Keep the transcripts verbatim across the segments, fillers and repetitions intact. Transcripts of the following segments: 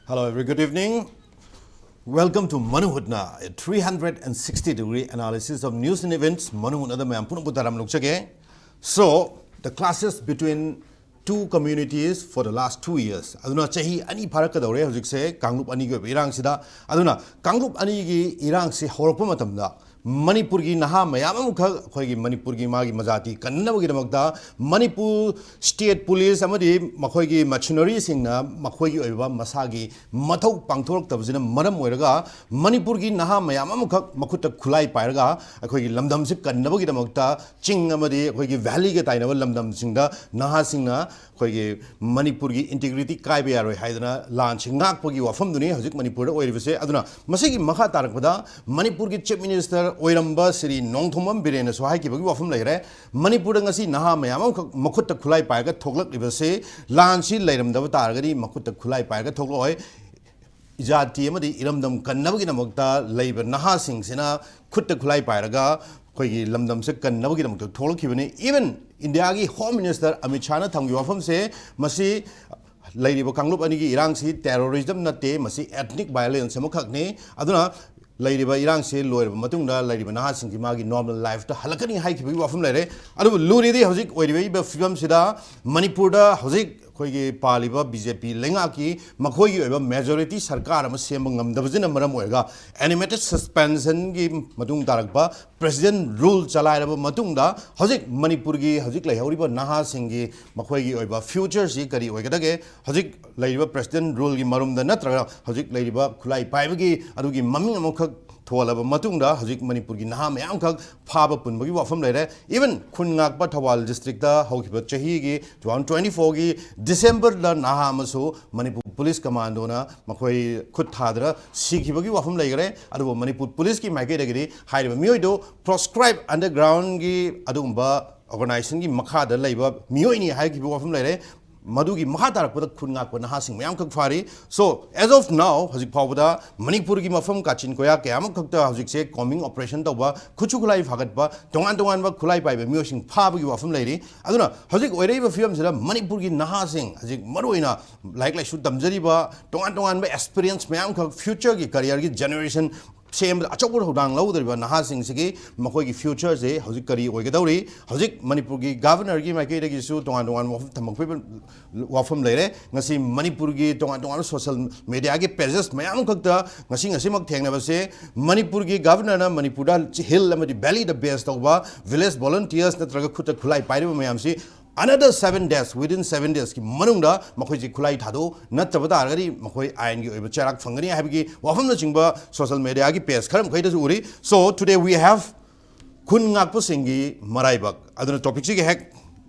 Hello, every good evening. Welcome to Manuhutna, a three hundred sixty degree analysis of news and events. ꯃꯅꯨꯍꯨꯠꯅꯗ ꯃꯌꯥꯝ ꯄꯨꯝꯅꯃꯛꯄꯨ ꯇꯔꯥꯝꯅ ꯑꯣꯛꯆꯒꯦ꯫ So, the clashes between two communities for the last two years. ꯑꯗꯨꯅ ꯆꯍꯤ ꯑꯅꯤ ꯐꯥꯔꯛꯀꯗꯧꯔꯦ ꯍꯧꯖꯤꯛꯁꯦ ꯀꯥꯡꯂꯨꯞ ꯑꯅꯤꯒꯤ ꯑꯣꯏꯕ ꯏꯔꯥꯡꯁꯤꯗ꯫ ꯑꯗꯨꯅ ꯀꯥꯡꯂꯨꯞ ꯑꯅꯤꯒꯤ ꯏꯔꯥꯡꯁꯤ ꯍꯧꯔꯛꯄ ꯃꯇꯝꯗ ꯃꯅꯤꯄꯨꯔꯒꯤ ꯅꯍꯥ ꯃꯌꯥꯝ ꯑꯃꯈꯛ ꯑꯩꯈꯣꯏꯒꯤ ꯃꯅꯤꯄꯨꯔꯒꯤ ꯃꯥꯒꯤ ꯃꯖꯥꯇꯤ ꯀꯟꯅꯕꯒꯤꯗꯃꯛꯇ ꯃꯅꯤꯄꯨꯔ state police ꯑꯃꯗꯤ ꯃꯈꯣꯏꯒꯤ mercenaryꯁꯤꯡꯅ ꯃꯈꯣꯏꯒꯤ ꯑꯣꯏꯕ ꯃꯁꯥꯒꯤ ꯃꯊꯧ ꯄꯥꯡꯊꯣꯔꯛꯇꯕꯁꯤꯅ ꯃꯔꯝ ꯑꯣꯏꯔꯒ ꯃꯅꯤꯄꯨꯔꯒꯤ ꯅꯍꯥ ꯃꯌꯥꯝ ꯑꯃꯈꯛ ꯃꯈꯨꯠꯇ ꯈꯨꯠꯂꯥꯏ ꯄꯥꯏꯔꯒ ꯑꯩꯈꯣꯏꯒꯤ ꯂꯝꯗꯝꯁꯤ ꯀꯟꯅꯕꯒꯤꯗꯃꯛꯇ ꯆꯤꯡ ꯑꯃꯗꯤ ꯑꯩꯈꯣꯏꯒꯤ valleyꯒ ꯇꯥꯏꯅꯕ ꯂꯝꯗꯝꯁꯤꯡꯗ ꯅꯍꯥꯁꯤꯡꯅ ꯑꯩꯈꯣꯏꯒꯤ ꯃꯅꯤꯄꯨꯔꯒꯤ integrity ꯀꯥꯏꯕ ꯌꯥꯔꯣꯏ ꯍꯥꯏꯗꯅ ꯂꯥꯟꯁꯤ ꯉꯥꯛꯄꯒꯤ ꯋꯥꯐꯝꯗꯨꯅꯤ ꯍꯧꯖꯤꯛ ꯃꯅꯤꯄꯨꯔꯗ ꯑꯣꯏꯔꯤꯕꯁꯦ꯫ ꯑꯗꯨꯅ ꯃꯁꯤꯒꯤ ꯃꯈꯥ ꯇꯥꯔꯛꯄꯗ ꯃꯅꯤꯄꯨꯔꯒꯤ Chief Minister ꯑꯣꯏꯔꯝꯕ ꯁ꯭ꯔꯤ ꯅꯣꯡꯊꯣꯝꯕꯝ ꯕꯤꯔꯦꯟꯅꯁꯨ ꯍꯥꯏꯈꯤꯕꯒꯤ ꯋꯥꯐꯝ ꯂꯩꯈ꯭ꯔꯦ꯫ ꯃꯅꯤꯄꯨꯔꯗ ꯉꯁꯤ ꯅꯍꯥ ꯃꯌꯥꯝ ꯑꯃꯈꯛ ꯃꯈꯨꯠꯇ ꯈꯨꯠꯂꯥꯏ ꯄꯥꯏꯔꯒ ꯊꯣꯛꯂꯛꯂꯤꯕꯁꯤ ꯂꯥꯟꯁꯤ ꯂꯩꯔꯝꯗꯕ ꯇꯥꯔꯒꯗꯤ ꯃꯈꯨꯠꯇ ꯈꯨꯠꯂꯥꯏ ꯄꯥꯏꯔꯒ ꯊꯣꯛꯂꯛꯑꯣꯏ꯫ ꯏꯖꯥꯇꯤ ꯑꯃꯗꯤ ꯏꯔꯝꯗꯝ ꯀꯟꯅꯕꯒꯤꯗꯃꯛꯇ ꯂꯩꯕ ꯅꯍꯥꯁꯤꯡꯁꯤꯅ ꯈꯨꯠꯇ ꯈꯨꯠꯂꯥꯏ ꯄꯥꯏꯔꯒ ꯑꯩꯈꯣꯏꯒꯤ ꯂꯝꯗꯝꯁꯦ ꯀꯟꯅꯕꯒꯤꯗꯃꯛꯇ ꯊꯣꯛꯂꯛꯈꯤꯕꯅꯤ꯫ Even Indiaꯒꯤ Home Minister ꯑꯃꯤꯠ ꯁꯥꯍꯅ ꯊꯝꯈꯤꯕ ꯋꯥꯐꯝꯁꯦ, ꯃꯁꯤ ꯂꯩꯔꯤꯕ ꯀꯥꯡꯂꯨꯞ ꯑꯅꯤꯒꯤ ꯏꯔꯥꯡꯁꯤ terrorism ꯅꯠꯇꯦ, ꯃꯁꯤ ethnic violence ꯑꯃꯈꯛꯅꯤ꯫ ꯑꯗꯨꯅ ꯂꯩꯔꯤꯕ ꯏꯔꯥꯡꯁꯤ ꯂꯣꯏꯔꯕ ꯃꯇꯨꯡꯗ ꯂꯩꯔꯤꯕ ꯅꯍꯥꯁꯤꯡꯁꯤ ꯃꯥꯒꯤ normal lifeꯇ ꯍꯜꯂꯛꯀꯅꯤ ꯍꯥꯏꯈꯤꯕꯒꯤ ꯋꯥꯐꯝ ꯂꯩꯔꯦ꯫ ꯑꯗꯨꯕꯨ ꯂꯨꯔꯤꯗꯤ ꯍꯧꯖꯤꯛ ꯑꯣꯏꯔꯤꯕ ꯐꯤꯕꯝꯁꯤꯗ ꯃꯅꯤꯄꯨꯔꯗ ꯍꯧꯖꯤꯛ ꯑꯩꯈꯣꯏꯒꯤ ꯄꯥꯜꯂꯤꯕ BJP ꯂꯩꯉꯥꯛꯀꯤ ꯃꯈꯣꯏꯒꯤ ꯑꯣꯏꯕ majority ꯁꯔꯀꯥꯔ ꯑꯃ ꯁꯦꯝꯕ ꯉꯝꯗꯕꯁꯤꯅ ꯃꯔꯝ ꯑꯣꯏꯔꯒ animated suspensionꯒꯤ ꯃꯇꯨꯡ ꯇꯥꯔꯛꯄ president rule ꯆꯂꯥꯏꯔꯕ ꯃꯇꯨꯡꯗ ꯍꯧꯖꯤꯛ ꯃꯅꯤꯄꯨꯔꯒꯤ ꯍꯧꯖꯤꯛ ꯂꯩꯍꯧꯔꯤꯕ ꯅꯍꯥꯁꯤꯡꯒꯤ ꯃꯈꯣꯏꯒꯤ ꯑꯣꯏꯕ futureꯁꯤ ꯀꯔꯤ ꯑꯣꯏꯒꯗꯒꯦ? ꯍꯧꯖꯤꯛ ꯂꯩꯔꯤꯕ president ruleꯒꯤ ꯃꯔꯨꯝꯗ ꯅꯠꯇ꯭ꯔꯒ ꯍꯧꯖꯤꯛ ꯂꯩꯔꯤꯕ ꯈꯨꯠꯂꯥꯏ ꯄꯥꯏꯕꯒꯤ ꯑꯗꯨꯒꯤ ꯃꯃꯤꯡ ꯑꯃꯈꯛ ꯊꯣꯜꯂꯕ ꯃꯇꯨꯡꯗ ꯍꯧꯖꯤꯛ ꯃꯅꯤꯄꯨꯔꯒꯤ ꯅꯍꯥ ꯃꯌꯥꯝꯈꯛ ꯐꯥꯕ ꯄꯨꯟꯕꯒꯤ ꯋꯥꯐꯝ ꯂꯩꯔꯦ꯫ Even ꯈꯨꯟ ꯉꯥꯛꯄ ꯊꯧꯕꯥꯜ districtꯗ ꯍꯧꯈꯤꯕ ꯆꯍꯤꯒꯤ two thousand twenty fourꯒꯤ Decemberꯗ ꯅꯍꯥ ꯑꯃꯁꯨ ꯃꯅꯤꯄꯨꯔ police commandona ꯃꯈꯣꯏ ꯈꯨꯠ ꯊꯥꯗꯅ ꯁꯤꯈꯤꯕꯒꯤ ꯋꯥꯐꯝ ꯂꯩꯈꯔꯦ꯫ ꯑꯗꯨꯕꯨ ꯃꯅꯤꯄꯨꯔ policeꯀꯤ ꯃꯥꯏꯀꯩꯗꯒꯤꯗꯤ ꯍꯥꯏꯔꯤꯕ ꯃꯤꯑꯣꯏꯗꯨ proscribed undergroundꯒꯤ ꯑꯗꯨꯒꯨꯝꯕ organizationꯒꯤ ꯃꯈꯥꯗ ꯂꯩꯕ ꯃꯤꯑꯣꯏꯅꯤ ꯍꯥꯏꯈꯤꯕ ꯋꯥꯐꯝ ꯂꯩꯔꯦ꯫ ꯃꯗꯨꯒꯤ ꯃꯈꯥ ꯇꯥꯔꯛꯄꯗ ꯈꯨꯟ ꯉꯥꯛꯄ ꯅꯍꯥꯁꯤꯡ ꯃꯌꯥꯝꯈꯛ ꯐꯥꯔꯤ꯫ So, as of now, ꯍꯧꯖꯤꯛ ꯐꯥꯎꯕꯗ ꯃꯅꯤꯄꯨꯔꯒꯤ ꯃꯐꯝ ꯀꯥꯆꯤꯟ ꯀꯣꯌꯥ ꯀꯌꯥ ꯑꯃꯈꯛꯇ ꯍꯧꯖꯤꯛꯁꯦ combing operation ꯇꯧꯕ, ꯈꯨꯠꯁꯨ ꯈꯨꯠꯂꯥꯏ ꯐꯥꯒꯠꯄ, ꯇꯣꯉꯥꯟ ꯇꯣꯉꯥꯟꯕ ꯈꯨꯠꯂꯥꯏ ꯄꯥꯏꯕ ꯃꯤꯑꯣꯏꯁꯤꯡ ꯐꯥꯕꯒꯤ ꯋꯥꯐꯝ ꯂꯩꯔꯤ꯫ ꯑꯗꯨꯅ ꯍꯧꯖꯤꯛ ꯑꯣꯏꯔꯛꯏꯕ ꯐꯤꯕꯝꯁꯤꯗ ꯃꯅꯤꯄꯨꯔꯒꯤ ꯅꯍꯥꯁꯤꯡ, ꯍꯧꯖꯤꯛ ꯃꯔꯨꯑꯣꯏꯅ ꯂꯥꯏꯔꯤꯛ ꯂꯥꯏꯁꯨ ꯇꯝꯖꯔꯤꯕ, ꯇꯣꯉꯥꯟ ꯇꯣꯉꯥꯟꯕ experience ꯃꯌꯥꯝꯈꯛ futureꯒꯤ careerꯒꯤ generation ꯁꯦꯝꯕꯗ ꯑꯆꯧꯕ ꯊꯧꯗꯥꯡ ꯂꯧꯗꯧꯔꯤꯕ ꯅꯍꯥꯁꯤꯡꯁꯤꯒꯤ ꯃꯈꯣꯏꯒꯤ futureꯁꯦ ꯍꯧꯖꯤꯛ ꯀꯔꯤ ꯑꯣꯏꯒꯗꯧꯔꯤ? ꯍꯧꯖꯤꯛ ꯃꯅꯤꯄꯨꯔꯒꯤ governorꯒꯤ ꯃꯥꯏꯀꯩꯗꯒꯤꯁꯨ ꯇꯣꯉꯥꯟ ꯇꯣꯉꯥꯟꯕ ꯋꯥꯐꯝ ꯊꯝꯃꯛꯄꯒꯤ ꯋꯥꯐꯝ ꯂꯩꯔꯦ꯫ ꯉꯁꯤ ꯃꯅꯤꯄꯨꯔꯒꯤ ꯇꯣꯉꯥꯟ ꯇꯣꯉꯥꯟꯕ social mediaꯒꯤ pages ꯃꯌꯥꯝ ꯈꯛꯇ ꯉꯁꯤ ꯉꯁꯤꯃꯛ ꯊꯦꯡꯅꯕꯁꯦ, ꯃꯅꯤꯄꯨꯔꯒꯤ governorꯅ ꯃꯅꯤꯄꯨꯔꯗ hill ꯑꯃꯗꯤ valleyꯗ base ꯇꯧꯕ village volunteers ꯅꯠꯇ꯭ꯔꯒ ꯈꯨꯠꯇ ꯈꯨꯠꯂꯥꯏ ꯄꯥꯏꯔꯤꯕ ꯃꯌꯥꯝꯁꯤ another seven days, within seven daysꯀꯤ ꯃꯅꯨꯡꯗ ꯃꯈꯣꯏꯁꯤ ꯈꯨꯠꯂꯥꯏ ꯊꯥꯗꯣꯛꯎ, ꯅꯠꯇꯕ ꯇꯥꯔꯒꯗꯤ ꯃꯈꯣꯏ ꯑꯥꯏꯟꯒꯤ ꯑꯣꯏꯕ ꯆꯩꯔꯥꯛ ꯐꯪꯒꯅꯤ ꯍꯥꯏꯕꯒꯤ ꯋꯥꯐꯝꯅꯆꯤꯡꯕ social mediaꯒꯤ page ꯈꯔ ꯃꯈꯩꯗꯁꯨ ꯎꯔꯤ꯫ So today we have ꯈꯨꯟ ꯉꯥꯛꯄꯁꯤꯡꯒꯤ ꯃꯔꯥꯏꯕꯛ꯫ ꯑꯗꯨꯅ topicꯁꯤꯒ ꯍꯦꯛ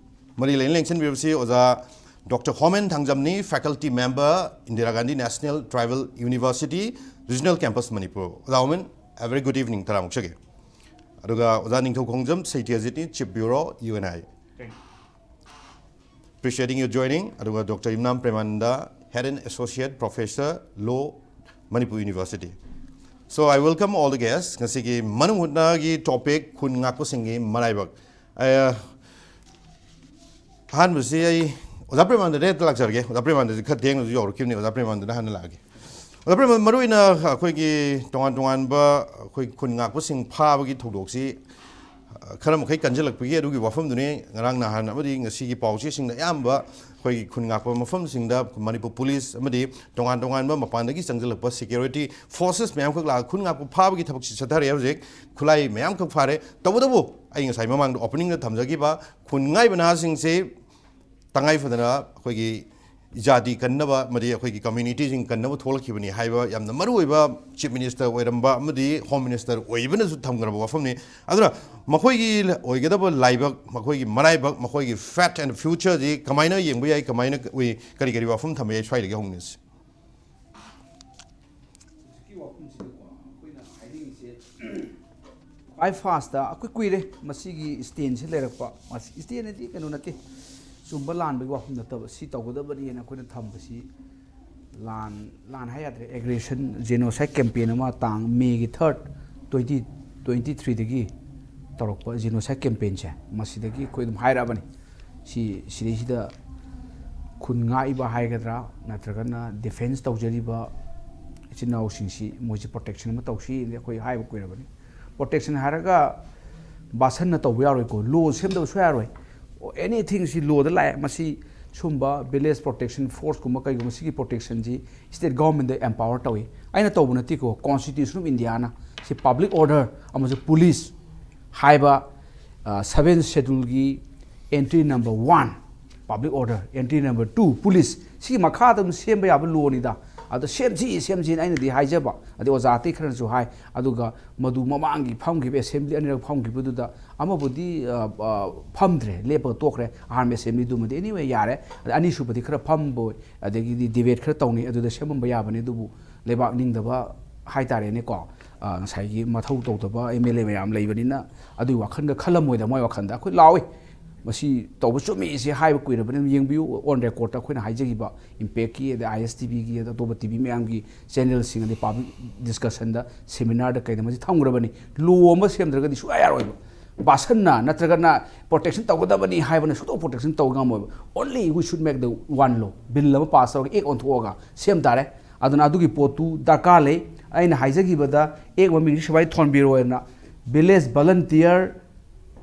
ꯃꯔꯤ ꯂꯩꯅ ꯂꯦꯡꯁꯤꯟꯕꯤꯔꯕꯁꯤ ꯑꯣꯖꯥ ꯗꯣꯛꯇꯔ ꯍꯣꯃꯦꯟ ꯊꯥꯡꯖꯝꯅꯤ, faculty member, Indira Gandhi National Tribal University, Regional Campus, ꯃꯅꯤꯄꯨꯔ꯫ ꯑꯣꯖꯥ Homen, a very good evening ꯇꯔꯥꯃꯨꯛ ꯆꯒꯦ꯫ ꯑꯗꯨꯒ ꯑꯣꯖꯥ ꯅꯤꯡꯊꯧ ꯈꯣꯡꯖꯝ ꯁꯩꯇꯤꯌꯥꯖꯤꯠꯅꯤ, Chief Bureau, UNI꯫ Appreciating your joining. ꯑꯗꯨꯒ ꯗꯣꯛꯇꯔ ꯌꯨꯝꯅꯥꯝ ꯄ꯭ꯔꯦꯃꯥꯅꯟꯗ, Head and Associate Professor, Law, Manipur University. So I welcome all the guests. ꯉꯁꯤꯒꯤ ꯃꯅꯨꯡ ꯍꯨꯠꯅꯒꯤ topic ꯈꯨꯟ ꯉꯥꯛꯄꯁꯤꯡꯒꯤ ꯃꯔꯥꯏꯕꯛ꯫ ꯑ, ꯑꯍꯥꯟꯕꯁꯤ ꯑꯩ ꯑꯣꯖꯥ ꯄ꯭ꯔꯦꯃꯥꯅꯟꯗꯗ ꯍꯦꯛꯇ ꯂꯥꯛꯆꯔꯒꯦ꯫ ꯑꯣꯖꯥ ꯄ꯭ꯔꯦꯃꯥꯅꯟꯗꯁꯤ ꯈꯔ ꯊꯦꯡꯅꯁꯨ ꯌꯧꯔꯛꯈꯤꯕꯅꯤ꯫ ꯑꯣꯖꯥ ꯄ꯭ꯔꯦꯃꯥꯅꯟꯗꯅ ꯍꯥꯟꯅ ꯂꯥꯛꯑꯒꯦ꯫ ꯑꯣꯖꯥ ꯄ꯭ꯔꯦꯃꯥꯅꯟꯗ, ꯃꯔꯨꯑꯣꯏꯅ ꯑꯩꯈꯣꯏꯒꯤ ꯇꯣꯉꯥꯟ ꯇꯣꯉꯥꯟꯕ ꯑꯩꯈꯣꯏ ꯈꯨꯟ ꯉꯥꯛꯄꯁꯤꯡ ꯐꯥꯕꯒꯤ ꯊꯧꯗꯣꯛꯁꯤ, ꯑ, ꯈꯔ ꯃꯈꯩ ꯀꯟꯁꯤꯜꯂꯛꯄꯒꯤ ꯑꯗꯨꯒꯤ ꯋꯥꯐꯝꯗꯨꯅꯤ꯫ ꯉꯔꯥꯡ ꯅꯍꯥꯟ ꯑꯃꯗꯤ ꯉꯁꯤꯒꯤ ꯄꯥꯎꯆꯦꯁꯤꯡꯗ ꯑꯌꯥꯝꯕ ꯑꯩꯈꯣꯏꯒꯤ ꯈꯨꯟ ꯉꯥꯛꯄ ꯃꯐꯝꯁꯤꯡꯗ ꯃꯅꯤꯄꯨꯔ ꯄꯨꯂꯤꯁ ꯑꯃꯗꯤ ꯇꯣꯉꯥꯟ ꯇꯣꯉꯥꯟꯕ ꯃꯄꯥꯟꯗꯒꯤ ꯆꯪꯁꯤꯜꯂꯛꯄ security forces ꯃꯌꯥꯝꯈꯛ ꯂꯥꯛꯑꯒ ꯈꯨꯟ ꯉꯥꯛꯄ ꯐꯥꯕꯒꯤ ꯊꯕꯛꯁꯤ ꯆꯠꯊꯔꯦ꯫ ꯍꯧꯖꯤꯛ ꯈꯨꯠꯂꯥꯏ ꯃꯌꯥꯝꯈꯛ ꯐꯥꯔꯦ꯫ ꯇꯧꯕꯇꯕꯨ ꯑꯩ ꯉꯁꯥꯏ ꯃꯃꯥꯡꯗ openingꯗ ꯊꯝꯖꯈꯤꯕ ꯈꯨꯟ ꯉꯥꯛꯏꯕ ꯅꯍꯥꯁꯤꯡꯁꯤ ꯇꯉꯥꯏ ꯐꯗꯅ ꯑꯩꯈꯣꯏꯒꯤ ꯖꯥꯇꯤ ꯀꯟꯅꯕ ꯑꯃꯗꯤ ꯑꯩꯈꯣꯏꯒꯤ communityꯁꯤꯡ ꯀꯟꯅꯕ ꯊꯣꯛꯂꯛꯈꯤꯕꯅꯤ ꯍꯥꯏꯕ ꯌꯥꯝꯅ ꯃꯔꯨꯑꯣꯏꯕ Chief Minister ꯑꯣꯏꯔꯝꯕ ꯑꯃꯗꯤ Home Minister ꯑꯣꯏꯕꯅꯁꯨ ꯊꯝꯈ꯭ꯔꯕ ꯋꯥꯐꯝꯅꯤ꯫ ꯑꯗꯨꯅ ꯃꯈꯣꯏꯒꯤ ꯑꯣꯏꯒꯗꯕ ꯂꯥꯏꯕꯛ, ꯃꯈꯣꯏꯒꯤ ꯃꯔꯥꯏꯕꯛ, ꯃꯈꯣꯏꯒꯤ fate and futureꯁꯤ ꯀꯃꯥꯏꯅ ꯌꯦꯡꯕ ꯌꯥꯏ, ꯀꯃꯥꯏꯅ ꯎꯏ, ꯀꯔꯤ ꯀꯔꯤ ꯋꯥꯐꯝ ꯊꯝꯕ ꯌꯥꯏ, ꯁ꯭ꯋꯥꯏꯗꯒꯤ ꯍꯧꯅꯁꯤ꯫ ꯍꯧꯖꯤꯛꯀꯤ ꯋꯥꯐꯝꯁꯤꯗꯀꯣ ꯑꯩꯈꯣꯏꯅ ꯍꯥꯏꯅꯤꯡꯉꯤꯁꯦ, ꯈ꯭ꯋꯥꯏ firstꯇ ꯑꯩꯈꯣꯏ ꯀꯨꯏꯔꯦ ꯃꯁꯤꯒꯤ standꯁꯦ ꯂꯩꯔꯛꯄ꯫ ꯃꯁꯤ stand ꯍꯥꯏꯗꯤ ꯀꯩꯅꯣ ꯅꯠꯇꯦ, ꯆꯨꯝꯕ ꯂꯥꯟꯕꯒꯤ ꯋꯥꯐꯝ ꯅꯠꯇꯕ, ꯁꯤ ꯇꯧꯒꯗꯕꯅꯤꯅ ꯑꯩꯈꯣꯏꯅ ꯊꯝꯕꯁꯤ ꯂꯥꯟ, ꯂꯥꯟ ꯍꯥꯏ ꯌꯥꯗ꯭ꯔꯦ, ꯑꯦꯒ꯭ꯔꯦꯁꯟ, ꯖꯦꯅꯣꯁꯥꯏꯠ ꯀꯦꯝꯄꯦꯟ ꯑꯃ ꯇꯥꯡ ꯃꯦꯒꯤ ꯊꯥꯔꯠ, ꯇ꯭ꯋꯦꯟꯇꯤ ꯇ꯭ꯋꯦꯟꯇꯤ ꯊ꯭ꯔꯤꯗꯒꯤ ꯇꯧꯔꯛꯄ ꯖꯦꯅꯣꯁꯥꯏꯠ ꯀꯦꯝꯄꯦꯟꯁꯦ, ꯃꯁꯤꯗꯒꯤ ꯑꯩꯈꯣꯏ ꯑꯗꯨꯝ ꯍꯥꯏꯔꯛꯑꯕꯅꯤ꯫ ꯁꯤ, ꯁꯤꯗꯩꯁꯤꯗ ꯈꯨꯟ ꯉꯥꯛꯏꯕ ꯍꯥꯏꯒꯗ꯭ꯔꯥ, ꯅꯠꯇ꯭ꯔꯒꯅ ꯗꯤꯐꯦꯟꯁ ꯇꯧꯖꯔꯤꯕ ꯏꯆꯤꯟ ꯏꯅꯥꯎꯁꯤꯡꯁꯤ ꯃꯣꯏꯁꯤ ꯄ꯭ꯔꯣꯇꯦꯛꯁꯟ ꯑꯃ ꯇꯧꯁꯤ ꯑꯩꯈꯣꯏ ꯍꯥꯏꯕ ꯀꯨꯏꯔꯕꯅꯤ꯫ ꯄ꯭ꯔꯣꯇꯦꯛꯁꯟ ꯍꯥꯏꯔꯒ ꯕꯥꯁꯟꯅ ꯇꯧꯕ ꯌꯥꯔꯣꯏꯀꯣ, ꯂꯣ ꯁꯦꯝꯗꯕ ꯁꯨꯡꯌꯥ ꯌꯥꯔꯣꯏ꯫ ꯑꯦꯅꯤꯊꯤꯡ ꯁꯤ ꯂꯣꯗ ꯂꯥꯛꯑꯦ꯫ ꯃꯁꯤ ꯁꯨꯝꯕ ꯚꯤꯂꯦꯖ ꯄ꯭ꯔꯣꯇꯦꯛꯁꯟ ꯐꯣꯔꯁꯀꯨꯝꯕ ꯀꯩꯒꯨꯝꯕ ꯁꯤꯒꯤ ꯄ꯭ꯔꯣꯇꯦꯛꯁꯟꯁꯤ ꯁ꯭ꯇꯦꯠ ꯒꯣꯔꯃꯦꯟꯗ ꯑꯦꯝꯄꯥꯋꯔ ꯇꯧꯏ꯫ ꯑꯩꯅ ꯇꯧꯕ ꯅꯠꯇꯦꯀꯣ, ꯀꯣꯟꯁꯇꯤꯇ꯭ꯌꯨꯁꯟ ꯑꯣꯐ ꯏꯟꯗꯤꯌꯥꯅ ꯁꯤ ꯄꯕ꯭ꯂꯤꯛ ꯑꯣꯔꯗꯔ ꯑꯃꯁꯨꯡ ꯄꯨꯂꯤꯁ ꯍꯥꯏꯕ, ꯁꯚꯦꯟ ꯁꯦꯗꯨꯜꯒꯤ entry number one, public order, entry number two, police, ꯁꯤꯒꯤ ꯃꯈꯥꯗ ꯑꯗꯨꯝ ꯁꯦꯝꯕ ꯌꯥꯕ ꯂꯣꯅꯤꯗ꯫ ꯑꯗꯣ ꯁꯦꯝꯁꯤ, ꯁꯦꯝꯁꯤꯅ ꯑꯩꯅꯗꯤ ꯍꯥꯏꯖꯕ, ꯑꯗꯩ ꯑꯣꯖꯥ ꯑꯇꯩ ꯈꯔꯅꯁꯨ ꯍꯥꯏ꯫ ꯑꯗꯨꯒ ꯃꯗꯨ ꯃꯃꯥꯡꯒꯤ ꯐꯝꯈꯤꯕ ꯑꯦꯁꯦꯝꯕ꯭ꯂꯤ ꯑꯅꯤꯔꯛ ꯐꯝꯈꯤꯕꯗꯨꯗ ꯑꯃꯕꯨꯗꯤ, ꯑ, ꯑ, ꯐꯝꯗ꯭ꯔꯦ, ꯂꯦꯞꯄꯒ ꯇꯣꯛꯈ꯭ꯔꯦ, ꯑꯍꯥꯟꯕ ꯑꯦꯁꯦꯝꯕ꯭ꯂꯤꯗꯨꯃꯗꯤ꯫ Anyway, ꯌꯥꯔꯦ꯫ ꯑꯗ ꯑꯅꯤꯁꯨꯕꯗꯤ ꯈꯔ ꯐꯝꯕ ꯑꯣꯏ, ꯑꯗꯒꯤꯗꯤ ꯗꯤꯕꯦꯠ ꯈꯔ ꯇꯧꯅꯤ, ꯑꯗꯨꯗ ꯁꯦꯝꯃꯝꯕ ꯌꯥꯕꯅꯤ꯫ ꯑꯗꯨꯕꯨ ꯂꯩꯕꯥꯛ ꯅꯤꯡꯗꯕ ꯍꯥꯏꯇꯥꯔꯦꯅꯦꯀꯣ, ꯑ, ꯉꯁꯥꯏꯒꯤ ꯃꯊꯧ ꯇꯧꯗꯕ ꯑꯦꯝ ꯑꯦꯜ ꯑꯦ ꯃꯌꯥꯝ ꯂꯩꯕꯅꯤꯅ ꯑꯗꯨꯒꯤ ꯋꯥꯈꯜꯒ ꯈꯜꯂꯝꯃꯣꯏꯗ꯫ ꯃꯣꯏ ꯋꯥꯈꯜꯗ ꯑꯩꯈꯣꯏ ꯂꯥꯎꯏ, ꯃꯁꯤ ꯇꯧꯕ ꯆꯨꯝꯃꯤ, ꯁꯤ ꯍꯥꯏꯕ ꯀꯨꯏꯔꯕꯅꯤ꯫ ꯑꯗꯨꯝ ꯌꯦꯡꯕꯤꯌꯨ, ꯑꯣꯟ ꯔꯦꯀꯣꯔꯗꯇ ꯑꯩꯈꯣꯏꯅ ꯍꯥꯏꯖꯈꯤꯕ ꯏꯝꯄꯦꯛꯀꯤ, ꯑꯗꯩ ꯑꯥꯏ ꯑꯦꯁ ꯇꯤ ꯚꯤꯒꯤ, ꯑꯗ ꯑꯇꯣꯞꯄ ꯇꯤ ꯚꯤ ꯃꯌꯥꯝꯒꯤ ꯆꯦꯅꯦꯜꯁꯤꯡ, ꯑꯗꯩ ꯄꯥꯕ꯭ꯂꯤꯛ ꯗꯤꯁꯀꯁꯟꯗ, ꯁꯦꯃꯤꯅꯥꯔꯗ ꯀꯩꯗ ꯃꯁꯤ ꯊꯝꯈ꯭ꯔꯕꯅꯤ꯫ ꯂꯣ ꯑꯃ ꯁꯦꯝꯗ꯭ꯔꯒꯗꯤ ꯁꯨꯡꯌꯥ ꯌꯥꯔꯣꯏꯕ꯫ ꯕꯥꯁꯟꯅ ꯅꯠꯇ꯭ꯔꯒꯅ ꯄ꯭ꯔꯣꯇꯦꯛꯁꯟ ꯇꯧꯒꯗꯕꯅꯤ ꯍꯥꯏꯕꯅ ꯁꯨꯡꯇꯧ ꯄ꯭ꯔꯣꯇꯦꯛꯁꯟ ꯇꯧꯕ ꯉꯝꯃꯣꯏꯕ꯫ Only we should make the one law, bill ꯑꯃ ꯄꯥꯁ ꯇꯧꯔꯒ, ꯑꯦꯛ ꯑꯣꯟꯊꯣꯛꯑꯒ ꯁꯦꯝ ꯇꯥꯔꯦ꯫ ꯑꯗꯨꯅ ꯑꯗꯨꯒꯤ ꯄꯣꯠꯇꯨ ꯗꯔꯀꯥꯔ ꯂꯩ꯫ ꯑꯩꯅ ꯍꯥꯏꯖꯈꯤꯕꯗ, ꯑꯦꯛ ꯃꯃꯤꯡꯁꯤ ꯁꯨꯃꯥꯏꯅ ꯊꯣꯟꯕꯤꯔꯣꯅ, ꯚꯤꯂꯦꯖ ꯚꯣꯂꯟꯇꯤꯌꯔ,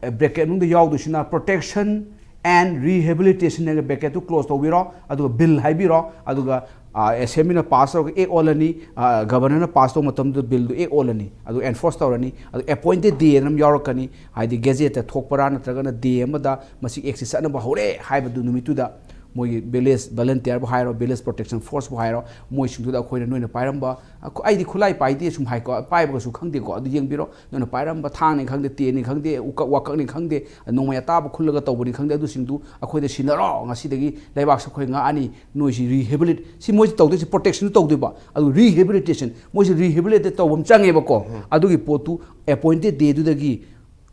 ꯕ꯭ꯔꯦꯀꯦꯠ ꯃꯅꯨꯡꯗ ꯌꯥꯎꯗꯣꯏꯁꯤꯅ protection and rehabilitation ꯍꯥꯏꯅ ꯕ꯭ꯔꯦꯀꯦꯠꯇꯨ ꯀ꯭ꯂꯣꯖ ꯇꯧꯕꯤꯔꯣ, ꯑꯗꯨꯒ ꯕꯤꯜ ꯍꯥꯏꯕꯤꯔꯣ, ꯑꯗꯨꯒ, ꯑ, ꯑꯦꯁꯦꯝꯕ꯭ꯂꯤꯅ ꯄꯥꯁ ꯇꯧꯔꯒ ꯑꯦꯛ ꯑꯣꯜꯂꯅꯤ, ꯑ, ꯒꯚꯔꯅꯔꯅ ꯄꯥꯁ ꯇꯧꯕ ꯃꯇꯝꯗ ꯕꯤꯜꯗꯨ ꯑꯦꯛ ꯑꯣꯜꯂꯅꯤ, ꯑꯗꯨ ꯑꯦꯟꯐꯣꯔꯁ ꯇꯧꯔꯅꯤ꯫ ꯑꯗꯨ ꯑꯦꯄꯣꯏꯟꯇꯦꯠ ꯗꯦ ꯑꯃ ꯌꯥꯎꯔꯛꯀꯅꯤ, ꯍꯥꯏꯗꯤ ꯒꯦꯖꯦꯠꯇ ꯊꯣꯛꯄꯔꯥ ꯅꯠꯇ꯭ꯔꯒꯅ ꯗꯦ ꯑꯃꯗ ꯃꯁꯤ ꯑꯦꯛꯁꯤ ꯆꯠꯅꯕ ꯍꯧꯔꯦ ꯍꯥꯏꯕꯗꯨ ꯅꯨꯃꯤꯠꯇꯨꯗ ꯃꯣꯏꯒꯤ ꯚꯤꯂꯦꯖ ꯚꯣꯂꯟꯇꯤꯌꯔꯕꯨ ꯍꯥꯏꯔꯣ, ꯚꯤꯂꯦꯖ ꯄ꯭ꯔꯣꯇꯦꯛꯁꯟ ꯐꯣꯔꯁꯄꯨ ꯍꯥꯏꯔꯣ, ꯃꯣꯏꯁꯤꯡꯗꯨꯗ ꯑꯩꯈꯣꯏꯅ, "ꯅꯣꯏꯅ ꯄꯥꯏꯔꯝꯕ, ꯑꯩꯈꯣꯏ-, ꯑꯩꯗꯤ ꯈꯨꯠꯂꯥꯏ ꯄꯥꯏꯗꯦ, ꯁꯨꯝ ꯍꯥꯏꯀꯣ, ꯄꯥꯏꯕꯒꯁꯨ ꯈꯪꯗꯦꯀꯣ, ꯑꯗꯨ ꯌꯦꯡꯕꯤꯔꯣ, ꯅꯣꯏꯅ ꯄꯥꯏꯔꯝꯕ ꯊꯥꯡꯅꯤ ꯈꯪꯗꯦ, ꯇꯦꯟꯅꯤ ꯈꯪꯗꯦ, ꯎꯀꯛ ꯋꯥꯀꯛꯅꯤ ꯈꯪꯗꯦ, ꯅꯣꯡꯃꯩ ꯑꯇꯥꯕ ꯈꯨꯜꯂꯒ ꯇꯧꯕꯅꯤ ꯈꯪꯗꯦ, ꯑꯗꯨꯁꯤꯡꯗꯨ ꯑꯩꯈꯣꯏꯗ ꯁꯤꯟꯅꯔꯣ, ꯉꯁꯤꯗꯒꯤ ꯂꯩꯕꯥꯛꯁꯦ ꯑꯩꯈꯣꯏ ꯉꯥꯛꯑꯅꯤ, ꯅꯣꯏꯁꯤ ꯔꯤꯍꯦꯕꯤꯂꯤꯠ", ꯁꯤ ꯃꯣꯏꯁꯤ ꯇꯧꯗꯣꯏꯁꯤ ꯄ꯭ꯔꯣꯇꯦꯛꯁꯟ ꯇꯧꯗꯣꯏꯕ꯫ ꯑꯗꯨ ꯔꯤꯍꯦꯕꯤꯂꯤꯇꯦꯁꯟ, ꯃꯣꯏꯁꯤ ꯔꯤꯍꯦꯕꯤꯂꯤꯇꯦꯠ ꯇꯧꯕ ꯑꯃ ꯆꯪꯉꯦꯕꯀꯣ꯫ ꯑꯗꯨꯒꯤ ꯄꯣꯠꯇꯨ ꯑꯦꯄꯣꯏꯟꯇꯦꯠ ꯗꯦꯗꯨꯗꯒꯤ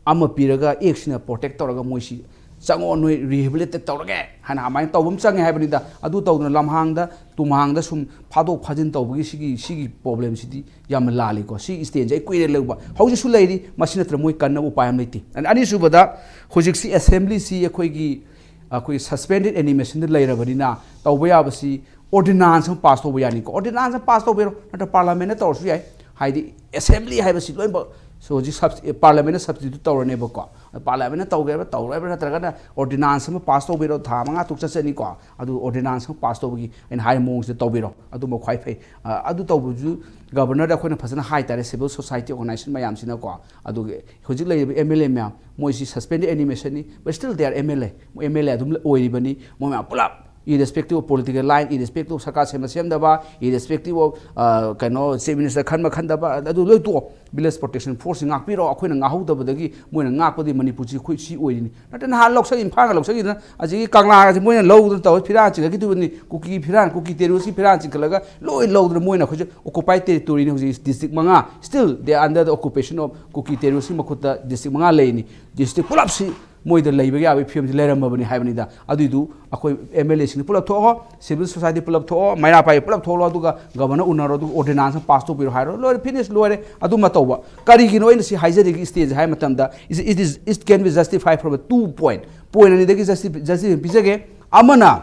ꯑꯃ ꯄꯤꯔꯒ, ꯑꯦꯛꯁꯤꯅ ꯄ꯭ꯔꯣꯇꯦꯛ ꯇꯧꯔꯒ ꯃꯣꯏꯁꯤ ꯆꯪꯉꯛꯑꯣ, ꯅꯣꯏ ꯔꯤꯍꯦꯕꯤꯂꯤꯇꯦꯠ ꯇꯧꯔꯒꯦ ꯍꯥꯏꯅ ꯑꯗꯨꯃꯥꯏꯅ ꯇꯧꯕ ꯑꯃ ꯆꯪꯉꯦ ꯍꯥꯏꯕꯅꯤꯗ꯫ ꯑꯗꯨ ꯇꯧꯗꯅ ꯂꯝꯍꯥꯡꯗ ꯇꯨꯝꯍꯥꯡꯗ ꯁꯨꯝ ꯐꯥꯗꯣꯛ ꯐꯥꯖꯤꯟ ꯇꯧꯕꯒꯤ ꯁꯤꯒꯤ ꯁꯤꯒꯤ ꯄ꯭ꯔꯣꯕ꯭ꯂꯦꯝꯁꯤꯗꯤ ꯌꯥꯝꯅ ꯂꯥꯜꯂꯤꯀꯣ꯫ ꯁꯤ ꯁ꯭ꯇꯦꯟꯁꯦ ꯑꯩ ꯀꯨꯏꯔꯦ ꯂꯩꯕ, ꯍꯧꯖꯤꯛꯁꯨ ꯂꯩꯔꯤ꯫ ꯃꯁꯤ ꯅꯠꯇꯅ ꯃꯣꯏ ꯀꯟꯅꯕ ꯎꯄꯥꯏ ꯑꯃ ꯂꯩꯇꯦ꯫ ꯑꯅꯤꯁꯨꯕꯗ, ꯍꯧꯖꯤꯛꯁꯤ ꯑꯦꯁꯦꯝꯕ꯭ꯂꯤꯁꯤ ꯑꯩꯈꯣꯏꯒꯤ ꯑꯩꯈꯣꯏ ꯁꯁꯄꯦꯟꯗꯦꯗ ꯑꯦꯅꯤꯃꯦꯁꯟꯗ ꯂꯩꯔꯕꯅꯤꯅ ꯇꯧꯕ ꯌꯥꯕꯁꯤ ꯑꯣꯔꯗꯤꯅꯥꯟꯁ ꯑꯃ ꯄꯥꯁ ꯇꯧꯕ ꯌꯥꯅꯤꯀꯣ꯫ ꯑꯣꯔꯗꯤꯅꯥꯟꯁ ꯑꯃ ꯄꯥꯁ ꯇꯧꯕꯤꯔꯣ, ꯅꯠꯇ꯭ꯔ ꯄꯥꯔꯂꯥꯃꯦꯟꯅ ꯇꯧꯔꯁꯨ ꯌꯥꯏ꯫ ꯍꯥꯏꯗꯤ ꯑꯦꯁꯦꯝꯕ꯭ꯂꯤ ꯍꯥꯏꯕꯁꯤ ꯂꯣꯏꯅꯃꯛ ꯁ-, ꯍꯧꯖꯤꯛ ꯁꯕ-, ꯄꯥꯔꯂꯥꯃꯦꯟꯅ ꯁꯕꯁꯇꯤꯇ꯭ꯌꯨꯠ ꯇꯧꯔꯅꯦꯕꯀꯣ꯫ ꯄꯥꯔꯂꯥꯃꯦꯟꯅ ꯇꯧꯒꯦ ꯍꯥꯏꯕ ꯇꯧꯔꯣꯏ ꯍꯥꯏꯕ ꯅꯠꯇ꯭ꯔꯒꯅ ꯑꯣꯔꯗꯤꯅꯥꯟꯁ ꯑꯃ ꯄꯥꯁ ꯇꯧꯕꯤꯔꯣ, ꯊꯥ ꯃꯉꯥ ꯇꯔꯨꯛ ꯆꯠꯆꯅꯤꯀꯣ꯫ ꯑꯗꯨ ꯑꯣꯔꯗꯤꯅꯥꯟꯁ ꯑꯃ ꯄꯥꯁ ꯇꯧꯕꯒꯤ ꯑꯩꯅ ꯍꯥꯏꯔꯤꯕ ꯃꯑꯣꯡꯁꯤꯗ ꯇꯧꯕꯤꯔꯣ, ꯑꯗꯨꯝꯕ ꯈ꯭ꯋꯥꯏ ꯐꯩ꯫ ꯑ, ꯑꯗꯨ ꯇꯧꯕꯁꯨ ꯒꯕꯔꯅꯔꯗ ꯑꯩꯈꯣꯏꯅ ꯐꯖꯅ ꯍꯥꯏꯇꯥꯔꯦ, ꯁꯤꯚꯤꯜ ꯁꯣꯁꯥꯏꯇꯤ ꯑꯣꯔꯒꯅꯥꯏꯖꯦꯁꯟ ꯃꯌꯥꯝꯁꯤꯅꯀꯣ꯫ ꯑꯗꯨꯒ ꯍꯧꯖꯤꯛ ꯂꯩꯔꯤꯕ ꯑꯦꯝ ꯑꯦꯜ ꯑꯦ ꯃꯌꯥꯝ, ꯃꯣꯏꯁꯤ ꯁꯁꯄꯦꯟꯗꯦꯗ ꯑꯦꯅꯤꯃꯦꯁꯟꯅꯤ, but still they are M L A, M L A ꯑꯗꯨꯝ ꯑꯣꯏꯔꯤꯕꯅꯤ꯫ ꯃꯣꯏ ꯃꯌꯥꯝ ꯄꯨꯂꯞ, irrespective of political line, irrespective of ꯁꯔꯀꯥꯔ ꯁꯦꯝꯕ ꯁꯦꯝꯗꯕ, irrespective of, ꯑ, ꯀꯩꯅꯣ, ꯆꯤꯐ ꯃꯤꯅꯤꯁꯇꯔ ꯈꯟꯕ ꯈꯟꯗꯕ, ꯑꯗꯨ ꯂꯣꯏ ꯇꯣꯛꯑꯣ꯫ ꯚꯤꯂꯦꯖ ꯄ꯭ꯔꯣꯇꯦꯛꯁꯟ ꯐꯣꯔꯁꯁꯤ ꯉꯥꯛꯄꯤꯔꯣ꯫ ꯑꯩꯈꯣꯏꯅ ꯉꯥꯛꯍꯧꯗꯕꯗꯒꯤ ꯃꯣꯏꯅ ꯉꯥꯛꯄꯗꯤ ꯃꯅꯤꯄꯨꯔꯁꯤ ꯑꯩꯈꯣꯏ ꯁꯤ ꯑꯣꯏꯔꯤꯅꯤ꯫ ꯅꯠꯇ꯭ꯔ ꯅꯍꯥꯟ ꯂꯧꯁꯪ, ꯏꯝꯐꯥꯜꯒ ꯂꯧꯁꯪꯒꯤꯗꯅ ꯑꯁꯤꯒꯤ ꯀꯪꯂꯥꯒꯁꯦ ꯃꯣꯏꯅ ꯂꯧꯗꯅ ꯇꯧꯔ ꯐꯤꯔꯥꯜ ꯆꯤꯡꯈꯠꯈꯤꯗꯕꯅꯤ꯫ ꯀꯨꯀꯤ ꯐꯤꯔꯥꯜ, ꯀꯨꯀꯤ ꯇꯦꯔꯣꯔꯤꯁꯀꯤ ꯐꯤꯔꯥꯜ ꯆꯤꯡꯈꯠꯂꯒ ꯂꯣꯏ ꯂꯧꯗꯅ ꯃꯣꯏꯅ ꯑꯩꯈꯣꯏꯁꯦ ꯑꯣꯀꯨꯄꯥꯏ ꯇꯦꯔꯤꯇꯣꯔꯤꯅꯤ꯫ ꯍꯧꯖꯤꯛ ꯗꯤꯁꯇ꯭ꯔꯤꯛ ꯃꯉꯥ, still they are under the occupation of ꯀꯨꯀꯤ ꯇꯦꯔꯣꯔꯤꯁꯀꯤ ꯃꯈꯨꯠꯇ ꯗꯤꯁꯇ꯭ꯔꯤꯛ ꯃꯉꯥ ꯂꯩꯔꯤꯅꯤ꯫ ꯗꯤꯁꯇ꯭ꯔꯤꯛ ꯄꯨꯂꯞꯁꯤ ꯃꯣꯏꯗ ꯂꯩꯕ ꯌꯥꯕꯒꯤ ꯐꯤꯕꯝꯁꯤ ꯂꯩꯔꯝꯃꯕꯅꯤ ꯍꯥꯏꯕꯅꯤꯗ꯫ ꯑꯗꯨꯏꯗꯨ ꯑꯩꯈꯣꯏ ꯑꯦꯝ ꯑꯦꯜ ꯑꯦꯁꯤꯡꯗ ꯄꯨꯂꯞ ꯊꯣꯛꯑꯣ, ꯁꯤꯚꯤꯜ ꯁꯣꯁꯥꯏꯇꯤ ꯄꯨꯂꯞ ꯊꯣꯛꯑꯣ, ꯃꯩꯔꯥ ꯄꯥꯏꯕꯤ ꯄꯨꯂꯞ ꯊꯣꯛꯑꯣ, ꯑꯗꯨꯒ ꯒꯕꯔꯅꯔ ꯎꯅꯔꯣ, ꯑꯗꯨꯒ ꯑꯣꯔꯗꯤꯅꯥꯟꯁ ꯑꯃ ꯄꯥꯁ ꯇꯧꯕꯤꯔꯣ ꯍꯥꯏꯔꯣ, ꯂꯣꯏꯔꯦ, ꯐꯤꯅꯤꯁ, ꯂꯣꯏꯔꯦ꯫ ꯑꯗꯨꯃ ꯇꯧꯕ꯫ ꯀꯔꯤꯒꯤꯅꯣ ꯑꯩꯅ ꯁꯤ ꯍꯥꯏꯖꯔꯤꯒꯤ ꯁ꯭ꯇꯦꯖ ꯍꯥꯏ ꯃꯇꯝꯗ, it is, it can be justified from a two point, point ꯑꯅꯤꯗꯒꯤ ꯖꯁꯇꯤ-, ꯖꯁꯇꯤꯐꯤꯀꯦꯁꯟ ꯄꯤꯖꯒꯦ꯫ ꯑꯃꯅ,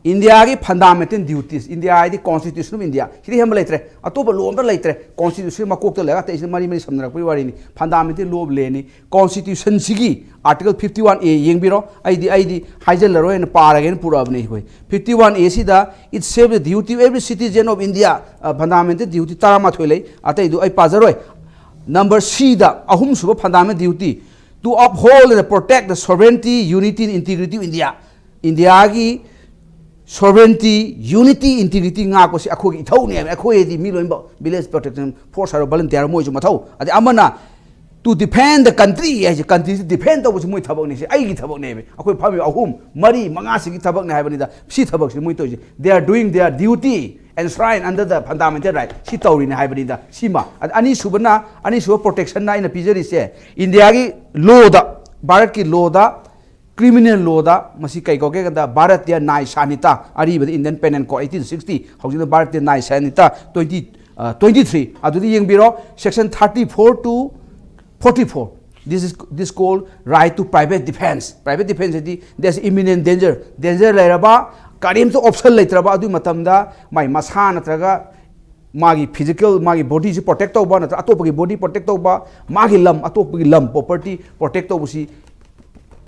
ꯏꯟꯗꯤꯌꯥꯒꯤ ꯐꯟꯗꯥꯃꯦꯟꯇꯦꯜ ꯗ꯭ꯌꯨꯇꯤꯁ, ꯏꯟꯗꯤꯌꯥ ꯍꯥꯏꯗꯤ ꯀꯣꯟꯁꯇꯤꯇ꯭ꯌꯨꯁꯟ ꯑꯣꯐ ꯏꯟꯗꯤꯌꯥ, ꯁꯤꯗꯤ ꯍꯦꯟꯕ ꯂꯩꯇ꯭ꯔꯦ, ꯑꯇꯣꯞꯄ ꯂꯣ ꯑꯝꯇ ꯂꯩꯇ꯭ꯔꯦ꯫ ꯀꯣꯟꯁꯇꯤꯇ꯭ꯌꯨꯁꯟ ꯃꯀꯣꯛꯇ ꯂꯩꯔꯒ ꯑꯇꯩꯁꯤꯅ ꯃꯔꯤ ꯃꯔꯤ ꯁꯝꯅꯔꯛꯄꯒꯤ ꯋꯥꯔꯤꯅꯤ꯫ ꯐꯟꯗꯥꯃꯦꯟꯇꯦꯜ ꯂꯣ ꯑꯣꯐ ꯂꯦꯟꯅꯤ꯫ ꯀꯣꯟꯁꯇꯤꯇ꯭ꯌꯨꯁꯟꯁꯤꯒꯤ ꯑꯥꯔꯇꯤꯀꯜ ꯐꯤꯐꯇꯤ ꯋꯥꯟ ꯑꯦ ꯌꯦꯡꯕꯤꯔꯣ, ꯑꯩꯗꯤ, ꯑꯩꯗꯤ ꯍꯥꯏꯖꯤꯜꯂꯔꯣꯏꯅ ꯄꯥꯔꯒꯦꯅ ꯄꯨꯔꯛꯑꯕꯅꯤ ꯑꯩꯈꯣꯏ꯫ ꯐꯤꯐꯇꯤ ꯋꯥꯟ ꯑꯦ ꯁꯤꯗ, "It saves the duty of every citizen of India", ꯑ, ꯐꯟꯗꯥꯃꯦꯟꯇꯦꯜ ꯗ꯭ꯌꯨꯇꯤ ꯇꯔꯥꯃꯥꯊꯣꯏ ꯂꯩ, ꯑꯇꯩꯗꯨ ꯑꯩ ꯄꯥꯖꯔꯣꯏ꯫ ꯅꯝꯕꯔ ꯁꯤꯗ, ꯑꯍꯨꯝꯁꯨꯕ fundamental duty, "To uphold and protect the sovereignty, unity and integrity of India", ꯏꯟꯗꯤꯌꯥꯒꯤ ꯁꯣꯚꯔꯦꯟꯇꯤ, ꯌꯨꯅꯤꯇꯤ, ꯏꯟꯇꯤꯒ꯭ꯔꯤꯇꯤ ꯉꯥꯛꯄꯁꯤ ꯑꯩꯈꯣꯏꯒꯤ ꯏꯊꯧꯅꯦꯕ꯫ ꯑꯩꯈꯣꯏ ꯍꯥꯏꯗꯤ ꯃꯤ ꯂꯣꯏꯅꯃꯛ, ꯚꯤꯂꯦꯖ ꯄ꯭ꯔꯣꯇꯦꯛꯁꯟ ꯐꯣꯔꯁ ꯍꯥꯏꯔꯣ, ꯚꯣꯂꯨꯟꯇꯤꯌꯥꯔ, ꯃꯣꯏꯁꯨ ꯃꯊꯧ꯫ ꯑꯗꯩ ꯑꯃꯅ, "To defend the country" ꯍꯥꯏꯁꯦ, ꯀꯟꯇ꯭ꯔꯤꯁꯤ ꯗꯤꯐꯦꯟ ꯇꯧꯕꯁꯤ ꯃꯣꯏ ꯊꯕꯛꯅꯤ꯫ ꯁꯤ ꯑꯩꯒꯤ ꯊꯕꯛꯅꯦꯕ, ꯑꯩꯈꯣꯏ ꯐꯝꯃꯤꯕ ꯑꯍꯨꯝ, ꯃꯔꯤ, ꯃꯉꯥꯁꯤꯒꯤ ꯊꯕꯛꯅꯦ ꯍꯥꯏꯕꯅꯤꯗ꯫ ꯁꯤ ꯊꯕꯛꯁꯤ ꯃꯣꯏ ꯇꯧꯔꯤꯁꯦ, they are doing their duty enshrined under the fundamental right, ꯁꯤ ꯇꯧꯔꯤꯅꯦ ꯍꯥꯏꯕꯅꯤꯗ꯫ ꯁꯤꯃ꯫ ꯑꯗ ꯑꯅꯤꯁꯨꯕꯅ, ꯑꯅꯤꯁꯨꯕ ꯄ꯭ꯔꯣꯇꯦꯛꯁꯟꯅ ꯑꯩꯅ ꯄꯤꯖꯔꯤꯁꯦ, ꯏꯟꯗꯤꯌꯥꯒꯤ ꯂꯣꯗ, ꯚꯥꯔꯠꯀꯤ ꯂꯣꯗ ꯀ꯭ꯔꯤꯃꯤꯅꯦꯜ ꯂꯣꯗ ꯃꯁꯤ ꯀꯩ ꯀꯧꯒꯦ ꯍꯥꯏ ꯀꯥꯟꯗ ꯚꯥꯔꯇꯤꯌ ꯅꯥꯏ ꯁꯥꯅꯤꯇꯥ, ꯑꯔꯤꯕꯗ Indian penal code eighteen sixty, ꯍꯧꯖꯤꯛꯅ Bharatiya Nyaya ꯁꯥꯅꯤꯇꯥ twenty twenty three, ꯑꯗꯨꯗ ꯌꯦꯡꯕꯤꯔꯣ, section thirty four to forty four, this is this called right to private defense. Private defense ꯍꯥꯏꯗꯤ there's imminent danger, danger ꯂꯩꯔꯕ, ꯀꯔꯤꯝꯇ ꯑꯣꯞꯁꯟ ꯂꯩꯇ꯭ꯔꯕ, ꯑꯗꯨꯒꯤ ꯃꯇꯝꯗ ꯃꯥꯏ ꯃꯁꯥ ꯅꯠꯇ꯭ꯔꯒ ꯃꯥꯒꯤ ꯐꯤꯖꯤꯀꯦꯜ, ꯃꯥꯒꯤ ꯕꯣꯗꯤꯁꯤ ꯄ꯭ꯔꯣꯇꯦꯛ ꯇꯧꯕ ꯅꯠꯇ꯭ꯔꯒ ꯑꯇꯣꯞꯄꯒꯤ ꯕꯣꯗꯤ ꯄ꯭ꯔꯣꯇꯦꯛ ꯇꯧꯕ, ꯃꯥꯒꯤ ꯂꯝ, ꯑꯇꯣꯞꯄꯒꯤ ꯂꯝ, ꯄ꯭ꯔꯣꯄꯔꯇꯤ ꯄ꯭ꯔꯣꯇꯦꯛ ꯇꯧꯕꯁꯤ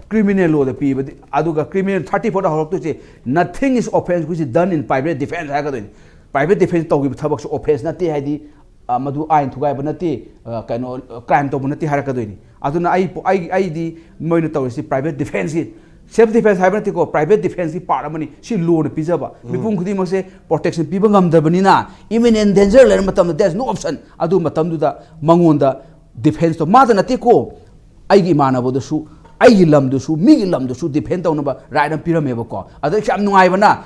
ꯀ꯭ꯔꯤꯃꯤꯅꯦꯜ ꯂꯣꯗ ꯄꯤꯕꯗꯤ, ꯑꯗꯨꯒ ꯀ꯭ꯔꯤꯃꯤꯅꯦꯜ ꯊꯥꯔꯇꯤ ꯐꯣꯔꯗ ꯍꯧꯔꯛꯇꯣꯏꯁꯦ, nothing is offense which is done in private defense ꯍꯥꯏꯔꯛꯀꯗꯣꯏꯅꯤ꯫ ꯄ꯭ꯔꯥꯏꯚꯦꯠ ꯗꯤꯐꯦꯟꯁ ꯇꯧꯈꯤꯕ ꯊꯕꯛꯁꯨ ꯑꯣꯐꯦꯟꯁ ꯅꯠꯇꯦ, ꯍꯥꯏꯗꯤ ꯑ, ꯃꯗꯨ ꯑꯥꯏꯟ ꯊꯨꯒꯥꯏꯕ ꯅꯠꯇꯦ, ꯑ, ꯀꯩꯅꯣ, ꯀ꯭ꯔꯥꯏꯝ ꯇꯧꯕ ꯅꯠꯇꯦ ꯍꯥꯏꯔꯛꯀꯗꯣꯏꯅꯤ꯫ ꯑꯗꯨꯅ ꯑꯩ, ꯑꯩ, ꯑꯩꯗꯤ ꯃꯣꯏꯅ ꯇꯧꯔꯤꯁꯤ ꯄ꯭ꯔꯥꯏꯚꯦꯠ ꯗꯤꯐꯦꯟꯁꯀꯤ, ꯁꯦꯜꯐ ꯗꯤꯐꯦꯟꯁ ꯍꯥꯏꯕ ꯅꯠꯇꯦꯀꯣ, ꯄ꯭ꯔꯥꯏꯚꯦꯠ ꯗꯤꯐꯦꯟꯁꯀꯤ ꯄꯥꯔꯠ ꯑꯃꯅꯤ꯫ ꯁꯤ ꯂꯣꯅ ꯄꯤꯖꯕ꯫ ꯃꯤꯄꯨꯝ ꯈꯨꯗꯤꯡꯃꯛꯁꯦ ꯄ꯭ꯔꯣꯇꯦꯛꯁꯟ ꯄꯤꯕ ꯉꯝꯗꯕꯅꯤꯅ, imminent danger ꯂꯩꯔ ꯃꯇꯝꯗ, there is no option, ꯑꯗꯨ ꯃꯇꯝꯗꯨꯗ ꯃꯉꯣꯟꯗ ꯗꯤꯐꯦꯟꯁꯇꯣ ꯃꯥꯗ ꯅꯠꯇꯦꯀꯣ, ꯑꯩꯒꯤ ꯏꯃꯥꯟꯅꯕꯗꯨꯁꯨ, ꯑꯩꯒꯤ ꯂꯝꯗꯨꯁꯨ, ꯃꯤꯒꯤ ꯂꯝꯗꯨꯁꯨ ꯗꯤꯐꯦꯟ ꯇꯧꯅꯕ ꯔꯥꯏꯠ ꯑꯃ ꯄꯤꯔꯝꯃꯦꯕꯀꯣ꯫ ꯑꯗ ꯌꯥꯝ ꯅꯨꯡꯉꯥꯏꯕꯅ,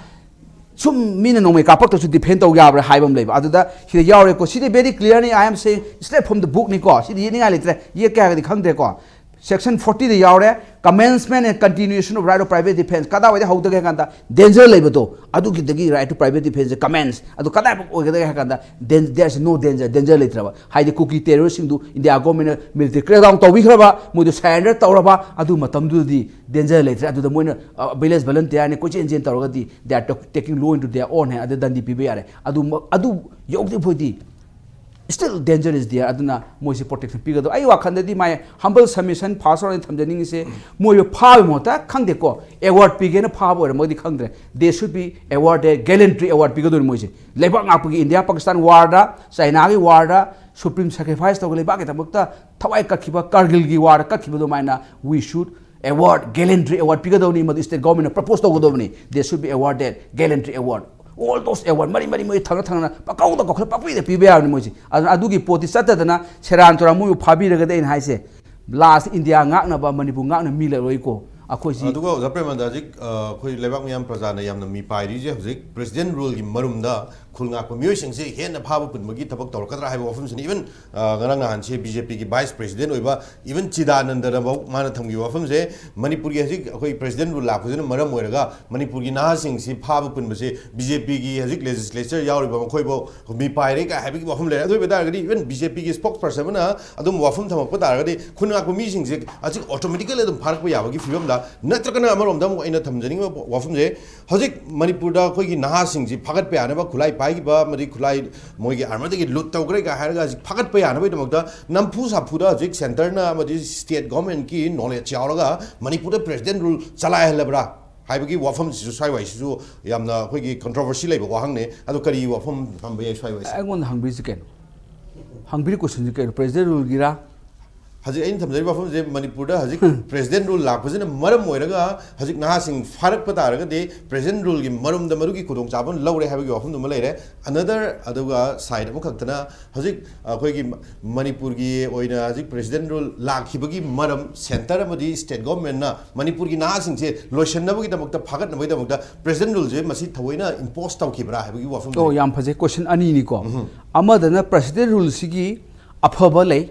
ꯁꯨꯝ ꯃꯤꯅ ꯅꯣꯡꯃꯩ ꯀꯥꯞꯄꯛꯇꯁꯨ ꯗꯤꯐꯦꯟ ꯇꯧ ꯌꯥꯕ꯭ꯔꯥ ꯍꯥꯏꯕ ꯑꯃ ꯂꯩꯕ꯫ ꯑꯗꯨꯗ ꯁꯤꯗ ꯌꯥꯎꯔꯦꯀꯣ꯫ ꯁꯤꯗꯤ very clearly I am saying straight from the book ꯅꯤꯀꯣ꯫ ꯁꯤꯗꯤ ꯌꯦꯠꯅꯤꯡꯉꯥꯏ ꯂꯩꯇ꯭ꯔꯦ꯫ ꯌꯦꯠꯀꯦ ꯍꯥꯏꯔꯒꯗꯤ ꯈꯪꯗ꯭ꯔꯦꯀꯣ꯫ Section forty ꯗ ꯌꯥꯎꯔꯦ, commencement and continuation of right of private defense꯫ ꯀꯗꯥꯏꯋꯥꯏꯗ ꯍꯧꯗꯒꯦ ꯍꯥꯏ ꯀꯥꯟꯗ, danger ꯂꯩꯕꯗꯣ, ꯑꯗꯨꯒꯤꯗꯒꯤ right to private defense commence꯫ ꯑꯗꯨ ꯀꯗꯥꯏꯐꯥꯎ ꯑꯣꯏꯒꯗꯒꯦ ꯍꯥꯏ ꯀꯥꯟꯗ, there is no danger, danger ꯂꯩꯇ꯭ꯔꯕ꯫ ꯍꯥꯏꯗꯤ ꯀꯨꯀꯤ ꯇꯦꯔꯣꯔꯤꯁꯁꯤꯡꯗꯨ ꯏꯟꯗꯤꯌꯥ ꯒꯣꯔꯃꯦꯟꯅ ꯃꯤꯂꯤꯇꯔꯤ ꯀ꯭ꯔꯦꯛ ꯗꯥꯎꯟ ꯇꯧꯕꯤꯈ꯭ꯔꯕ, ꯃꯣꯏꯗꯨ ꯁꯔꯦꯟꯗꯔ ꯇꯧꯔꯕ, ꯑꯗꯨ ꯃꯇꯝꯗꯨꯗꯗꯤ danger ꯂꯩꯇ꯭ꯔꯦ꯫ ꯑꯗꯨꯗ ꯃꯣꯏꯅ ꯚꯤꯂꯦꯖ ꯚꯣꯂꯟꯇꯤꯌꯔꯅꯤ, ꯀꯣꯏꯆꯦꯟ ꯆꯦꯟ ꯇꯧꯔꯒꯗꯤ they are taking law into their own hand, ꯑꯗꯨ ꯗꯟꯗꯤ ꯄꯤꯕ ꯌꯥꯔꯦ꯫ ꯑꯗꯨ, ꯑꯗꯨ ꯌꯧꯗ꯭ꯔꯤ ꯐꯥꯎꯗꯤ still danger is there꯫ ꯑꯗꯨꯅ ꯃꯣꯏꯁꯦ ꯄ꯭ꯔꯣꯇꯦꯛꯁꯟ ꯄꯤꯒꯗꯕ꯫ ꯑꯩ ꯋꯥꯈꯜꯗꯗꯤ, my humble submission, first round ꯊꯝꯖꯅꯤꯡꯉꯤꯁꯦ, ꯃꯣꯏꯕꯨ ꯐꯥꯕꯒꯤ ꯃꯍꯨꯠꯇ, ꯈꯪꯗꯦꯀꯣ, ꯑꯦꯋꯥꯔꯗ ꯄꯤꯒꯦꯅ ꯐꯥꯕ ꯑꯣꯏꯔꯝꯃꯒꯗꯤ ꯈꯪꯗ꯭ꯔꯦ, they should be awarded gallantry award ꯄꯤꯒꯗꯣꯏꯅꯤ ꯃꯣꯏꯁꯦ꯫ ꯂꯩꯕꯥꯛ ꯉꯥꯛꯄꯒꯤ, ꯏꯟꯗꯤꯌꯥ ꯄꯥꯀꯤꯁꯇꯥꯟ ꯋꯥꯔꯗ, ꯆꯥꯏꯅꯥꯒꯤ ꯋꯥꯔꯗ supreme sacrifice ꯇꯧꯔꯒ ꯂꯩꯕꯥꯛꯀꯤꯗꯃꯛꯇ ꯊꯋꯥꯏ ꯀꯠꯈꯤꯕ, ꯀꯥꯔꯒꯤꯜꯒꯤ ꯋꯥꯔꯗ ꯀꯠꯈꯤꯕ ꯑꯗꯨꯃꯥꯏꯅ, we should award, gallantry award ꯄꯤꯒꯗꯕꯅꯤ꯫ ꯃꯗꯨ ꯁ꯭ꯇꯦꯠ ꯒꯣꯔꯃꯦꯟꯅ ꯄ꯭ꯔꯄꯣꯖ ꯇꯧꯒꯗꯕꯅꯤ, they should be awarded gallantry award꯫ All those award ꯃꯔꯤ ꯃꯔꯤ ꯃꯣꯏ ꯊꯪꯅ ꯊꯪꯅ ꯄꯪꯀꯧꯗ ꯀꯧꯈꯠꯂ ꯄꯪꯄꯤꯗ ꯄꯤꯕ ꯌꯥꯕꯅꯤ ꯃꯣꯏꯁꯦ꯫ ꯑꯗꯨꯅ ꯑꯗꯨꯒꯤ ꯄꯣꯠꯇꯤ ꯆꯠꯇꯗꯅ ꯁꯦꯔꯥꯟ ꯇꯨꯔꯥꯟ ꯃꯣꯏꯕꯨ ꯐꯥꯕꯤꯔꯒꯗꯤ, ꯑꯩꯅ ꯍꯥꯏꯁꯦ, ꯂꯥꯁ ꯏꯟꯗꯤꯌꯥ ꯉꯥꯛꯅꯕ, ꯃꯅꯤꯄꯨꯔ ꯉꯥꯛꯅ ꯃꯤ ꯂꯩꯔꯣꯏꯀꯣ ꯑꯩꯈꯣꯏꯁꯤ꯫ ꯑꯗꯨꯒ ꯑꯣꯖꯥ ꯄ꯭ꯔꯦꯃꯥꯅꯟꯗ, ꯍꯧꯖꯤꯛ, ꯑ, ꯑꯩꯈꯣꯏ ꯂꯩꯕꯥꯛ ꯃꯤꯌꯥꯝ ꯄ꯭ꯔꯖꯥꯅ ꯌꯥꯝꯅ ꯃꯤꯄꯥꯏꯔꯤꯁꯦ ꯍꯧꯖꯤꯛ ꯄ꯭ꯔꯦꯁꯤꯗꯦꯟ ꯔꯨꯜꯒꯤ ꯃꯔꯨꯝꯗ ꯈꯨꯜ ꯉꯥꯛꯄ ꯃꯤꯑꯣꯏꯁꯤꯡꯁꯦ ꯍꯦꯟꯅ ꯐꯥꯕ ꯄꯨꯟꯕꯒꯤ ꯊꯕꯛ ꯇꯧꯔꯛꯀꯗ꯭ꯔꯥ ꯍꯥꯏꯕ ꯋꯥꯐꯝꯁꯤꯅ, even ꯉꯔꯥꯡ ꯅꯍꯥꯟꯁꯦ ꯕꯤ ꯖꯦ ꯄꯤꯒꯤ vice president ꯑꯣꯏꯕ even ꯆꯤꯗꯥꯅꯟꯗꯅꯐꯥꯎ ꯃꯥꯅ ꯊꯝꯈꯤꯕ ꯋꯥꯐꯝꯁꯦ, ꯃꯅꯤꯄꯨꯔꯒꯤ ꯍꯧꯖꯤꯛ ꯑꯩꯈꯣꯏ president rule ꯂꯥꯛꯄꯁꯤꯅ ꯃꯔꯝ ꯑꯣꯏꯔꯒ ꯃꯅꯤꯄꯨꯔꯒꯤ ꯅꯍꯥꯁꯤꯡꯁꯤ ꯐꯥꯕ ꯄꯨꯟꯕꯁꯦ ꯕꯤ ꯖꯦ ꯄꯤꯒꯤ ꯍꯧꯖꯤꯛ legislature ꯌꯥꯎꯔꯤꯕ ꯃꯈꯣꯏꯐꯥꯎ ꯃꯤꯄꯥꯏꯔꯦ ꯀꯥꯏ ꯍꯥꯏꯕꯒꯤ ꯋꯥꯐꯝ ꯂꯩꯔꯦ꯫ ꯑꯗꯨ ꯑꯣꯏꯕ ꯇꯥꯔꯒꯗꯤ even ꯕꯤ ꯖꯦ ꯄꯤꯒꯤ spokesperson ꯑꯃꯅ ꯑꯗꯨꯝ ꯋꯥꯐꯝ ꯊꯝꯃꯛꯄ ꯇꯥꯔꯒꯗꯤ ꯈꯨꯟ ꯉꯥꯛꯄ ꯃꯤꯁꯤꯡꯁꯦ ꯍꯧꯖꯤꯛ automatically ꯑꯗꯨꯝ ꯐꯥꯔꯛꯄ ꯌꯥꯕꯒꯤ ꯐꯤꯕꯝꯗ, ꯅꯠꯇ꯭ꯔꯒꯅ ꯑꯃꯔꯣꯝꯗ ꯑꯃꯨꯛ ꯑꯩꯅ ꯊꯝꯖꯅꯤꯡꯕ ꯋꯥꯐꯝꯁꯦ, ꯍꯧꯖꯤꯛ ꯃꯅꯤꯄꯨꯔꯗ ꯑꯩꯈꯣꯏꯒꯤ ꯅꯍꯥꯁꯤꯡꯁꯤ ꯐꯥꯒꯠꯄ ꯌꯥꯅꯕ, ꯈꯨꯠꯂꯥꯏ ꯄꯥꯏꯈꯤꯕ ꯑꯃꯗꯤ ꯈꯨꯠꯂꯥꯏ ꯃꯣꯏꯒꯤ armyꯗꯒꯤ loot ꯇꯧꯈ꯭ꯔꯦ ꯀꯥꯏ ꯍꯥꯏꯔꯒ ꯍꯧꯖꯤꯛ ꯐꯥꯒꯠꯄ ꯌꯥꯅꯕꯒꯤꯗꯃꯛꯇ ꯅꯝꯐꯨ ꯁꯥꯐꯨꯗ ꯍꯧꯖꯤꯛ centreꯅ ꯑꯃꯗꯤ state governmentꯀꯤ knowledge ꯌꯥꯎꯔꯒ ꯃꯅꯤꯄꯨꯔꯗ president rule ꯆꯂꯥꯏꯍꯜꯂꯕ꯭ꯔꯥ ꯍꯥꯏꯕꯒꯤ ꯋꯥꯐꯝꯁꯤꯁꯨ ꯁ꯭ꯋꯥꯏꯋꯥꯏꯁꯤꯁꯨ ꯌꯥꯝꯅ ꯑꯩꯈꯣꯏꯒꯤ controversy ꯂꯩꯕ ꯋꯥꯍꯪꯅꯤ꯫ ꯑꯗꯨ ꯀꯔꯤ ꯋꯥꯐꯝ ꯊꯝꯕ ꯌꯥꯏ ꯁ꯭ꯋꯥꯏꯋꯥꯏꯁꯦ? ꯑꯩꯉꯣꯟꯗ ꯍꯪꯕꯤꯔꯤꯁꯤ ꯀꯩꯅꯣ? ꯍꯪꯕꯤꯔꯤ questionꯁꯤ ꯀꯩꯅꯣ? President ruleꯒꯤꯔꯥ? ꯍꯧꯖꯤꯛ ꯑꯩꯅ ꯊꯝꯖꯔꯤꯕ ꯋꯥꯐꯝꯁꯦ, ꯃꯅꯤꯄꯨꯔꯗ ꯍꯧꯖꯤꯛ president rule ꯂꯥꯛꯄꯁꯤꯅ ꯃꯔꯝ ꯑꯣꯏꯔꯒ ꯍꯧꯖꯤꯛ ꯅꯍꯥꯁꯤꯡ ꯐꯥꯔꯛꯄ ꯇꯥꯔꯒꯗꯤ president ruleꯒꯤ ꯃꯔꯨꯝꯗ ꯃꯗꯨꯒꯤ ꯈꯨꯗꯣꯡꯆꯥꯕ ꯂꯧꯔꯦ ꯍꯥꯏꯕꯒꯤ ꯋꯥꯐꯝꯗꯨꯃ ꯂꯩꯔꯦ꯫ Another, ꯑꯗꯨꯒ side ꯑꯃꯈꯛꯇꯅ ꯍꯧꯖꯤꯛ ꯑꯩꯈꯣꯏꯒꯤ ꯃ-, ꯃꯅꯤꯄꯨꯔꯒꯤ ꯑꯣꯏꯅ ꯍꯧꯖꯤꯛ president rule ꯂꯥꯛꯈꯤꯕꯒꯤ ꯃꯔꯝ centre ꯑꯃꯗꯤ state governmentꯅ ꯃꯅꯤꯄꯨꯔꯒꯤ ꯅꯍꯥꯁꯤꯡꯁꯦ ꯂꯣꯏꯁꯤꯟꯅꯕꯒꯤꯗꯃꯛꯇ, ꯐꯥꯒꯠꯅꯕꯒꯤꯗꯃꯛꯇ president ruleꯁꯦ ꯃꯁꯤ ꯊꯑꯣꯏꯅ impose ꯇꯧꯈꯤꯕ꯭ꯔꯥ ꯍꯥꯏꯕꯒꯤ ꯋꯥꯐꯝꯗꯨꯅꯤ꯫ ꯑꯣ, ꯌꯥꯝ ꯐꯖꯩ꯫ Question ꯑꯅꯤꯅꯤꯀꯣ꯫ ꯑꯃꯗꯅ president ruleꯁꯤꯒꯤ ꯑꯐꯕ ꯂꯩ,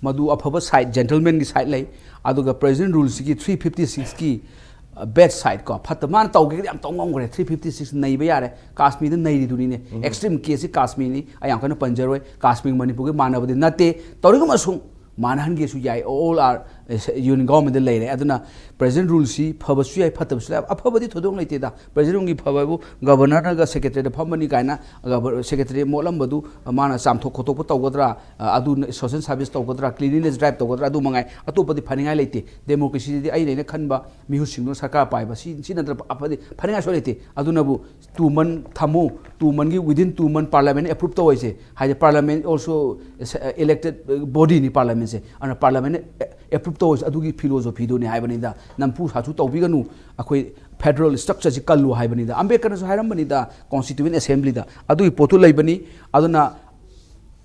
ꯃꯗꯨ ꯑꯐꯕ side, gentlemanꯒꯤ side ꯂꯩ, ꯑꯗꯨꯒ president ruleꯁꯤꯒꯤ three fifty sixꯀꯤ bad side ꯀꯣ, ꯐꯠꯇ, ꯃꯥꯅ ꯇꯧꯒꯦꯗꯤ ꯌꯥꯝ ꯇꯧ ꯉꯝꯈ꯭ꯔꯦ, three fifty six ꯅꯩꯕ ꯌꯥꯔꯦ, ꯀꯥꯁꯃꯤꯔꯗ ꯅꯩꯔꯤꯗꯨꯅꯤꯅꯦ꯫ Extreme caseꯁꯤ ꯀꯥꯁꯃꯤꯔꯅꯤ, ꯑꯩ ꯌꯥꯝ ꯀꯟꯅ ꯄꯟꯖꯔꯣꯏ, ꯀꯥꯁꯃꯤꯔ ꯃꯅꯤꯄꯨꯔꯒ ꯃꯥꯟꯅꯕꯗꯤ ꯅꯠꯇꯦ, ꯇꯧꯔꯤꯒꯨꯝꯕꯁꯨꯡ ꯃꯥꯟꯅꯍꯟꯒꯦꯁꯨ ꯌꯥꯏ, all are union governmentꯗ ꯂꯩꯔꯦ꯫ ꯑꯗꯨꯅ president ruleꯁꯤ ꯐꯕꯁꯨ ꯌꯥꯏ, ꯐꯠꯇꯕꯁꯨ ꯌꯥꯏ, ꯑꯐꯕꯗꯤ ꯊꯣꯏꯗꯣꯛꯅ ꯂꯩꯇꯦꯗ꯫ President ruleꯒꯤ ꯐꯕ ꯍꯥꯏꯕꯨ governorꯅꯒ secretaryꯗ ꯐꯝꯕꯅꯤ ꯀꯥꯏꯅ, ꯒꯕ-, secretary ꯃꯣꯠꯂꯝꯕꯗꯨ ꯃꯥꯅ ꯆꯥꯝꯊꯣꯛ ꯈꯣꯠꯇꯣꯛꯄ ꯇꯧꯒꯗ꯭ꯔꯥ, ꯑ, ꯑꯗꯨ social service ꯇꯧꯒꯗ꯭ꯔꯥ, cleanliness drive ꯇꯧꯒꯗ꯭ꯔꯥ, ꯑꯗꯨ ꯃꯉꯥꯏ, ꯑꯇꯣꯞꯄꯗꯤ ꯐꯅꯤꯡꯉꯥꯏ ꯂꯩꯇꯦ꯫ Democracyꯗꯗꯤ ꯑꯩꯅ, ꯑꯩꯅ ꯈꯟꯕ ꯃꯤꯍꯨꯠꯁꯤꯡꯗꯨꯅ ꯁꯔꯀꯥꯔ ꯄꯥꯏꯕ, ꯁꯤ, ꯁꯤ ꯅꯠꯇꯅ ꯑꯐꯗꯤ ꯐꯅꯤꯡꯉꯥꯏ ꯁꯣꯏ ꯂꯩꯇꯦ꯫ ꯑꯗꯨꯅꯕꯨ two month ꯊꯝꯃꯨ, two monthꯒꯤ, within two month parliamentꯅ approve ꯇꯧꯍꯩꯁꯦ꯫ ꯍꯥꯏꯗꯤ parliament also elected bodyꯅꯤ parliamentꯁꯦ꯫ ꯑꯗꯨꯅ parliamentꯅ approve ꯇꯧꯍꯩꯁꯦ, ꯑꯗꯨꯒꯤ philosophyꯗꯨꯅꯤ ꯍꯥꯏꯕꯅꯤꯗ꯫ ꯅꯝꯐꯨ ꯁꯥꯐꯨ ꯇꯧꯕꯤꯒꯅꯨ, ꯑꯩꯈꯣꯏ federal structureꯁꯤ ꯀꯜꯂꯨ ꯍꯥꯏꯕꯅꯤꯗ꯫ ꯑꯝꯕꯦꯗꯀꯔꯅꯁꯨ ꯍꯥꯏꯔꯝꯕꯅꯤꯗ constituent assemblyꯗ꯫ ꯑꯗꯨꯒꯤ ꯄꯣꯠꯇꯨ ꯂꯩꯕꯅꯤ꯫ ꯑꯗꯨꯅ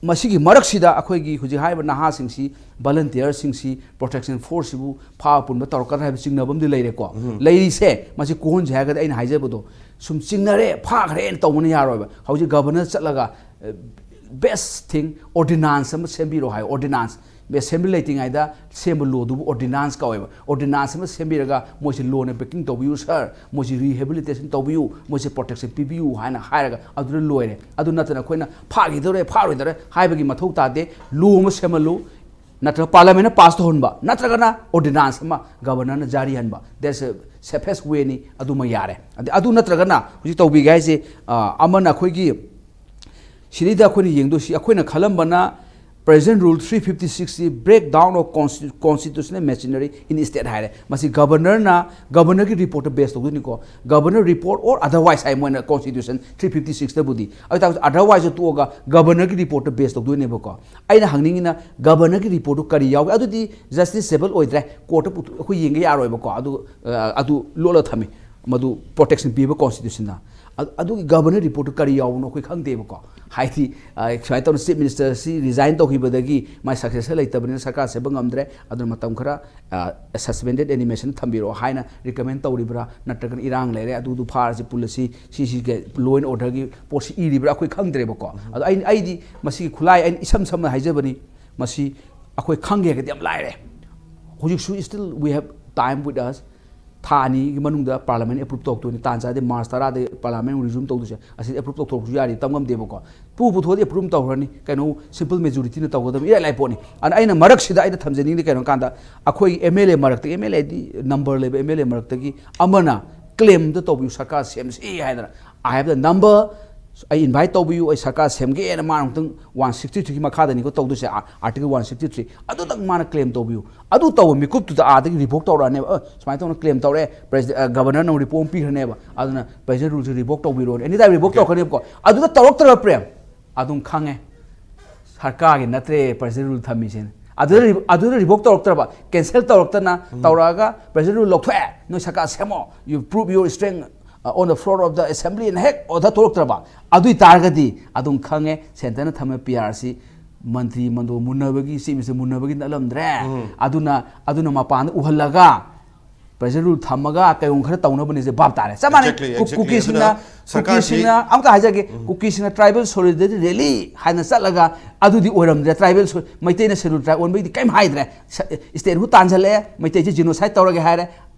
ꯃꯁꯤꯒꯤ ꯃꯔꯛꯁꯤꯗ ꯑꯩꯈꯣꯏꯒꯤ ꯍꯧꯖꯤꯛ ꯍꯥꯏꯔꯤꯕ ꯅꯍꯥꯁꯤꯡꯁꯤ, ꯚꯣꯂꯟꯇꯤꯌꯔꯁꯤꯡꯁꯤ ꯄ꯭ꯔꯣꯇꯦꯛꯁꯟ ꯐꯣꯔꯁꯁꯤꯕꯨ ꯐꯥꯕ ꯄꯨꯟꯕ ꯇꯧꯔꯛꯀꯗ꯭ꯔꯥ ꯍꯥꯏꯕ ꯆꯤꯡꯅꯕ ꯑꯃꯗꯤ ꯂꯩꯔꯦꯀꯣ꯫ ꯂꯩꯔꯤꯁꯦ ꯃꯁꯤ ꯀꯣꯟꯁꯦ ꯍꯥꯏꯔꯒꯗꯤ ꯑꯩꯅ ꯍꯥꯏꯖꯕꯗꯣ ꯁꯨꯝ ꯆꯤꯡꯅꯔꯦ, ꯐꯥꯈ꯭ꯔꯦꯅ ꯇꯧꯕꯅ ꯌꯥꯔꯣꯏꯕ꯫ ꯍꯧꯖꯤꯛ ꯒꯚꯔꯅꯔ ꯆꯠꯂꯒ, "Best thing, ordinance ꯑꯃ ꯁꯦꯝꯕꯤꯔꯣ" ꯍꯥꯏ꯫ Ordinance, ꯑꯦꯁꯦꯝꯕ꯭ꯂꯤ ꯂꯩꯇ꯭ꯔꯤꯉꯩꯗ ꯁꯦꯝꯕ ꯂꯣꯗꯨꯕꯨ ordinance ꯀꯧꯋꯦꯕ꯫ Ordinance ꯑꯃ ꯁꯦꯝꯕꯤꯔꯒ ꯃꯣꯏꯁꯦ ꯂꯣꯅ ꯕꯦꯀꯤꯡ ꯇꯧꯕꯤꯌꯨ ꯁꯥꯔ, ꯃꯣꯏꯁꯦ ꯔꯤꯍꯦꯕꯤꯂꯤꯇꯦꯁꯟ ꯇꯧꯕꯤꯌꯨ, ꯃꯣꯏꯁꯦ ꯄ꯭ꯔꯣꯇꯦꯛꯁꯟ ꯄꯤꯕꯤꯌꯨ ꯍꯥꯏꯅ ꯍꯥꯏꯔꯒ ꯑꯗꯨꯗ ꯂꯣꯏꯔꯦ꯫ ꯑꯗꯨ ꯅꯠꯇꯅ ꯑꯩꯈꯣꯏꯅ ꯐꯥꯈꯤꯗꯧꯔꯦ, ꯐꯥꯔꯣꯏꯗꯧꯔꯦ ꯍꯥꯏꯕꯒꯤ ꯃꯊꯧ ꯇꯥꯗꯦ꯫ ꯂꯣ ꯑꯃ ꯁꯦꯝꯍꯜꯂꯨ, ꯅꯠꯇ꯭ꯔꯒ ꯄꯥꯔꯂꯥꯃꯦꯟꯅ ꯄꯥꯁ ꯇꯧꯍꯟꯕ, ꯅꯠꯇ꯭ꯔꯒꯅ ordinance ꯑꯃ ꯒꯚꯔꯅꯔꯅ ꯖꯥꯔꯤ ꯍꯟꯕ, that's the safest wayꯅꯤ꯫ ꯑꯗꯨꯃ ꯌꯥꯔꯦ꯫ ꯑꯗ-, ꯑꯗꯨ ꯅꯠꯇ꯭ꯔꯒꯅ ꯍꯧꯖꯤꯛ ꯇꯧꯕꯤꯒꯦ ꯍꯥꯏꯁꯦ, ꯑ, ꯑꯃꯅ ꯑꯩꯈꯣꯏꯒꯤ ꯁꯤꯗꯩꯗ ꯑꯩꯈꯣꯏꯅ ꯌꯦꯡꯗꯣꯏꯁꯤ, ꯑꯩꯈꯣꯏꯅ ꯈꯜꯂꯝꯕꯅ President Rule three fifty sixꯁꯤ breakdown of consti-, constitutional machinery in state ꯍꯥꯏꯔꯦ꯫ ꯃꯁꯤ ꯒꯚꯔꯅꯔꯅ, ꯒꯚꯔꯅꯔꯒꯤ ꯔꯤꯄꯣꯔꯠꯇ ꯕꯦꯁ ꯇꯧꯗꯣꯏꯅꯤꯀꯣ꯫ Governor report or otherwise ꯍꯥꯏ ꯃꯣꯏꯅ Constitution three fifty sixꯇꯕꯨꯗꯤ꯫ ꯑꯗꯨ ꯇꯥꯔꯒꯁꯨ otherwise ꯇꯣꯛꯑꯒ ꯒꯚꯔꯅꯔꯒꯤ ꯔꯤꯄꯣꯔꯠꯇ ꯕꯦꯁ ꯇꯧꯗꯣꯏꯅꯦꯕꯀꯣ꯫ ꯑꯩꯅ ꯍꯪꯅꯤꯡꯉꯤꯅ ꯒꯚꯔꯅꯔꯒꯤ ꯔꯤꯄꯣꯔꯠꯇꯨ ꯀꯔꯤ ꯌꯥꯎꯏ? ꯑꯗꯨꯗꯤ ꯖꯁꯇꯤꯁꯦꯕꯜ ꯑꯣꯏꯗ꯭ꯔꯦ, ꯀꯣꯔꯠꯇ ꯄꯨꯊꯣꯛ-, ꯑꯩꯈꯣꯏ ꯌꯦꯡꯕ ꯌꯥꯔꯣꯏꯕꯀꯣ꯫ ꯑꯗꯨ, ꯑ, ꯑꯗꯨ ꯂꯣꯠꯂ ꯊꯝꯃꯤ꯫ ꯃꯗꯨ ꯄ꯭ꯔꯣꯇꯦꯛꯁꯟ ꯄꯤꯕ ꯀꯣꯟꯁꯇꯤꯇ꯭ꯌꯨꯁꯟꯅ꯫ ꯑ-, ꯑꯗꯨꯒꯤ ꯒꯚꯔꯅꯔ ꯔꯤꯄꯣꯔꯠꯇꯨ ꯀꯔꯤ ꯌꯥꯎꯕꯅꯣ ꯑꯩꯈꯣꯏ ꯈꯪꯗꯦꯕꯀꯣ꯫ ꯍꯥꯏꯗꯤ, ꯑ, ꯁꯨꯃꯥꯏꯅ ꯇꯧꯅ ꯆꯤꯐ ꯃꯤꯅꯤꯁꯇꯔꯁꯤ ꯔꯤꯖꯥꯏꯟ ꯇꯧꯈꯤꯕꯗꯒꯤ ꯃꯥꯏ ꯁꯛꯁꯦꯁꯔ ꯂꯩꯇꯕꯅꯤꯅ ꯁꯔꯀꯥꯔ ꯁꯦꯝꯕ ꯉꯝꯗ꯭ꯔꯦ꯫ ꯑꯗꯨꯅ ꯃꯇꯝ ꯈꯔ, ꯑ, suspended animation ꯊꯝꯕꯤꯔꯛꯑꯣ ꯍꯥꯏꯅ ꯔꯤꯀꯃꯦꯟ ꯇꯧꯔꯤꯕ꯭ꯔꯥ? ꯅꯠꯇ꯭ꯔꯒꯅ ꯏꯔꯥꯡ ꯂꯩꯔꯦ, ꯑꯗꯨꯗꯨ ꯐꯥꯔꯁꯤ, ꯄꯨꯜꯂꯁꯤ, ꯁꯤꯁꯤꯒ law and orderꯒꯤ ꯄꯣꯠꯁꯤ ꯏꯔꯤꯕ꯭ꯔꯥ? ꯑꯩꯈꯣꯏ ꯈꯪꯗ꯭ꯔꯦꯕꯀꯣ꯫ ꯑꯗꯣ ꯑꯩ, ꯑꯩꯗꯤ ꯃꯁꯤꯒꯤ ꯈꯨꯠꯂꯥꯏ, ꯑꯩꯅ ꯏꯁꯝ ꯁꯝꯅ ꯍꯥꯏꯖꯕꯅꯤ, ꯃꯁꯤ ꯑꯩꯈꯣꯏ ꯈꯪꯒꯦ ꯍꯥꯏꯔꯒꯗꯤ ꯌꯥꯝ ꯂꯥꯏꯔꯦ꯫ ꯍꯧꯖꯤꯛꯁꯨ still we have time with us꯫ ꯊꯥ ꯑꯅꯤꯒꯤ ꯃꯅꯨꯡꯗ ꯄꯥꯔꯂꯥꯃꯦꯟ ꯑꯦꯄ꯭ꯔꯨꯞ ꯇꯧꯔꯛꯇꯣꯏꯅꯤ꯫ ꯇꯥꯟ ꯆꯥꯗꯦ, ꯃꯥꯔꯆ ꯇꯔꯥꯗ ꯄꯥꯔꯂꯥꯃꯦꯟ ꯔꯤꯖ꯭ꯌꯨꯝ ꯇꯧꯗꯣꯏꯁꯦ꯫ ꯑꯁꯤꯗꯤ ꯑꯦꯄ꯭ꯔꯨꯞ ꯇꯧꯊꯣꯔꯛꯄꯁꯨ ꯌꯥꯔꯤ, ꯇꯝ ꯉꯝꯗꯦꯕꯀꯣ꯫ ꯄꯨ ꯄꯨꯊꯣꯛꯑꯗꯤ ꯑꯦꯄ꯭ꯔꯨꯞ ꯇꯧꯈ꯭ꯔꯅꯤ꯫ ꯀꯩꯅꯣ, ꯁꯤꯝꯄꯜ ꯃꯦꯖꯣꯔꯤꯇꯤꯅ ꯇꯧꯒꯗꯕꯅꯤ, ꯏꯔꯥꯏ ꯂꯥꯏ ꯄꯣꯠꯅꯤ꯫ ꯑꯗꯨꯅ ꯑꯩꯅ ꯃꯔꯛꯁꯤꯗ ꯑꯩꯅ ꯊꯝꯖꯅꯤꯡꯉꯤꯗꯤ ꯀꯩꯅꯣ ꯀꯥꯟꯗ, ꯑꯩꯈꯣꯏ ꯑꯦꯝ ꯑꯦꯜ ꯑꯦ ꯃꯔꯛꯇꯒꯤ, ꯑꯦꯝ ꯑꯦꯜ ꯑꯦꯗꯤ ꯅꯝꯕꯔ ꯂꯩꯕ ꯑꯦꯝ ꯑꯦꯜ ꯑꯦ ꯃꯔꯛꯇꯒꯤ ꯑꯃꯅ ꯀ꯭ꯂꯦꯝꯗ ꯇꯧꯕꯤꯌꯨ, ꯁꯔꯀꯥꯔ ꯁꯦꯝꯁꯤ ꯍꯥꯏꯗꯅ꯫ I have the number, ꯑꯩ ꯏꯟꯚꯥꯏꯠ ꯇꯧꯕꯤꯌꯨ, ꯑꯩ ꯁꯔꯀꯥꯔ ꯁꯦꯝꯒꯦꯅ ꯃꯥꯅ ꯑꯃꯨꯛꯇꯪ one sixty threeꯒꯤ ꯃꯈꯥꯗꯅꯤꯀꯣ ꯇꯧꯗꯣꯏꯁꯦ, ꯑꯥ, Article one sixty three꯫ ꯑꯗꯨꯗꯪ ꯃꯥꯅ ꯀ꯭ꯂꯦꯝ ꯇꯧꯕꯤꯌꯨ꯫ ꯑꯗꯨ ꯇꯧꯕ ꯃꯤꯀꯨꯞꯇꯨꯗ ꯑꯥꯗꯒꯤ ꯔꯤꯄꯣꯔꯠ ꯇꯧꯔꯛꯑꯅꯦꯕ, "ꯑ, ꯁꯨꯃꯥꯏꯅ ꯇꯧꯅ ꯀ꯭ꯂꯦꯝ ꯇꯧꯔꯛꯑꯦ, ꯄ꯭ꯔꯦꯁꯤꯗꯦ-, ꯑ, ꯒꯚꯔꯅꯔꯅ ꯑꯃꯨꯛ ꯔꯤꯄꯣꯔꯠ ꯑꯃ ꯄꯤꯈ꯭ꯔꯅꯦꯕ꯫ ꯑꯗꯨꯅ ꯄ꯭ꯔꯦꯁꯤꯗꯦꯟ ꯔꯨꯜꯁꯦ ꯔꯤꯚꯣꯛ ꯇꯧꯕꯤꯔꯣꯅ ꯑꯦꯅꯤ ꯇꯥꯏꯝ ꯔꯤꯚꯣꯛ ꯇꯧꯔꯛꯀꯅꯦꯕꯀꯣ"꯫ ꯑꯗꯨꯗ ꯇꯧꯔꯛꯇ꯭ꯔꯕ ꯄ꯭ꯔꯦꯝ, ꯑꯗꯨꯝ ꯈꯪꯉꯦ ꯁꯔꯀꯥꯔꯒꯤ ꯅꯠꯇ꯭ꯔꯦ ꯄ꯭ꯔꯦꯁꯤꯗꯦꯟ ꯔꯨꯜ ꯊꯝꯃꯤꯁꯦꯅ꯫ ꯑꯗꯨꯗ ꯔꯤ-, ꯑꯗꯨꯗ ꯔꯤꯚꯣꯛ ꯇꯧꯔꯛꯇ꯭ꯔꯕ, ꯀꯦꯟꯁꯦꯜ ꯇꯧꯔꯛꯇꯅ ꯇꯧꯔꯛꯑꯒ "ꯄ꯭ꯔꯦꯁꯤꯗꯦꯟ ꯔꯨꯜ ꯂꯧꯊꯣꯛꯑꯦ, ꯅꯣꯏ ꯁꯔꯀꯥꯔ ꯁꯦꯝꯃꯣ, you prove your strength, on the floor of the assembly ꯅ ꯍꯦꯛ order ꯊꯣꯛꯂꯛꯇ꯭ꯔꯕ, ꯑꯗꯨ ꯑꯣꯏꯇꯥꯔꯒꯗꯤ ꯑꯗꯨꯝ ꯈꯪꯉꯦ, centre ꯅ ꯊꯝꯕ P R ꯁꯤ ꯃꯟꯇ꯭ꯔꯤ ꯃꯟꯗꯣ ꯃꯨꯟꯅꯕꯒꯤ, chief minister ꯃꯨꯟꯅꯕꯒꯤ ꯅꯠꯂꯝꯗ꯭ꯔꯦ꯫ ꯑꯗꯨꯅ, ꯑꯗꯨꯅ ꯃꯄꯥꯟꯗ ꯎꯍꯜꯂꯒ president rule ꯊꯝꯃꯒ ꯀꯩꯒꯨꯝꯕ ꯈꯔ ꯇꯧꯅꯕꯅꯦꯁꯦ ꯚꯥꯞ ꯇꯥꯔꯦ꯫ ꯆꯞ ꯃꯥꯟꯅꯩ꯫ Exactly, ꯀꯨ-, exactly. ꯀꯨꯀꯤꯁꯤꯡꯅ, ꯑꯗꯨꯅ ꯁꯔꯀꯥꯔꯁꯤ ꯀꯨꯀꯤꯁꯤꯡꯅ ꯑꯃꯨꯛꯀ ꯍꯥꯏꯖꯒꯦ, ꯎꯝ꯫ ꯀꯨꯀꯤꯁꯤꯡꯅ tribal solidarity rally ꯍꯥꯏꯅ ꯆꯠꯂꯒ ꯑꯗꯨꯗꯤ ꯑꯣꯏꯔꯝꯗ꯭ꯔꯦ꯫ Tribal so-, ꯃꯩꯇꯩꯅ scheduled tribe ꯑꯣꯟꯕꯒꯤꯗꯤ ꯀꯩꯝ ꯍꯥꯏꯗ꯭ꯔꯦ꯫ ꯁ-, statehood ꯇꯥꯟꯁꯤꯜꯂꯛꯑꯦ, ꯃꯩꯇꯩꯁꯤ genocide ꯇꯧꯔꯒꯦ ꯍꯥꯏꯔꯦ꯫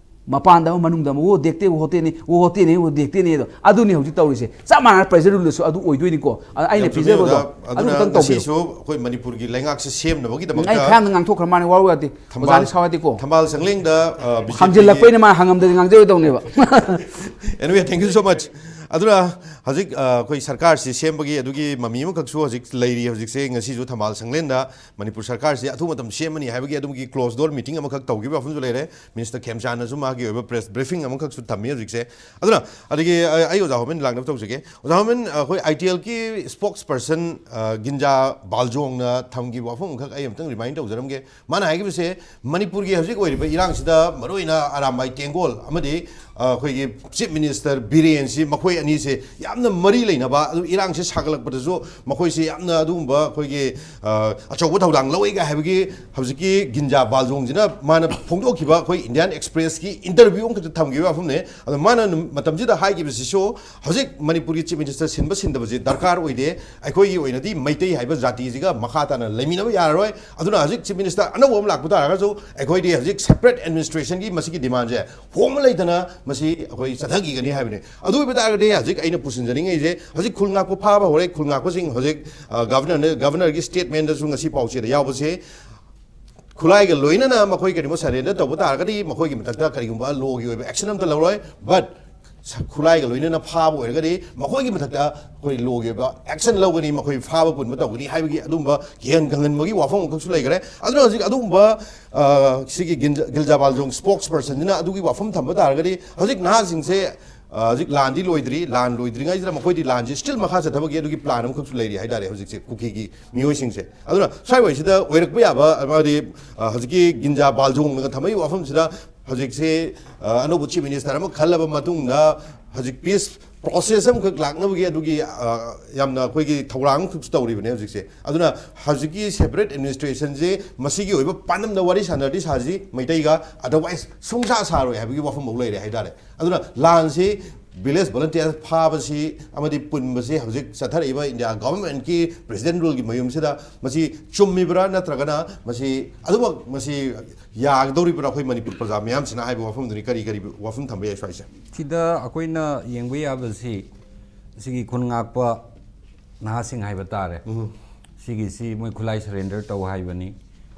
ꯃꯄꯥꯟꯗ ꯑꯃ, ꯃꯅꯨꯡꯗ ꯑꯃ, "वो देखते, वो होते नहीं, वो होते नहीं, वो देखते नहीं" ꯑꯗꯣ ꯑꯗꯨꯅꯤ ꯍꯧꯖꯤꯛ ꯇꯧꯔꯤꯁꯦ꯫ ꯆꯞ ꯃꯥꯟꯅꯅ president rule ꯗꯁꯨ ꯑꯗꯨ ꯑꯣꯏꯗꯣꯏꯅꯤꯀꯣ꯫ ꯑ, ꯑꯩꯅ ꯌꯥꯝ ꯆꯨꯝꯃꯤ, ꯄꯤꯖꯕꯗꯣ ꯑꯣꯖꯥ꯫ ꯑꯗꯨ ꯑꯗꯨꯅ ꯈꯛꯇꯪ ꯇꯧꯕꯤꯌꯨ꯫ ꯉꯁꯤꯁꯨ ꯑꯩꯈꯣꯏ ꯃꯅꯤꯄꯨꯔꯒꯤ ꯂꯩꯉꯥꯛꯁꯦ ꯁꯦꯝꯅꯕꯒꯤꯗꯃꯛꯇ ꯑꯩ ꯈꯔ ꯌꯥꯝꯅ ꯉꯥꯡꯊꯣꯛꯈ꯭ꯔ ꯃꯥꯜꯂꯦ, ꯋꯥꯔꯧ ꯌꯥꯗꯦ꯫ ꯊꯝꯕꯥꯜ, ꯑꯣꯖꯥꯗꯤ ꯁꯥꯎ ꯌꯥꯗꯦꯀꯣ꯫ ꯊꯝꯕꯥꯜ ꯁꯪꯂꯦꯟꯗ, ꯑ, B J P ꯒꯤ ꯍꯥꯡꯖꯤꯜꯂꯛꯄꯩꯅꯦ, ꯃꯥ ꯍꯪꯉꯝꯗꯗꯤ ꯉꯥꯡꯖꯔꯣꯏꯗꯧꯅꯦꯕ꯫ Anyway, thank you so much. ꯑꯗꯨꯅ ꯍꯧꯖꯤꯛ, ꯑ, ꯑꯩꯈꯣꯏ ꯁꯔꯀꯥꯔꯁꯤ ꯁꯦꯝꯕꯒꯤ ꯑꯗꯨꯒꯤ ꯃꯃꯤ ꯑꯃꯈꯛꯁꯨ ꯍꯧꯖꯤꯛ ꯂꯩꯔꯤ꯫ ꯍꯧꯖꯤꯛꯁꯦ ꯉꯁꯤꯁꯨ ꯊꯝꯕꯥꯜ ꯁꯪꯂꯦꯟꯗ ꯃꯅꯤꯄꯨꯔ ꯁꯔꯀꯥꯔꯁꯤ ꯑꯊꯨꯕ ꯃꯇꯝ ꯁꯦꯝꯃꯅꯤ ꯍꯥꯏꯕꯒꯤ ꯑꯗꯨꯒꯤ closed door meeting ꯑꯃꯈꯛ ꯇꯧꯈꯤꯕ ꯋꯥꯐꯝꯁꯨ ꯂꯩꯔꯦ꯫ Minister ꯈꯦꯝꯆꯥꯟꯅꯁꯨ ꯃꯥꯒꯤ ꯑꯣꯏꯕ press briefing ꯑꯃꯈꯛꯁꯨ ꯊꯝꯃꯤ ꯍꯧꯖꯤꯛꯁꯦ꯫ ꯑꯗꯨꯅ ꯑꯗꯒꯤ, ꯑ, ꯑꯩ ꯑꯣꯖꯥ ꯍꯣꯃꯦꯟ ꯂꯥꯛꯅꯕ ꯇꯧꯖꯒꯦ꯫ ꯑꯣꯖꯥ ꯍꯣꯃꯦꯟ, ꯑꯩꯈꯣꯏ I T L ꯒꯤ spokesperson, ꯑ, ꯒꯤꯟꯖꯥ ꯕꯥꯜꯖꯣꯡꯅ ꯊꯝꯈꯤꯕ ꯋꯥꯐꯝ ꯑꯃꯈꯛ ꯑꯩ ꯑꯃꯨꯛꯇꯪ remind ꯇꯧꯖꯔꯝꯒꯦ꯫ ꯃꯥꯅ ꯍꯥꯏꯈꯤꯕꯁꯦ, ꯃꯅꯤꯄꯨꯔꯒꯤ ꯍꯧꯖꯤꯛ ꯑꯣꯏꯔꯤꯕ ꯏꯔꯥꯡꯁꯤꯗ ꯃꯔꯨꯑꯣꯏꯅ ꯑꯔꯥꯝꯕꯥꯏ ꯇꯦꯡꯒꯣꯜ ꯑꯃꯗꯤ, ꯑ, ꯑꯩꯈꯣꯏꯒꯤ Chief Minister ꯕꯤꯔꯦꯟꯁꯤ, ꯃꯈꯣꯏ ꯑꯅꯤꯁꯦ ꯌꯥꯝꯅ ꯃꯔꯤ ꯂꯩꯅꯕ, ꯑꯗꯨ ꯏꯔꯥꯡꯁꯦ ꯁꯥꯒꯠꯂꯛꯄꯗꯁꯨ ꯃꯈꯣꯏꯁꯦ ꯌꯥꯝꯅ ꯑꯗꯨꯒꯨꯝꯕ ꯑꯩꯈꯣꯏꯒꯤ, ꯑ, ꯑꯆꯧꯕ ꯊꯧꯗꯥꯡ ꯂꯧꯏꯒ ꯍꯥꯏꯕꯒꯤ ꯍꯧꯖꯤꯛꯀꯤ ꯒꯤꯟꯖꯥ ꯕꯥꯜꯖꯣꯡꯁꯤꯅ ꯃꯥꯅ ꯐꯣꯡꯗꯣꯛꯈꯤꯕ ꯑꯩꯈꯣꯏ Indian Express ꯀꯤ interview ꯑꯃꯈꯛꯇ ꯊꯝꯈꯤꯕ ꯋꯥꯐꯝꯅꯦ꯫ ꯑꯗꯣ ꯃꯥꯅ ꯅꯨ-, ꯃꯇꯝꯁꯤꯗ ꯍꯥꯏꯈꯤꯕꯁꯤꯁꯨ ꯍꯧꯖꯤꯛ ꯃꯅꯤꯄꯨꯔꯒꯤ Chief Minister ꯁꯤꯟꯕ ꯁꯤꯟꯗꯕꯁꯤ ꯗꯔꯀꯥꯔ ꯑꯣꯏꯗꯦ꯫ ꯑꯩꯈꯣꯏꯒꯤ ꯑꯣꯏꯅꯗꯤ ꯃꯩꯇꯩ ꯍꯥꯏꯕ ꯖꯥꯇꯤꯁꯤꯒ ꯃꯈꯥ ꯇꯥꯅ ꯂꯩꯃꯤꯟꯅꯕ ꯌꯥꯔꯔꯣꯏ꯫ ꯑꯗꯨꯅ ꯍꯧꯖꯤꯛ Chief Minister ꯑꯅꯧꯕ ꯑꯃ ꯂꯥꯛꯄ ꯇꯥꯔꯒꯁꯨ ꯑꯩꯈꯣꯏꯗꯤ ꯍꯧꯖꯤꯛ separate administration ꯒꯤ ꯃꯁꯤꯒꯤ demand ꯁꯦ ꯍꯣꯡꯕ ꯂꯩꯇꯅ ꯃꯁꯤ ꯑꯩꯈꯣꯏ ꯆꯠꯊꯈꯤꯒꯅꯤ ꯍꯥꯏꯕꯅꯤ꯫ ꯑꯗꯨ ꯑꯣꯏꯕ ꯇꯥꯔꯒꯗꯤ ꯍꯧꯖꯤꯛ ꯑꯩꯅ ꯄꯨꯁꯤꯟꯖꯅꯤꯡꯉꯤꯁꯦ, ꯍꯧꯖꯤꯛ ꯈꯨꯜ ꯉꯥꯛꯄ ꯐꯥꯕ ꯍꯧꯔꯦ꯫ ꯈꯨꯜ ꯉꯥꯛꯄꯁꯤꯡ ꯍꯧꯖꯤꯛ, ꯑ, Governor ꯅ, Governor ꯒꯤ statement ꯗꯁꯨ ꯉꯁꯤ ꯄꯥꯎꯆꯦꯗ ꯌꯥꯎꯕꯁꯦ, ꯈꯨꯠꯂꯥꯏꯒ ꯂꯣꯏꯅꯅ ꯃꯈꯣꯏ ꯀꯔꯤꯒꯨꯝꯕ surrender ꯇꯧꯕ ꯇꯥꯔꯒꯗꯤ ꯃꯈꯣꯏꯒꯤ ꯃꯊꯛꯇ ꯀꯔꯤꯒꯨꯝꯕ law ꯒꯤ ꯑꯣꯏꯕ action ꯑꯝꯇ ꯂꯧꯔꯣꯏ꯫ But ꯈꯨꯠꯂꯥꯏꯒ ꯂꯣꯏꯅꯅ ꯐꯥꯕ ꯑꯣꯏꯔꯒꯗꯤ ꯃꯈꯣꯏꯒꯤ ꯃꯊꯛꯇ ꯑꯩꯈꯣꯏ law ꯒꯤ ꯑꯣꯏꯕ action ꯂꯧꯒꯅꯤ, ꯃꯈꯣꯏ ꯐꯥꯕ ꯄꯨꯟꯕ ꯇꯧꯒꯅꯤ ꯍꯥꯏꯕꯒꯤ ꯑꯗꯨꯝꯕ ꯀꯤꯍꯟ ꯈꯪꯍꯟꯕꯒꯤ ꯋꯥꯐꯝ ꯑꯃꯈꯛꯁꯨ ꯂꯩꯈ꯭ꯔꯦ꯫ ꯑꯗꯨꯅ ꯍꯧꯖꯤꯛ ꯑꯗꯨꯒꯨꯝꯕ, ꯑ, ꯁꯤꯒꯤ ꯒꯤꯟꯖ-, ꯒꯤꯜꯖꯥꯕꯥꯜꯖꯣꯡ spokesperson ꯁꯤꯅ ꯑꯗꯨꯒꯤ ꯋꯥꯐꯝ ꯊꯝꯕ ꯇꯥꯔꯒꯗꯤ ꯍꯧꯖꯤꯛ ꯅꯍꯥꯁꯤꯡꯁꯦ, ꯑ, ꯍꯧꯖꯤꯛ ꯂꯥꯟꯗꯤ ꯂꯣꯏꯗ꯭ꯔꯤ, ꯂꯥꯟ ꯂꯣꯏꯗ꯭ꯔꯤꯉꯩꯁꯤꯗ ꯃꯈꯣꯏꯗꯤ ꯂꯥꯟꯁꯦ still ꯃꯈꯥ ꯆꯠꯊꯕꯒꯤ ꯑꯗꯨꯒꯤ plan ꯑꯃꯈꯛꯁꯨ ꯂꯩꯔꯤ ꯍꯥꯏꯇꯥꯔꯦ ꯍꯧꯖꯤꯛꯁꯦ ꯀꯨꯀꯤꯒꯤ ꯃꯤꯑꯣꯏꯁꯤꯡꯁꯦ꯫ ꯑꯗꯨꯅ ꯁ꯭ꯋꯥꯏꯋꯥꯏꯁꯤꯗ ꯑꯣꯏꯔꯛꯄ ꯌꯥꯕ, ꯑꯃꯗꯤ, ꯑ, ꯍꯧꯖꯤꯛꯀꯤ ꯒꯤꯟꯖꯥ ꯕꯥꯜꯖꯣꯡꯅꯒ ꯊꯝꯃꯛꯏꯕ ꯋꯥꯐꯝꯁꯤꯗ ꯍꯧꯖꯤꯛꯁꯦ ꯑ, ꯑꯅꯧꯕ ꯆꯤꯐ ꯃꯤꯅꯤꯁꯇꯔ ꯑꯃ ꯈꯜꯂꯕ ꯃꯇꯨꯡꯗ ꯍꯧꯖꯤꯛ ꯄꯤꯁ ꯄ꯭ꯔꯣꯁꯦꯁ ꯑꯃꯈꯛ ꯂꯥꯛꯅꯕꯒꯤ ꯑꯗꯨꯒꯤ ꯑ, ꯌꯥꯝꯅ ꯑꯩꯈꯣꯏꯒꯤ ꯊꯧꯔꯥꯡ ꯑꯃꯈꯛꯁꯨ ꯇꯧꯔꯤꯕꯅꯦ ꯍꯧꯖꯤꯛꯁꯦ꯫ ꯑꯗꯨꯅ ꯍꯧꯖꯤꯛꯀꯤ ꯁꯦꯄꯔꯦꯠ ꯑꯦꯗꯃꯤꯅꯤꯁꯇ꯭ꯔꯦꯁꯟꯁꯦ ꯃꯁꯤꯒꯤ ꯑꯣꯏꯕ ꯄꯥꯟꯗꯝꯗ ꯋꯥꯔꯤ ꯁꯥꯟꯅꯔꯗꯤ ꯁꯥꯁꯤ ꯃꯩꯇꯩꯒ, ꯑꯗꯔꯋꯥꯏꯁ ꯁꯨꯡꯁꯥ ꯁꯥꯔꯣꯏ ꯍꯥꯏꯕꯒꯤ ꯋꯥꯐꯝꯐꯥꯎ ꯂꯩꯔꯦ ꯍꯥꯏꯇꯥꯔꯦ꯫ ꯑꯗꯨꯅ ꯂꯥꯟꯁꯤ ꯚꯤꯂꯦꯖ ꯚꯣꯂꯟꯇꯤꯌꯔ ꯐꯥꯕꯁꯤ ꯑꯃꯗꯤ ꯄꯨꯟꯕꯁꯤ ꯍꯧꯖꯤꯛ ꯆꯠꯊꯔꯛꯏꯕ ꯏꯟꯗꯤꯌꯥ ꯒꯚꯔꯟꯃꯦꯟꯠꯀꯤ ꯄ꯭ꯔꯦꯁꯤꯗꯦꯟꯠ ꯔꯨꯜꯒꯤ ꯃꯌꯨꯝꯁꯤꯗ ꯃꯁꯤ ꯆꯨꯝꯃꯤꯕ꯭ꯔꯥ, ꯅꯠꯇ꯭ꯔꯒꯅ ꯃꯁꯤ ꯑꯗꯨꯃꯛ ꯃꯁꯤ ꯌꯥꯒꯗꯧꯔꯤꯕ꯭ꯔꯥ? ꯑꯩꯈꯣꯏ ꯃꯅꯤꯄꯨꯔ ꯄ꯭ꯔꯖꯥ ꯃꯤꯌꯥꯝꯁꯤꯅ ꯍꯥꯏꯕ ꯋꯥꯐꯝꯗꯨꯅꯤ꯫ ꯀꯔꯤ ꯀꯔꯤ ꯋꯥꯐꯝ ꯊꯝꯕ ꯌꯥꯏ ꯁ꯭ꯋꯥꯏꯁꯦ? ꯁꯤꯗ ꯑꯩꯈꯣꯏꯅ ꯌꯦꯡꯕ ꯌꯥꯕꯁꯤ ꯁꯤꯒꯤ ꯈꯨꯟ ꯉꯥꯛꯄ ꯅꯍꯥꯁꯤꯡ ꯍꯥꯏꯕ ꯇꯥꯔꯦ꯫ ꯁꯤꯒꯤꯁꯤ ꯃꯣꯏ ꯈꯨꯠꯂꯥꯏ ꯁꯔꯦꯟꯗꯔ ꯇꯧ ꯍꯥꯏꯕꯅꯤ,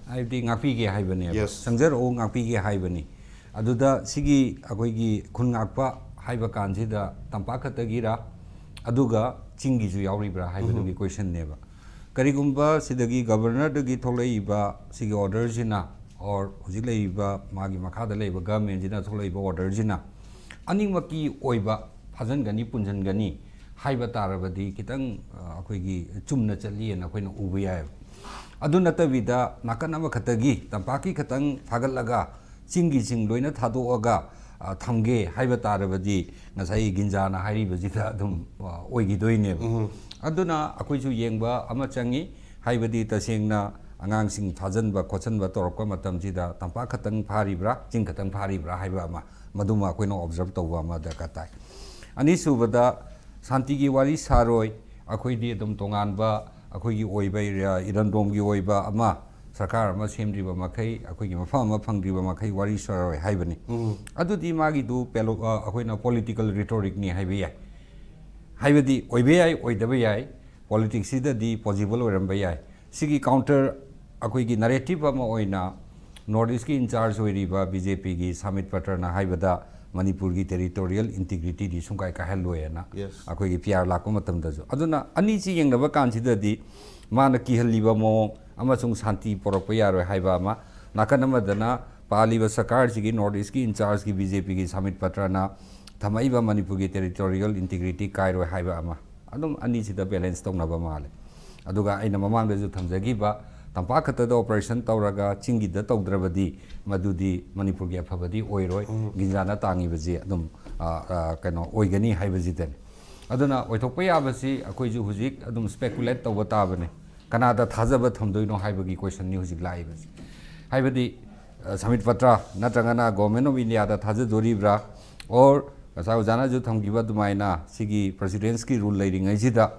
ꯍꯥꯏꯕꯗꯤ ꯉꯥꯛꯄꯤꯒꯦ ꯍꯥꯏꯕꯅꯦꯕ꯫ Yes. ꯆꯪꯖꯔꯛꯎ, ꯉꯥꯛꯄꯤꯒꯦ ꯍꯥꯏꯕꯅꯤ꯫ ꯑꯗꯨꯗ ꯁꯤꯒꯤ ꯑꯩꯈꯣꯏꯒꯤ ꯈꯨꯟ ꯉꯥꯛꯄ ꯍꯥꯏꯕ ꯀꯥꯟꯁꯤꯗ ꯇꯝꯄꯥꯛ ꯈꯛꯇꯒꯤꯔ, ꯑꯗꯨꯒ ꯆꯤꯡꯒꯤꯁꯨ ꯌꯥꯎꯔꯤꯕ꯭ꯔꯥ ꯍꯥꯏꯕꯗꯨꯒꯤ ꯀꯣꯏꯁꯟꯅꯦꯕ꯫ ꯀꯔꯤꯒꯨꯝꯕ ꯁꯤꯗꯒꯤ ꯒꯕꯔꯅꯔꯗꯒꯤ ꯊꯣꯛꯂꯛꯏꯕ ꯁꯤꯒꯤ ꯑꯣꯔꯗꯔꯁꯤꯅ, ꯑꯣꯔ ꯍꯧꯖꯤꯛ ꯂꯩꯔꯤꯕ ꯃꯥꯒꯤ ꯃꯈꯥꯗ ꯂꯩꯕ ꯒꯚꯔꯟꯃꯦꯟꯠꯁꯤꯅ ꯊꯣꯛꯂꯛꯏꯕ ꯑꯣꯔꯗꯔꯁꯤꯅ ꯑꯅꯤꯃꯛꯀꯤ ꯑꯣꯏꯕ ꯐꯥꯖꯤꯟꯒꯅꯤ, ꯄꯨꯟꯁꯤꯟꯒꯅꯤ ꯍꯥꯏꯕ ꯇꯥꯔꯕꯗꯤ ꯈꯤꯇꯪ, ꯑ, ꯑꯩꯈꯣꯏꯒꯤ ꯆꯨꯝꯅ ꯆꯠꯂꯤꯑꯅ ꯑꯩꯈꯣꯏꯅ ꯎꯕ ꯌꯥꯏꯑꯕ꯫ ꯑꯗꯨ ꯅꯠꯇꯕꯤꯗ ꯅꯥꯀꯟ ꯑꯃꯈꯛꯇꯒꯤ ꯇꯝꯄꯥꯛꯀꯤ ꯈꯛꯇꯪ ꯐꯥꯒꯠꯂꯒ ꯆꯤꯡꯒꯤ ꯆꯤꯡ ꯂꯣꯏꯅ ꯊꯥꯗꯣꯛꯑꯒ, ꯑ, ꯊꯝꯒꯦ ꯍꯥꯏꯕ ꯇꯥꯔꯕꯗꯤ ꯉꯁꯥꯏ ꯒꯤꯟꯖꯥꯅ ꯍꯥꯏꯔꯤꯕꯁꯤꯗ ꯑꯗꯨꯝ, ꯑ, ꯑꯣꯏꯈꯤꯗꯣꯏꯅꯦꯕ꯫ ꯑꯗꯨꯅ ꯑꯩꯈꯣꯏꯁꯨ ꯌꯦꯡꯕ ꯑꯃ ꯆꯪꯉꯤ, ꯍꯥꯏꯕꯗꯤ ꯇꯁꯦꯡꯅ ꯑꯉꯥꯡꯁꯤꯡ ꯐꯥꯖꯤꯟꯕ ꯈꯣꯠꯆꯟꯕ ꯇꯧꯔꯛꯄ ꯃꯇꯝꯁꯤꯗ ꯇꯝꯄꯥꯛ ꯈꯛꯇꯪ ꯐꯥꯔꯤꯕ꯭ꯔꯥ, ꯆꯤꯡ ꯈꯛꯇꯪ ꯐꯥꯔꯤꯕ꯭ꯔꯥ ꯍꯥꯏꯕ ꯑꯃ, ꯃꯗꯨꯃ ꯑꯩꯈꯣꯏꯅ ꯑꯣꯕꯖꯔꯕ ꯇꯧꯕ ꯑꯃ ꯗꯔꯀꯥꯔ ꯇꯥꯏ꯫ ꯑꯅꯤꯁꯨꯕꯗ, ꯁꯥꯟꯇꯤꯒꯤ ꯋꯥꯔꯤ ꯁꯥꯔꯣꯏ, ꯑꯩꯈꯣꯏꯗꯤ ꯑꯗꯨꯝ ꯇꯣꯉꯥꯟꯕ ꯑꯩꯈꯣꯏꯒꯤ ꯑꯣꯏꯕ ꯏꯔ-, ꯏꯔꯝꯗꯣꯝꯒꯤ ꯑꯣꯏꯕ ꯑꯃ ꯁꯔꯀꯥꯔ ꯑꯃ ꯁꯦꯝꯗ꯭ꯔꯤꯕ ꯃꯈꯩ, ꯑꯩꯈꯣꯏꯒꯤ ꯃꯐꯝ ꯑꯃ ꯐꯪꯗ꯭ꯔꯤꯕ ꯃꯈꯩ ꯋꯥꯔꯤ ꯁꯥꯔꯣꯏ ꯍꯥꯏꯕꯅꯤ꯫ ꯑꯗꯨꯗꯤ ꯃꯥꯒꯤꯗꯨ ꯄꯦꯂꯣ-, ꯑ, ꯑꯩꯈꯣꯏꯅ ꯄꯣꯂꯤꯇꯤꯀꯦꯜ ꯔꯤꯇꯣꯔꯤꯛꯅꯤ ꯍꯥꯏꯕ ꯌꯥꯏ꯫ ꯍꯥꯏꯕꯗꯤ ꯑꯣꯏꯕ ꯌꯥꯏ, ꯑꯣꯏꯗꯕ ꯌꯥꯏ, ꯄꯣꯂꯤꯇꯤꯛꯁꯁꯤꯗꯗꯤ ꯄꯣꯖꯤꯕꯜ ꯑꯣꯏꯔꯝꯕ ꯌꯥꯏ꯫ ꯁꯤꯒꯤ ꯀꯥꯎꯟꯇꯔ ꯑꯩꯈꯣꯏꯒꯤ ꯅꯦꯔꯦꯇꯤꯚ ꯑꯃ ꯑꯣꯏꯅ ꯅꯣꯔꯠ ꯏꯁꯀꯤ ꯏꯟꯆꯥꯔꯖ ꯑꯣꯏꯔꯤꯕ ꯕꯤ ꯖꯦ ꯄꯤꯒꯤ ꯁꯥꯃꯤꯠ ꯄꯇ꯭ꯔꯅ ꯍꯥꯏꯕꯗ ꯃꯅꯤꯄꯨꯔꯒꯤ ꯇꯦꯔꯤꯇꯣꯔꯤꯌꯦꯜ ꯏꯟꯇꯤꯒ꯭ꯔꯤꯇꯤꯗꯤ ꯁꯨꯡꯀꯥꯏ ꯀꯥꯏꯍꯜꯂꯣꯏꯅ Yes. ꯑꯩꯈꯣꯏꯒꯤ ꯄꯤ ꯑꯥꯔ ꯂꯥꯛꯄ ꯃꯇꯝꯗꯁꯨ꯫ ꯑꯗꯨꯅ ꯑꯅꯤꯁꯤ ꯌꯦꯡꯅꯕ ꯀꯥꯟꯁꯤꯗꯗꯤ ꯃꯥꯅ ꯀꯤꯍꯜꯂꯤꯕ ꯃꯑꯣꯡ ꯑꯃꯁꯨꯡ ꯁꯥꯟꯇꯤ ꯄꯣꯔꯛꯄ ꯌꯥꯔꯣꯏ ꯍꯥꯏꯕ ꯑꯃ, ꯅꯥꯀꯟ ꯑꯃꯗꯅ ꯄꯥꯜꯂꯤꯕ ꯁꯔꯀꯥꯔꯁꯤꯒꯤ ꯅꯣꯔꯠ ꯏꯁꯀꯤ ꯏꯟꯆꯥꯔꯖꯀꯤ ꯕꯤ ꯖꯦ ꯄꯤꯒꯤ ꯁꯥꯃꯤꯠ ꯄꯇ꯭ꯔꯅ ꯊꯝꯃꯛꯏꯕ ꯃꯅꯤꯄꯨꯔꯒꯤ ꯇꯦꯔꯤꯇꯣꯔꯤꯌꯦꯜ ꯏꯟꯇꯤꯒ꯭ꯔꯤꯇꯤ ꯀꯥꯏꯔꯣꯏ ꯍꯥꯏꯕ ꯑꯃ, ꯑꯗꯨꯝ ꯑꯅꯤꯁꯤꯗ ꯕꯦꯂꯦꯟꯁ ꯇꯧꯅꯕ ꯃꯥꯜꯂꯦ꯫ ꯑꯗꯨꯒ ꯑꯩꯅ ꯃꯃꯥꯡꯗꯁꯨ ꯊꯝꯖꯈꯤꯕ ꯇꯝꯄꯥꯛ ꯈꯛꯇꯗ operation ꯇꯧꯔꯒ ꯆꯤꯡꯒꯤꯗ ꯇꯧꯗ꯭ꯔꯕꯗꯤ ꯃꯗꯨꯗꯤ ꯃꯅꯤꯄꯨꯔꯒꯤ ꯑꯐꯕꯗꯤ ꯑꯣꯏꯔꯣꯏ꯫ ꯎꯝ꯫ ꯒꯤꯟꯖꯥꯅ ꯇꯥꯡꯉꯤꯕꯁꯤ ꯑꯗꯨꯝ, ꯑ, ꯑ, ꯀꯩꯅꯣ ꯑꯣꯏꯒꯅꯤ ꯍꯥꯏꯕꯁꯤꯗꯅꯤ꯫ ꯑꯗꯨꯅ ꯑꯣꯏꯊꯣꯛꯄ ꯌꯥꯕꯁꯤ ꯑꯩꯈꯣꯏꯁꯨ ꯍꯧꯖꯤꯛ ꯑꯗꯨꯝ speculate ꯇꯧꯕ ꯇꯥꯕꯅꯤ꯫ ꯀꯅꯥꯗ ꯊꯥꯖꯕ ꯊꯝꯗꯣꯏꯅꯣ ꯍꯥꯏꯕꯒꯤ questionꯅꯤ ꯍꯧꯖꯤꯛ ꯂꯥꯛꯏꯕꯁꯤ꯫ ꯍꯥꯏꯕꯗꯤ, ꯑ, ꯁꯃꯤꯠ ꯄꯇ꯭ꯔ ꯅꯠꯇ꯭ꯔꯒꯅ Government of Indiaꯗ ꯊꯥꯖꯗꯣꯔꯤꯕ꯭ꯔꯥ, or ꯉꯁꯥꯏ ꯑꯣꯖꯥꯅꯁꯨ ꯊꯝꯈꯤꯕ ꯑꯗꯨꯃꯥꯏꯅ ꯁꯤꯒꯤ Presidentꯀꯤ rule ꯂꯩꯔꯤꯉꯩꯁꯤꯗ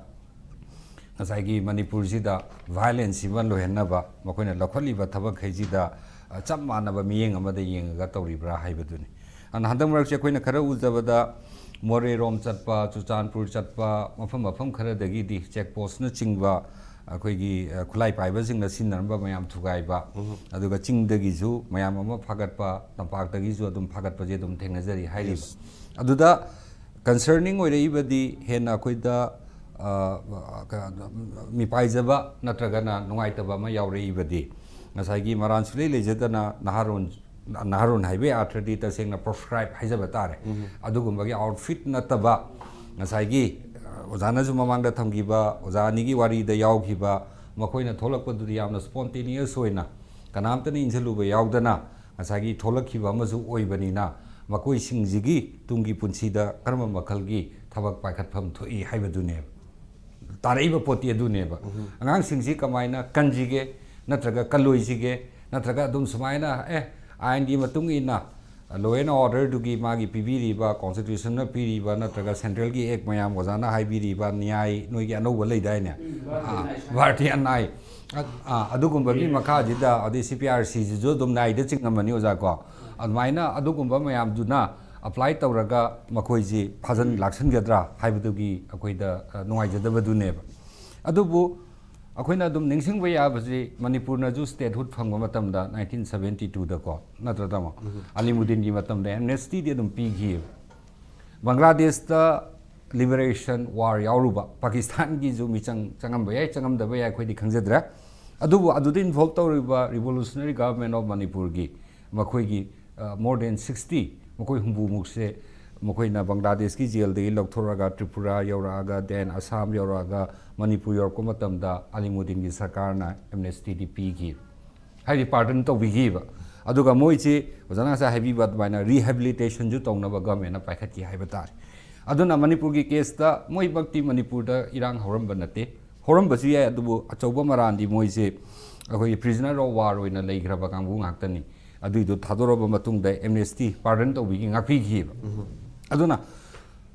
ꯉꯁꯥꯏꯒꯤ ꯃꯅꯤꯄꯨꯔꯁꯤꯗ violence ꯑꯃ ꯂꯣꯏꯍꯟꯅꯕ ꯃꯈꯣꯏꯅ ꯂꯧꯈꯠꯂꯤꯕ ꯊꯕꯛꯈꯩꯁꯤꯗ, ꯑ, ꯆꯞ ꯃꯥꯟꯅꯕ ꯃꯤꯠꯌꯦꯡ ꯑꯃꯗ ꯌꯦꯡꯉꯒ ꯇꯧꯔꯤꯕ꯭ꯔꯥ ꯍꯥꯏꯕꯗꯨꯅꯤ꯫ ꯑꯗꯨꯅ ꯍꯟꯗꯛ ꯃꯔꯛꯁꯦ ꯑꯩꯈꯣꯏꯅ ꯈꯔ ꯎꯖꯕꯗ ꯃꯣꯔꯦꯔꯣꯝ ꯆꯠꯄ, ꯆꯨꯔꯆꯥꯟꯄꯨꯔ ꯆꯠꯄ, ꯃꯐꯝ ꯃꯐꯝ ꯈꯔꯗꯒꯤꯗꯤ check postꯅꯆꯤꯡꯕ ꯑꯩꯈꯣꯏꯒꯤ, ꯑ, ꯈꯨꯠꯂꯥꯏ ꯄꯥꯏꯕꯁꯤꯡꯅ ꯁꯤꯖꯤꯟꯅꯔꯝꯕ ꯃꯌꯥꯝ ꯊꯨꯒꯥꯏꯕ, ꯎꯝ꯫ ꯑꯗꯨꯒ ꯆꯤꯡꯗꯒꯤꯁꯨ ꯃꯌꯥꯝ ꯑꯃ ꯐꯥꯒꯠꯄ, ꯇꯝꯄꯥꯛꯇꯒꯤꯁꯨ ꯑꯗꯨꯝ ꯐꯥꯒꯠꯄꯁꯦ ꯑꯗꯨꯝ ꯊꯦꯡꯅꯖꯔꯤ ꯍꯥꯏꯔꯤꯕ꯫ Yes꯫ ꯑꯗꯨꯗ concerning ꯑꯣꯏꯔꯛꯏꯕꯗꯤ ꯍꯦꯟꯅ ꯑꯩꯈꯣꯏꯗ, ꯑ, ꯀ-, ꯃꯤꯄꯥꯏꯖꯕ ꯅꯠꯇ꯭ꯔꯒꯅ ꯅꯨꯡꯉꯥꯏꯇꯕ ꯑꯃ ꯌꯥꯎꯔꯛꯏꯕꯗꯤ ꯉꯁꯥꯏꯒꯤ ꯃꯔꯥꯟ ꯁꯨꯡꯂꯩ ꯂꯩꯖꯗꯅ ꯅꯍꯥꯔꯣꯟ, ꯅꯍꯥꯔꯣꯟ ꯍꯥꯏꯕꯒꯤ ꯑꯥꯔꯊꯗꯤ ꯇꯁꯦꯡꯅ proscribe ꯍꯥꯏꯖꯕ ꯇꯥꯔꯦ꯫ ꯎꯝ꯫ ꯑꯗꯨꯒꯨꯝꯕꯒꯤ outfit ꯅꯠꯇꯕ ꯉꯁꯥꯏꯒꯤ, ꯑ, ꯑꯣꯖꯥꯅꯁꯨ ꯃꯃꯥꯡꯗ ꯊꯝꯈꯤꯕ, ꯑꯣꯖꯥ ꯑꯅꯤꯒꯤ ꯋꯥꯔꯤꯗ ꯌꯥꯎꯈꯤꯕ, ꯃꯈꯣꯏꯅ ꯊꯣꯛꯂꯛꯄꯗꯨꯗꯤ ꯌꯥꯝꯅ spontaneous ꯑꯣꯏꯅ ꯀꯅꯥꯝꯇꯅ ꯏꯟꯁꯤꯜꯂꯨꯕ ꯌꯥꯎꯗꯅ ꯉꯁꯥꯏꯒꯤ ꯊꯣꯛꯂꯛꯈꯤꯕ ꯑꯃꯁꯨ ꯑꯣꯏꯕꯅꯤꯅ ꯃꯈꯣꯏꯁꯤꯡꯁꯤꯒꯤ ꯇꯨꯡꯒꯤ ꯄꯨꯟꯁꯤꯗ ꯀꯔꯝꯕ ꯃꯈꯜꯒꯤ ꯊꯕꯛ ꯄꯥꯏꯈꯠꯐꯝ ꯊꯣꯛꯏ ꯍꯥꯏꯕꯗꯨꯅꯦꯕ꯫ ꯇꯥꯔꯛꯏꯕ ꯄꯣꯠꯇꯤ ꯑꯗꯨꯅꯦꯕ꯫ ꯎꯝ꯫ ꯑꯉꯥꯡꯁꯤꯡꯁꯤ ꯀꯃꯥꯏꯅ ꯀꯟꯁꯤꯒꯦ, ꯅꯠꯇ꯭ꯔꯒ ꯀꯜꯂꯣꯏꯁꯤꯒꯦ, ꯅꯠꯇ꯭ꯔꯒ ꯑꯗꯨꯝ ꯁꯨꯃꯥꯏꯅ, ꯑꯦ, ꯑꯥꯏꯟꯒꯤ ꯃꯇꯨꯡ ꯏꯟꯅ law and orderꯗꯨꯒꯤ ꯃꯥꯒꯤ ꯄꯤꯕꯤꯔꯤꯕ, constitutionꯅ ꯄꯤꯔꯤꯕ, ꯅꯠꯇ꯭ꯔꯒ centralꯒꯤ act ꯃꯌꯥꯝ ꯑꯣꯖꯥꯅ ꯍꯥꯏꯕꯤꯔꯤꯕ ꯅ꯭ꯌꯥꯏ, ꯅꯣꯏꯒꯤ ꯑꯅꯧꯕ ꯂꯩꯗꯥꯏꯅꯦ? ꯎꯝ, ꯚꯥꯔꯇꯤꯌꯥ ꯑꯥ, ꯅ꯭ꯌꯥꯏ ꯁꯪꯒ꯭ꯔꯍ꯫ ꯚꯥꯔꯇꯤꯌꯥ ꯅ꯭ꯌꯥꯏ꯫ ꯑ-, ꯑ-, ꯑꯗꯨꯒꯨꯝꯕꯒꯤ ꯃꯈꯥꯁꯤꯗ ꯑꯗꯩ CPRCꯁꯤꯁꯨ ꯑꯗꯨꯝ ꯅ꯭ꯌꯥꯏꯗ ꯆꯤꯡꯉꯝꯃꯅꯤ, ꯑꯣꯖꯥ ꯀꯣ꯫ ꯑꯗꯨꯃꯥꯏꯅ ꯑꯗꯨꯒꯨꯝꯕ ꯃꯌꯥꯝꯗꯨꯅ apply ꯇꯧꯔꯒ ꯃꯈꯣꯏꯁꯤ ꯐꯥꯖꯟ ꯂꯥꯛꯁꯟꯒꯗ꯭ꯔꯥ ꯍꯥꯏꯕꯗꯨꯒꯤ ꯑꯩꯈꯣꯏꯗ, ꯑ, ꯅꯨꯡꯉꯥꯏꯖꯗꯕꯗꯨꯅꯦꯕ꯫ ꯑꯗꯨꯕꯨ ꯑꯩꯈꯣꯏꯅ ꯑꯗꯨꯝ ꯅꯤꯡꯁꯤꯡꯕ ꯌꯥꯕꯁꯤ ꯃꯅꯤꯄꯨꯔꯅꯁꯨ statehood ꯐꯪꯕ ꯃꯇꯝꯗ nineteen seventy twoꯗꯀꯣ, ꯅꯠꯇ꯭ꯔ ꯇꯥꯃꯣ? ꯎꯝ꯫ ꯑꯂꯤꯃꯨꯗꯤꯟꯒꯤ ꯃꯇꯝꯗ amnestyꯗꯤ ꯑꯗꯨꯝ ꯄꯤꯈꯤꯑꯕ꯫ ꯕꯪꯒ꯭ꯂꯥꯗꯦꯁꯇ liberation war ꯌꯥꯎꯔꯨꯕ, ꯄꯥꯀꯤꯁꯇꯥꯟꯒꯤꯁꯨ ꯃꯤꯆꯪ ꯆꯪꯉꯝꯕ ꯌꯥꯏ, ꯆꯪꯉꯝꯗꯕ ꯌꯥꯏ, ꯑꯩꯈꯣꯏꯗꯤ ꯈꯪꯖꯗ꯭ꯔꯦ꯫ ꯑꯗꯨꯕꯨ ꯑꯗꯨꯗ involve ꯇꯧꯔꯤꯕ Revolutionary Government of ꯃꯅꯤꯄꯨꯔꯒꯤ ꯃꯈꯣꯏꯒꯤ, ꯑ, more than sixty, ꯃꯈꯣꯏ ꯍꯨꯝꯐꯨꯃꯨꯛꯁꯦ ꯃꯈꯣꯏꯅ ꯕꯪꯒ꯭ꯂꯥꯗꯦꯁꯀꯤ ꯖꯦꯜꯗꯒꯤ ꯂꯧꯊꯣꯔꯛꯑꯒ ꯇ꯭ꯔꯤꯄꯨꯔꯥ ꯌꯧꯔꯛꯑꯒ, then ꯑꯁꯥꯝ ꯌꯧꯔꯛꯑꯒ, ꯃꯅꯤꯄꯨꯔ ꯌꯧꯔꯛꯄ ꯃꯇꯝꯗ ꯑꯂꯤꯃꯨꯗꯤꯟꯒꯤ ꯁꯔꯀꯥꯔꯅ ꯑꯦꯝꯅꯦꯁꯇꯤꯗꯤ ꯄꯤꯈꯤ, ꯍꯥꯏꯗꯤ ꯄꯥꯔꯗꯟ ꯇꯧꯕꯤꯈꯤꯕ꯫ ꯑꯗꯨꯒ ꯃꯣꯏꯁꯤ ꯑꯣꯖꯥꯅ ꯉꯁꯥꯏ ꯍꯥꯏꯕꯤꯕ ꯑꯗꯨꯃꯥꯏꯅ ꯔꯤꯍꯦꯕꯤꯂꯤꯇꯦꯁꯟꯁꯨ ꯇꯧꯅꯕ ꯒꯚꯔꯟꯃꯦꯟꯠꯅ ꯄꯥꯏꯈꯠꯈꯤ ꯍꯥꯏꯕ ꯇꯥꯔꯦ꯫ ꯑꯗꯨꯅ ꯃꯅꯤꯄꯨꯔꯒꯤ ꯀꯦꯁꯇ ꯃꯣꯏꯃꯛꯇꯤ ꯃꯅꯤꯄꯨꯔꯗ ꯏꯔꯥꯡ ꯍꯧꯔꯝꯕ ꯅꯠꯇꯦ, ꯍꯧꯔꯝꯕꯁꯨ ꯌꯥꯏ, ꯑꯗꯨꯕꯨ ꯑꯆꯧꯕ ꯃꯔꯥꯜꯗꯤ ꯃꯣꯏꯁꯦ ꯑꯩꯈꯣꯏꯒꯤ prisoner of war ꯑꯣꯏꯅ ꯂꯩꯈ꯭ꯔꯕ ꯀꯥꯡꯕꯨ ꯉꯥꯛꯇꯅꯤ꯫ ꯑꯗꯨꯏꯗꯣ ꯊꯥꯗꯣꯔꯛꯑꯕ ꯃꯇꯨꯡꯗ ꯑꯦꯝꯅꯦꯁꯇꯤ, ꯄꯥꯔꯗꯟ ꯇꯧꯕꯤꯈꯤ, ꯉꯥꯛꯄꯤꯈꯤꯕ꯫ ꯑꯗꯨꯅ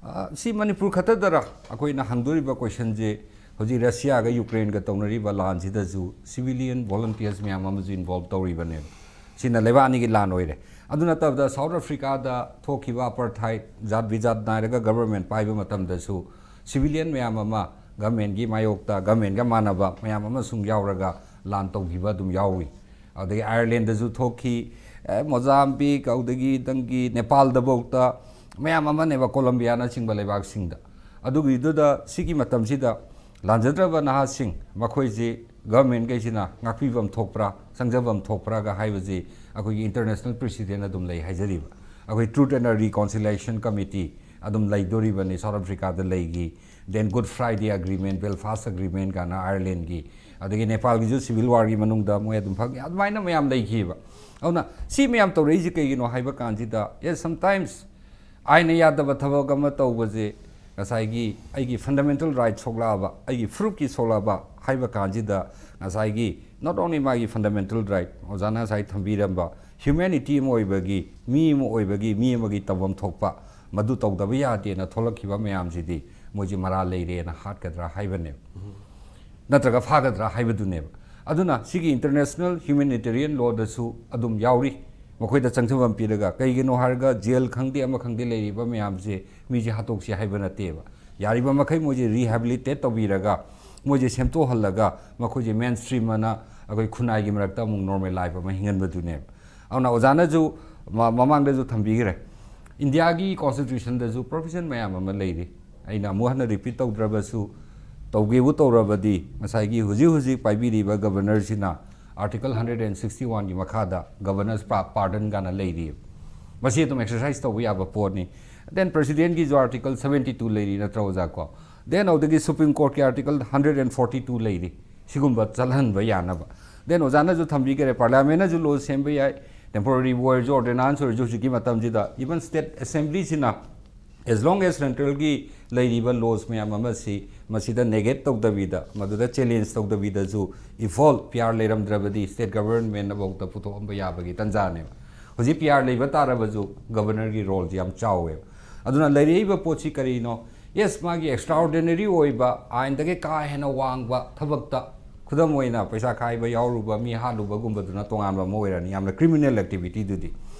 ꯑ, ꯁꯤ ꯃꯅꯤꯄꯨꯔ ꯈꯛꯇꯗꯔ? ꯑꯩꯈꯣꯏꯅ ꯍꯪꯗꯣꯔꯤꯕ ꯀꯣꯏꯁꯟꯁꯦ, ꯍꯧꯖꯤꯛ ꯔꯁꯤꯌꯥꯒ ꯌꯨꯀ꯭ꯔꯦꯟꯒ ꯇꯧꯅꯔꯤꯕ ꯂꯥꯟꯁꯤꯗꯁꯨ ꯁꯤꯚꯤꯂꯤꯌꯟ ꯚꯣꯂꯨꯟꯇꯤꯌꯔꯁ ꯃꯌꯥꯝ ꯑꯃꯁꯨ ꯏꯟꯚꯣꯜꯕ ꯇꯧꯔꯤꯕꯅꯦꯕ꯫ ꯁꯤꯅ ꯂꯩꯕꯥꯛ ꯑꯅꯤꯒꯤ ꯂꯥꯟ ꯑꯣꯏꯔꯦ꯫ ꯑꯗꯨ ꯅꯠꯇꯕꯗ ꯁꯥꯎꯠ ꯑꯐ꯭ꯔꯤꯀꯥꯗ ꯊꯣꯛꯈꯤꯕ ꯑꯄꯔꯊꯥꯏꯠ, ꯖꯥꯠ ꯕꯤꯖꯥꯠ ꯅꯥꯏꯔꯒ ꯒꯚꯔꯟꯃꯦꯟꯠ ꯄꯥꯏꯕ ꯃꯇꯝꯗꯁꯨ ꯁꯤꯚꯤꯂꯤꯌꯟ ꯃꯌꯥꯝ ꯑꯃ ꯒꯚꯔꯟꯃꯦꯟꯠꯀꯤ ꯃꯥꯌꯣꯛꯇ, ꯒꯚꯔꯟꯃꯦꯟꯠꯀ ꯃꯥꯟꯅꯕ ꯃꯌꯥꯝ ꯑꯃꯁꯨ ꯌꯥꯎꯔꯒ ꯂꯥꯟ ꯇꯧꯈꯤꯕ ꯑꯗꯨꯝ ꯌꯥꯎꯔꯤ꯫ ꯑꯗꯒꯤ ꯑꯥꯌꯔꯂꯦꯟꯗꯁꯨ ꯊꯣꯛꯈꯤ, ꯑꯦ, ꯃꯣꯖꯥꯝꯕꯤꯛ, ꯑꯗꯨꯗꯒꯤ ꯅꯪꯒꯤ ꯅꯦꯄꯥꯜꯗꯐꯥꯎꯗ ꯃꯌꯥꯝ ꯑꯃꯅꯦꯕ, ꯀꯣꯂꯝꯕꯤꯌꯥꯅꯆꯤꯡꯕ ꯂꯩꯕꯥꯛꯁꯤꯡꯗ꯫ ꯑꯗꯨꯒꯤꯗꯨꯗ ꯁꯤꯒꯤ ꯃꯇꯝꯁꯤꯗ ꯂꯥꯟꯖꯗ꯭ꯔꯕ ꯅꯍꯥꯁꯤꯡ ꯃꯈꯣꯏꯁꯤ ꯒꯚꯔꯟꯃꯦꯟꯠꯈꯩꯁꯤꯅ ꯉꯥꯛꯄꯤꯐꯝ ꯊꯣꯛꯄ꯭ꯔꯥ, ꯆꯪꯖꯐꯝ ꯊꯣꯛꯄ꯭ꯔꯥꯒ ꯍꯥꯏꯕꯁꯤ ꯑꯩꯈꯣꯏꯒꯤ ꯏꯟꯇꯔꯅꯦꯁꯅꯦꯜ ꯄ꯭ꯔꯤꯁꯤꯗꯦꯟ ꯑꯗꯨꯝ ꯂꯩ ꯍꯥꯏꯖꯔꯤꯕ꯫ ꯑꯩꯈꯣꯏ Truth and Reconciliation Committee ꯑꯗꯨꯝ ꯂꯩꯗꯣꯔꯤꯕꯅꯤ, ꯁꯥꯎꯠ ꯑꯐ꯭ꯔꯤꯀꯥꯗ ꯂꯩꯈꯤ, then Good Friday Agreement, Belfast Agreement ꯀꯥꯏꯅ ꯑꯥꯌꯔꯂꯦꯟꯒꯤ, ꯑꯗꯒꯤ ꯅꯦꯄꯥꯜꯒꯤꯁꯨ ꯁꯤꯚꯤꯜ ꯋꯥꯔꯒꯤ ꯃꯅꯨꯡꯗ ꯃꯣꯏ ꯑꯗꯨꯝ ꯐꯪꯉꯤ, ꯑꯗꯨꯃꯥꯏꯅ ꯃꯌꯥꯝ ꯂꯩꯈꯤꯕ꯫ ꯑꯗꯨꯅ ꯁꯤ ꯃꯌꯥꯝ ꯇꯧꯔꯛꯏꯁꯤ ꯀꯩꯒꯤꯅꯣ ꯍꯥꯏꯕ ꯀꯥꯟꯁꯤꯗ, yes, sometimes ꯑꯥꯏꯟꯅ ꯌꯥꯗꯕ ꯊꯕꯛ ꯑꯃ ꯇꯧꯕꯁꯦ ꯉꯁꯥꯏꯒꯤ ꯑꯩꯒꯤ ꯐꯟꯗꯥꯃꯦꯟꯇꯦꯜ ꯔꯥꯏꯠ ꯁꯣꯛꯂꯛꯑꯕ, ꯑꯩꯒꯤ ꯐꯨꯔꯨꯞꯀꯤ ꯁꯣꯛꯂꯛꯑꯕ ꯍꯥꯏꯕ ꯀꯥꯟꯁꯤꯗ, ꯉꯁꯥꯏꯒꯤ not only ꯃꯥꯒꯤ ꯐꯟꯗꯥꯃꯦꯟꯇꯦꯜ ꯔꯥꯏꯠ, ꯑꯣꯖꯥꯅ ꯉꯁꯥꯏ ꯊꯝꯕꯤꯔꯝꯕ ꯍ꯭ꯌꯨꯃꯦꯅꯤꯇꯤ ꯑꯃ ꯑꯣꯏꯕꯒꯤ, ꯃꯤ ꯑꯃ ꯑꯣꯏꯕꯒꯤ, ꯃꯤ ꯑꯃꯒꯤ ꯇꯧꯐꯝ ꯊꯣꯛꯄ ꯃꯗꯨ ꯇꯧꯗꯕ ꯌꯥꯗꯦꯅ ꯊꯣꯛꯂꯛꯈꯤꯕ ꯃꯌꯥꯝꯁꯤꯗꯤ ꯃꯣꯏꯁꯦ ꯃꯔꯥꯜ ꯂꯩꯔꯦꯅ ꯍꯥꯠꯀꯗ꯭ꯔꯥ ꯍꯥꯏꯕꯅꯦꯕ, ꯅꯠꯇ꯭ꯔꯒ ꯐꯥꯒꯗ꯭ꯔꯥ ꯍꯥꯏꯕꯗꯨꯅꯦꯕ꯫ ꯑꯗꯨꯅ ꯁꯤꯒꯤ ꯏꯟꯇꯔꯅꯦꯁꯅꯦꯜ ꯍ꯭ꯌꯨꯃꯦꯅꯤꯇꯦꯔꯤꯌꯟ ꯂꯣꯗꯁꯨ ꯑꯗꯨꯝ ꯌꯥꯎꯔꯤ, ꯃꯈꯣꯏꯗ ꯆꯪꯖꯐꯝ ꯄꯤꯔꯒ꯫ ꯀꯩꯒꯤꯅꯣ ꯍꯥꯏꯔꯒ ꯖꯦꯜ ꯈꯪꯗꯦ, ꯑꯃ ꯈꯪꯗꯦ ꯂꯩꯔꯤꯕ ꯃꯌꯥꯝꯁꯦ ꯃꯤꯁꯦ ꯍꯥꯠꯇꯣꯛꯁꯤ ꯍꯥꯏꯕ ꯅꯠꯇꯦꯕ꯫ ꯌꯥꯔꯤꯕ ꯃꯈꯩ ꯃꯣꯏꯁꯦ ꯔꯤꯍꯦꯕꯤꯂꯤꯇꯦꯠ ꯇꯧꯕꯤꯔꯒ, ꯃꯣꯏꯁꯦ ꯁꯦꯝꯗꯣꯛꯍꯜꯂꯒ, ꯃꯈꯣꯏꯁꯦ ꯃꯦꯟ ꯁ꯭ꯇ꯭ꯔꯤꯝ ꯑꯅ ꯑꯩꯈꯣꯏ ꯈꯨꯟꯅꯥꯏꯒꯤ ꯃꯔꯛꯇ ꯑꯃꯨꯛ ꯅꯣꯔꯃꯦꯜ ꯂꯥꯏꯐ ꯑꯃ ꯍꯤꯡꯍꯟꯕꯗꯨꯅꯦꯕ꯫ ꯑꯗꯨꯅ ꯑꯣꯖꯥꯅꯁꯨ ꯃ-, ꯃꯃꯥꯡꯗꯁꯨ ꯊꯝꯕꯤꯈ꯭ꯔꯦ, ꯏꯟꯗꯤꯌꯥꯒꯤ ꯀꯣꯟꯁꯇꯤꯇ꯭ꯌꯨꯁꯟꯗꯁꯨ ꯄ꯭ꯔꯣꯚꯤꯖꯟ ꯃꯌꯥꯝ ꯑꯃ ꯂꯩꯔꯤ꯫ ꯑꯩꯅ ꯑꯃꯨꯛ ꯍꯟꯅ ꯔꯤꯄꯤꯠ ꯇꯧꯗ꯭ꯔꯕꯁꯨ, ꯇꯧꯒꯦꯕꯨ ꯇꯧꯔꯕꯗꯤ ꯉꯁꯥꯏꯒꯤ ꯍꯧꯖꯤꯛ ꯍꯧꯖꯤꯛ ꯄꯥꯏꯕꯤꯔꯤꯕ ꯒꯕꯔꯅꯔꯁꯤꯅ Article hundred and sixty oneꯒꯤ ꯃꯈꯥꯗ ꯒꯕꯔꯅꯔꯁ ꯄꯥ-, ꯄꯥꯔꯗꯟ ꯀꯥꯏꯅ ꯂꯩꯔꯤ꯫ ꯃꯁꯤ ꯑꯗꯨꯝ ꯑꯦꯛꯁꯔꯁꯥꯏꯁ ꯇꯧꯕ ꯌꯥꯕ ꯄꯣꯠꯅꯤ꯫ Then Presidentꯀꯤꯁꯨ Article seventy two ꯂꯩꯔꯤ ꯅꯠꯇ꯭ꯔꯣ ꯑꯣꯖꯥ ꯀꯣ? Then ꯑꯗꯨꯗꯒꯤ Supreme Courtꯀꯤ Article hundred and forty two ꯂꯩꯔꯤ, ꯁꯤꯒꯨꯝꯕ ꯆꯠꯍꯟꯕ ꯌꯥꯅꯕ꯫ Then ꯑꯣꯖꯥꯅꯁꯨ ꯊꯝꯕꯤꯈꯔꯦ, Parliamentꯅꯁꯨ law ꯁꯦꯝꯕ ꯌꯥꯏ, temporary ꯑꯣꯏꯔꯁꯨ, ordinance ꯑꯣꯏꯔꯁꯨ꯫ ꯍꯧꯖꯤꯛꯀꯤ ꯃꯇꯝꯁꯤꯗ even State Assemblyꯁꯤꯅ, as long as centralꯒꯤ ꯂꯩꯔꯤꯕ laws ꯃꯌꯥꯝ ꯑꯃꯁꯤ ꯃꯁꯤꯗ negate ꯇꯧꯗꯕꯤꯗ, ꯃꯗꯨꯗ challenge ꯇꯧꯗꯕꯤꯗꯁꯨ, if all P R ꯂꯩꯔꯝꯗ꯭ꯔꯕꯗꯤ State Governmentꯅꯐꯥꯎꯗ ꯄꯨꯊꯣꯛꯑꯝꯕ ꯌꯥꯕꯒꯤ ꯇꯥꯟꯖꯥꯅꯦꯕ꯫ ꯍꯧꯖꯤꯛ P R ꯂꯩꯕ ꯇꯥꯔꯕꯁꯨ Governorꯒꯤ roleꯁꯤ ꯌꯥꯝ ꯆꯥꯎꯋꯦꯕ꯫ ꯑꯗꯨꯅ ꯂꯩꯔꯛꯏꯕ ꯄꯣꯠꯁꯤ ꯀꯔꯤꯅꯣ? Yes, ꯃꯥꯒꯤ extraordinary ꯑꯣꯏꯕ, ꯑꯥꯏꯟꯗꯒꯤ ꯀꯥ ꯍꯦꯟꯅ ꯋꯥꯡꯕ ꯊꯕꯛꯇ, ꯈꯨꯗꯝ ꯑꯣꯏꯅ ꯄꯩꯁꯥ ꯈꯥꯏꯕ ꯌꯥꯎꯔꯨꯕ, ꯃꯤ ꯍꯥꯠꯂꯨꯕꯒꯨꯝꯕꯗꯨꯅ ꯇꯣꯉꯥꯟꯕ ꯑꯃ ꯑꯣꯏꯔꯅꯤ, ꯌꯥꯝꯅ criminal activityꯗꯨꯗꯤ꯫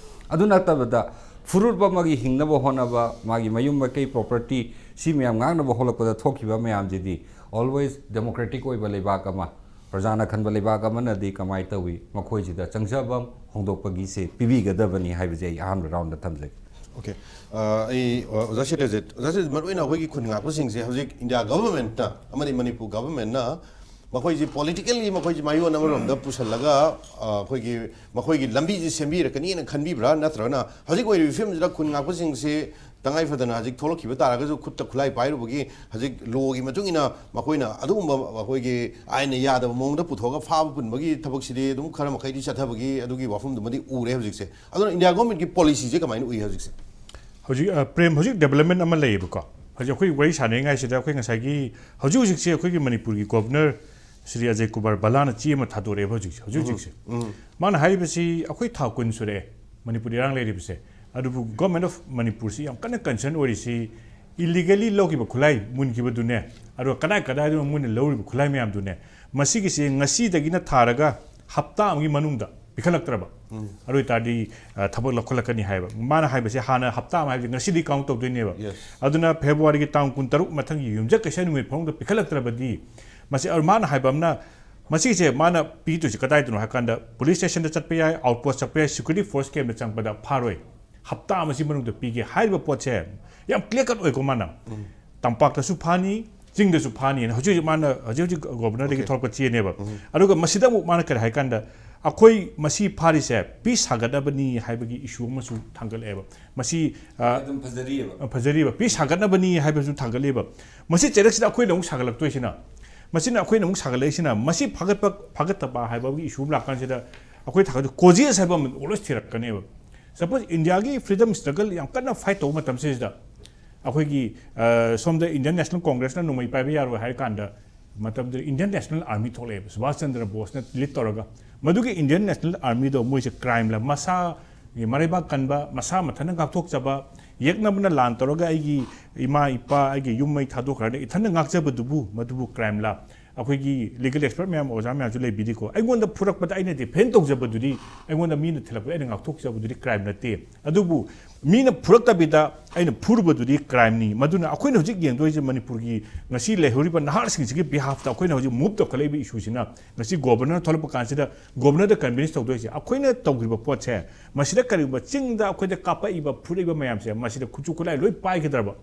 ꯑꯗꯨ ꯅꯠꯇꯕꯗ ꯐꯨꯔꯨꯞ ꯑꯃꯒꯤ ꯍꯤꯡꯅꯕ ꯍꯣꯠꯅꯕ, ꯃꯥꯒꯤ ꯃꯌꯨꯝ ꯃꯀꯩ, property, ꯁꯤ ꯃꯌꯥꯝ ꯉꯥꯛꯅꯕ ꯍꯣꯠꯂꯛꯄꯗ ꯊꯣꯛꯈꯤꯕ ꯃꯌꯥꯝꯁꯤꯗꯤ always democratic ꯑꯣꯏꯕ ꯂꯩꯕꯥꯛ ꯑꯃ, ꯄ꯭ꯔꯖꯥꯅ ꯈꯟꯕ ꯂꯩꯕꯥꯛ ꯑꯃꯅꯗꯤ ꯀꯃꯥꯏꯅ ꯇꯧꯏ, ꯃꯈꯣꯏꯁꯤꯗ ꯆꯪꯖꯐꯝ ꯍꯣꯡꯗꯣꯛꯄꯒꯤꯁꯦ ꯄꯤꯕꯤꯒꯗꯕꯅꯤ ꯍꯥꯏꯕꯁꯦ ꯑꯩ ꯑꯍꯥꯟꯕ roundꯗ ꯊꯝꯖꯒꯦ꯫ Okay. ꯑ, ꯑꯩ, ꯑ, ꯑꯣꯖꯥ ꯁꯦꯇꯔꯖꯤꯠ, ꯑꯣꯖꯥ ꯁꯦꯇꯔꯖꯤꯠ, ꯃꯔꯨꯑꯣꯏꯅ ꯑꯩꯈꯣꯏꯒꯤ ꯈꯨꯟ ꯉꯥꯛꯄꯁꯤꯡꯁꯦ ꯍꯧꯖꯤꯛ India Governmentꯅ ꯑꯃꯗꯤ Manipur Governmentꯅ ꯃꯈꯣꯏꯁꯤ politically ꯃꯈꯣꯏꯁꯤ ꯃꯥꯏꯌꯣꯟ ꯑꯃꯔꯣꯝꯗ ꯄꯨꯁꯜꯂꯒ, ꯑ, ꯑꯩꯈꯣꯏꯒꯤ ꯃꯈꯣꯏꯒꯤ ꯂꯝꯕꯤꯁꯤ ꯁꯦꯝꯕꯤꯔꯛꯀꯅꯤꯅ ꯈꯟꯕꯤꯕ꯭ꯔꯥ? ꯅꯠꯇ꯭ꯔꯒꯅ ꯍꯧꯖꯤꯛ ꯑꯣꯏꯔꯤꯕ ꯐꯤꯕꯝꯁꯤꯗ ꯈꯨꯟ ꯉꯥꯛꯄꯁꯤꯡꯁꯤ ꯇꯉꯥꯏ ꯐꯗꯅ ꯍꯧꯖꯤꯛ ꯊꯣꯛꯂꯛꯈꯤꯕ ꯇꯥꯔꯒꯁꯨ ꯈꯨꯠꯇ ꯈꯨꯠꯂꯥꯏ ꯄꯥꯏꯔꯨꯕꯒꯤ ꯍꯧꯖꯤꯛ lawꯒꯤ ꯃꯇꯨꯡ ꯏꯟꯅ ꯃꯈꯣꯏꯅ ꯑꯗꯨꯒꯨꯝꯕ ꯑꯩꯈꯣꯏꯒꯤ ꯑꯥꯏꯟꯅ ꯌꯥꯗꯕ ꯃꯑꯣꯡꯗ ꯄꯨꯊꯣꯛꯑꯒ ꯐꯥꯕ ꯄꯨꯟꯕꯒꯤ ꯊꯕꯛꯁꯤꯗꯤ ꯑꯗꯨꯝ ꯈꯔ ꯃꯈꯩꯗꯤ ꯆꯠꯊꯕꯒꯤ ꯑꯗꯨꯒꯤ ꯋꯥꯐꯝꯗꯨꯃꯗꯤ ꯎꯔꯦ ꯍꯧꯖꯤꯛꯁꯦ꯫ ꯑꯗꯨꯅ India Governmentꯀꯤ policyꯁꯦ ꯀꯃꯥꯏꯅ ꯎꯏ ꯍꯧꯖꯤꯛꯁꯦ? ꯍꯧꯖꯤꯛ, ꯑ, ꯄ꯭ꯔꯦꯝ, ꯍꯧꯖꯤꯛ development ꯑꯃ ꯂꯩꯌꯦꯕꯀꯣ꯫ ꯍꯧꯖꯤꯛ ꯑꯩꯈꯣꯏ ꯋꯥꯔꯤ ꯁꯥꯟꯅꯔꯤꯉꯩꯁꯤꯗ ꯑꯩꯈꯣꯏ ꯉꯁꯥꯏꯒꯤ, ꯍꯧꯖꯤꯛ ꯍꯧꯖꯤꯛꯁꯦ ꯑꯩꯈꯣꯏꯒꯤ ꯃꯅꯤꯄꯨꯔꯒꯤ Governor ꯁ꯭ꯔꯤ ꯑꯖꯌ ꯀꯨꯃꯥꯔ ꯕꯂꯥꯅ ꯆꯦ ꯑꯃ ꯊꯥꯗꯣꯔꯛꯑꯦꯕ ꯍꯧꯖꯤꯛꯁꯦ, ꯍꯧꯖꯤꯛ ꯍꯧꯖꯤꯛꯁꯦ꯫ ꯃꯥꯅ ꯍꯥꯏꯔꯤꯕꯁꯤ ꯑꯩꯈꯣꯏ ꯊꯥ ꯀꯨꯟ ꯁꯨꯔꯛꯑꯦ ꯃꯅꯤꯄꯨꯔꯗ ꯏꯔꯥꯡ ꯂꯩꯔꯤꯕꯁꯦ, ꯑꯗꯨꯕꯨ Government of ꯃꯅꯤꯄꯨꯔꯁꯤ ꯌꯥꯝ ꯀꯟꯅ concern ꯑꯣꯏꯔꯤꯁꯤ illegally ꯂꯧꯈꯤꯕ ꯈꯨꯠꯂꯥꯏ ꯃꯨꯟꯈꯤꯕꯗꯨꯅꯦ, ꯑꯗꯨꯒ ꯀꯗꯥꯏ ꯀꯗꯥꯏꯗꯅꯣ ꯃꯣꯏꯅ ꯂꯧꯔꯤꯕ ꯈꯨꯠꯂꯥꯏ ꯃꯌꯥꯝꯗꯨꯅꯦ꯫ ꯃꯁꯤꯒꯤꯁꯤ ꯉꯁꯤꯗꯒꯤꯅ ꯊꯥꯔꯒ ꯍꯞꯇꯥ ꯑꯃꯒꯤ ꯃꯅꯨꯡꯗ ꯄꯤꯈꯠꯂꯛꯇ꯭ꯔꯕ, ꯑꯗꯨ ꯑꯣꯏꯇꯥꯔꯗꯤ, ꯑ, ꯊꯕꯛ ꯂꯧꯈꯠꯂꯛꯀꯅꯤ ꯍꯥꯏꯕ꯫ ꯃꯥꯅ ꯍꯥꯏꯕꯁꯦ ꯍꯥꯟꯅ ꯍꯞꯇꯥ ꯑꯃ ꯍꯥꯏꯕꯁꯦ ꯉꯁꯤꯗꯤ count ꯇꯧꯗꯣꯏꯅꯦꯕ꯫ Yes. ꯑꯗꯨꯅ Februaryꯒꯤ ꯇꯥꯡ ꯀꯨꯟꯇꯔꯨꯛ ꯃꯊꯪꯒꯤ ꯌꯨꯝꯖꯀꯩꯁ ꯅꯨꯃꯤꯠ ꯐꯥꯎꯗ ꯄꯤꯈꯠꯂꯛꯇ꯭ꯔꯕꯗꯤ, ꯃꯁꯤ, ꯑ, ꯃꯥꯅ ꯍꯥꯏꯕ ꯑꯃꯅ, ꯃꯁꯤꯁꯦ ꯃꯥꯅ ꯄꯤꯗꯣꯏꯁꯦ ꯀꯗꯥꯏꯗꯅꯣ ꯍꯥꯏ ꯀꯥꯟꯗ police stationꯗ ꯆꯠꯄ ꯌꯥꯏ, outpost ꯆꯠꯄ ꯌꯥꯏ, security force campꯇ ꯆꯪꯕꯗ ꯐꯥꯔꯣꯏ, ꯍꯞꯇꯥ ꯑꯃꯁꯤ ꯃꯅꯨꯡꯗ ꯄꯤꯒꯦ ꯍꯥꯏꯔꯤꯕ ꯄꯣꯠꯁꯦ ꯌꯥꯝ clear cut ꯑꯣꯏꯀꯣ꯫ ꯃꯥꯅ ꯇꯝꯄꯥꯛꯇꯁꯨ ꯐꯥꯅꯤ, ꯆꯤꯡꯗꯁꯨ ꯐꯥꯅꯤꯅ ꯍꯧꯖꯤꯛ ꯍꯧꯖꯤꯛ ꯃꯥꯅ ꯍꯧꯖꯤꯛ ꯍꯧꯖꯤꯛ Governorꯗꯒꯤ Okay. ꯊꯣꯛꯂꯛꯄ ꯆꯦꯅꯦꯕ꯫ ꯑꯗꯨꯒ ꯃꯁꯤꯗ ꯑꯃꯨꯛ ꯃꯥꯅ ꯀꯔꯤ ꯍꯥꯏ ꯀꯥꯟꯗ, ꯑꯩꯈꯣꯏ ꯃꯁꯤ ꯐꯥꯔꯤꯁꯦ ꯄꯤꯁ ꯁꯥꯒꯠꯅꯕꯅꯤ ꯍꯥꯏꯕꯒꯤ ꯏꯁꯨ ꯑꯃꯁꯨ ꯊꯥꯡꯒꯠꯂꯛꯑꯦꯕ꯫ ꯃꯁꯤ ꯑ, ꯑꯗꯨꯝ ꯐꯖꯔꯤꯑꯕ꯫ ꯐꯖꯔꯤꯕ, ꯄꯤꯁ ꯁꯥꯒꯠꯅꯕꯅꯤ ꯍꯥꯏꯕꯁꯨ ꯊꯥꯡꯒꯠꯂꯤꯕ꯫ ꯃꯁꯤ ꯆꯩꯔꯛꯁꯤꯗ ꯑꯩꯈꯣꯏꯅ ꯑꯃꯨꯛ ꯁꯥꯒꯠꯂꯛꯇꯣꯏꯁꯤꯅ, ꯃꯁꯤꯅ ꯑꯩꯈꯣꯏꯅ ꯑꯃꯨꯛ ꯁꯥꯒꯠꯂꯛꯏꯁꯤꯅ, ꯃꯁꯤ ꯐꯒꯠꯄ ꯐꯒꯠꯇꯕ ꯍꯥꯏꯕꯒꯤ ꯏꯁꯨ ꯑꯃ ꯂꯥꯛꯀꯥꯟꯁꯤꯗ ꯑꯩꯈꯣꯏ ꯊꯥꯡꯒꯠ ꯀꯣꯖꯦꯁ ꯍꯥꯏꯕ ꯑꯃ ꯑꯣꯜꯋꯦꯁ ꯊꯤꯔꯛꯀꯅꯦꯕ꯫ ꯁꯄꯣꯁ ꯏꯟꯗꯤꯌꯥꯒꯤ ꯐ꯭ꯔꯤꯗꯝ ꯁ꯭ꯇ꯭ꯔꯒꯜ ꯌꯥꯝ ꯀꯟꯅ ꯐꯥꯏꯠ ꯇꯧꯕ ꯃꯇꯝꯁꯤꯗ ꯑꯩꯈꯣꯏꯒꯤ ꯑ, ꯁꯣꯝꯗ ꯏꯟꯗꯤꯌꯟ ꯅꯦꯁꯅꯦꯜ ꯀꯣꯡꯒ꯭ꯔꯦꯁꯅ ꯅꯣꯡꯃꯩ ꯄꯥꯏꯕ ꯌꯥꯔꯣꯏ ꯍꯥꯏꯔ ꯀꯥꯟꯗ ꯃꯇꯝꯗꯨꯗ Indian national army ꯊꯣꯛꯂꯛꯑꯦꯕ, Subhash Chandra ꯕꯣꯁꯅ ꯂꯤꯗ ꯇꯧꯔꯒ꯫ ꯃꯗꯨꯒꯤ ꯏꯟꯗꯤꯌꯟ ꯅꯦꯁꯅꯦꯜ ꯑꯥꯔꯃꯤꯗꯣ ꯃꯣꯏꯁꯦ ꯀ꯭ꯔꯥꯏꯝꯂ, ꯃꯁꯥꯒꯤ ꯃꯔꯩꯕꯥꯛ ꯀꯟꯕ, ꯃꯁꯥ ꯃꯊꯟꯇ ꯉꯥꯛꯊꯣꯛꯆꯕ, ꯌꯦꯛꯅꯕꯅ ꯂꯥꯟ ꯇꯧꯔꯒ ꯑꯩꯒꯤ ꯏꯃꯥ ꯏꯄꯥ, ꯑꯩꯒꯤ ꯌꯨꯝ ꯃꯩ ꯊꯥꯗꯣꯛꯈ꯭ꯔꯒ ꯏꯊꯟꯇ ꯉꯥꯛꯆꯕꯗꯨꯕꯨ ꯃꯗꯨꯕꯨ ꯀ꯭ꯔꯥꯏꯝꯂ? ꯑꯩꯈꯣꯏꯒꯤ ꯂꯤꯒꯦꯜ ꯑꯦꯛꯁꯄꯔꯠ ꯃꯌꯥꯝ, ꯑꯣꯖꯥ ꯃꯌꯥꯝꯁꯨ ꯂꯩꯕꯤꯔꯤꯀꯣ꯫ ꯑꯩꯉꯣꯟꯗ ꯐꯨꯔꯛꯄꯗ ꯑꯩꯅ ꯗꯤꯐꯦꯟ ꯇꯧꯖꯕꯗꯨꯗꯤ, ꯑꯩꯉꯣꯟꯗ ꯃꯤꯅ ꯊꯤꯜꯂꯛꯄꯗ ꯑꯩꯅ ꯉꯥꯛꯊꯣꯛꯆꯕꯗꯨꯗꯤ ꯀ꯭ꯔꯥꯏꯝ ꯅꯠꯇꯦ꯫ ꯑꯗꯨꯕꯨ ꯃꯤꯅ ꯐꯨꯔꯛꯇꯕꯤꯗ ꯑꯩꯅ ꯐꯨꯔꯨꯕꯗꯨꯗꯤ ꯀ꯭ꯔꯥꯏꯝꯅꯤ꯫ ꯃꯗꯨꯅ ꯑꯩꯈꯣꯏꯅ ꯍꯧꯖꯤꯛ ꯌꯦꯡꯗꯣꯏꯁꯦ ꯃꯅꯤꯄꯨꯔꯒꯤ ꯉꯁꯤ ꯂꯩꯍꯧꯔꯤꯕ ꯅꯍꯥꯁꯤꯡꯁꯤꯒꯤ ꯕꯤꯍꯥꯐꯇ ꯑꯩꯈꯣꯏꯅ ꯍꯧꯖꯤꯛ ꯃꯨꯚ ꯇꯧꯈꯠꯂꯛꯏꯕ ꯏꯁꯨꯁꯤꯅ ꯉꯁꯤ ꯒꯣꯕꯔꯅꯔ ꯊꯣꯛꯂꯛꯄ ꯀꯥꯟꯁꯤꯗ ꯒꯣꯕꯔꯅꯔꯗ ꯀꯟꯚꯤꯟꯁ ꯇꯧꯗꯣꯏꯁꯦ꯫ ꯑꯩꯈꯣꯏꯅ ꯇꯧꯈ꯭ꯔꯤꯕ ꯄꯣꯠꯁꯦ, ꯃꯁꯤꯗ ꯀꯔꯤꯒꯨꯝꯕ ꯆꯤꯡꯗ ꯑꯩꯈꯣꯏꯗ ꯀꯥꯞꯄꯛꯏꯕ, ꯐꯨꯔꯛꯏꯕ ꯃꯌꯥꯝꯁꯦ, ꯃꯁꯤꯗ ꯈꯨꯠꯁꯨ ꯈꯨꯠꯂꯥꯏ ꯂꯣꯏ ꯄꯥꯏꯒꯗ꯭ꯔꯕ?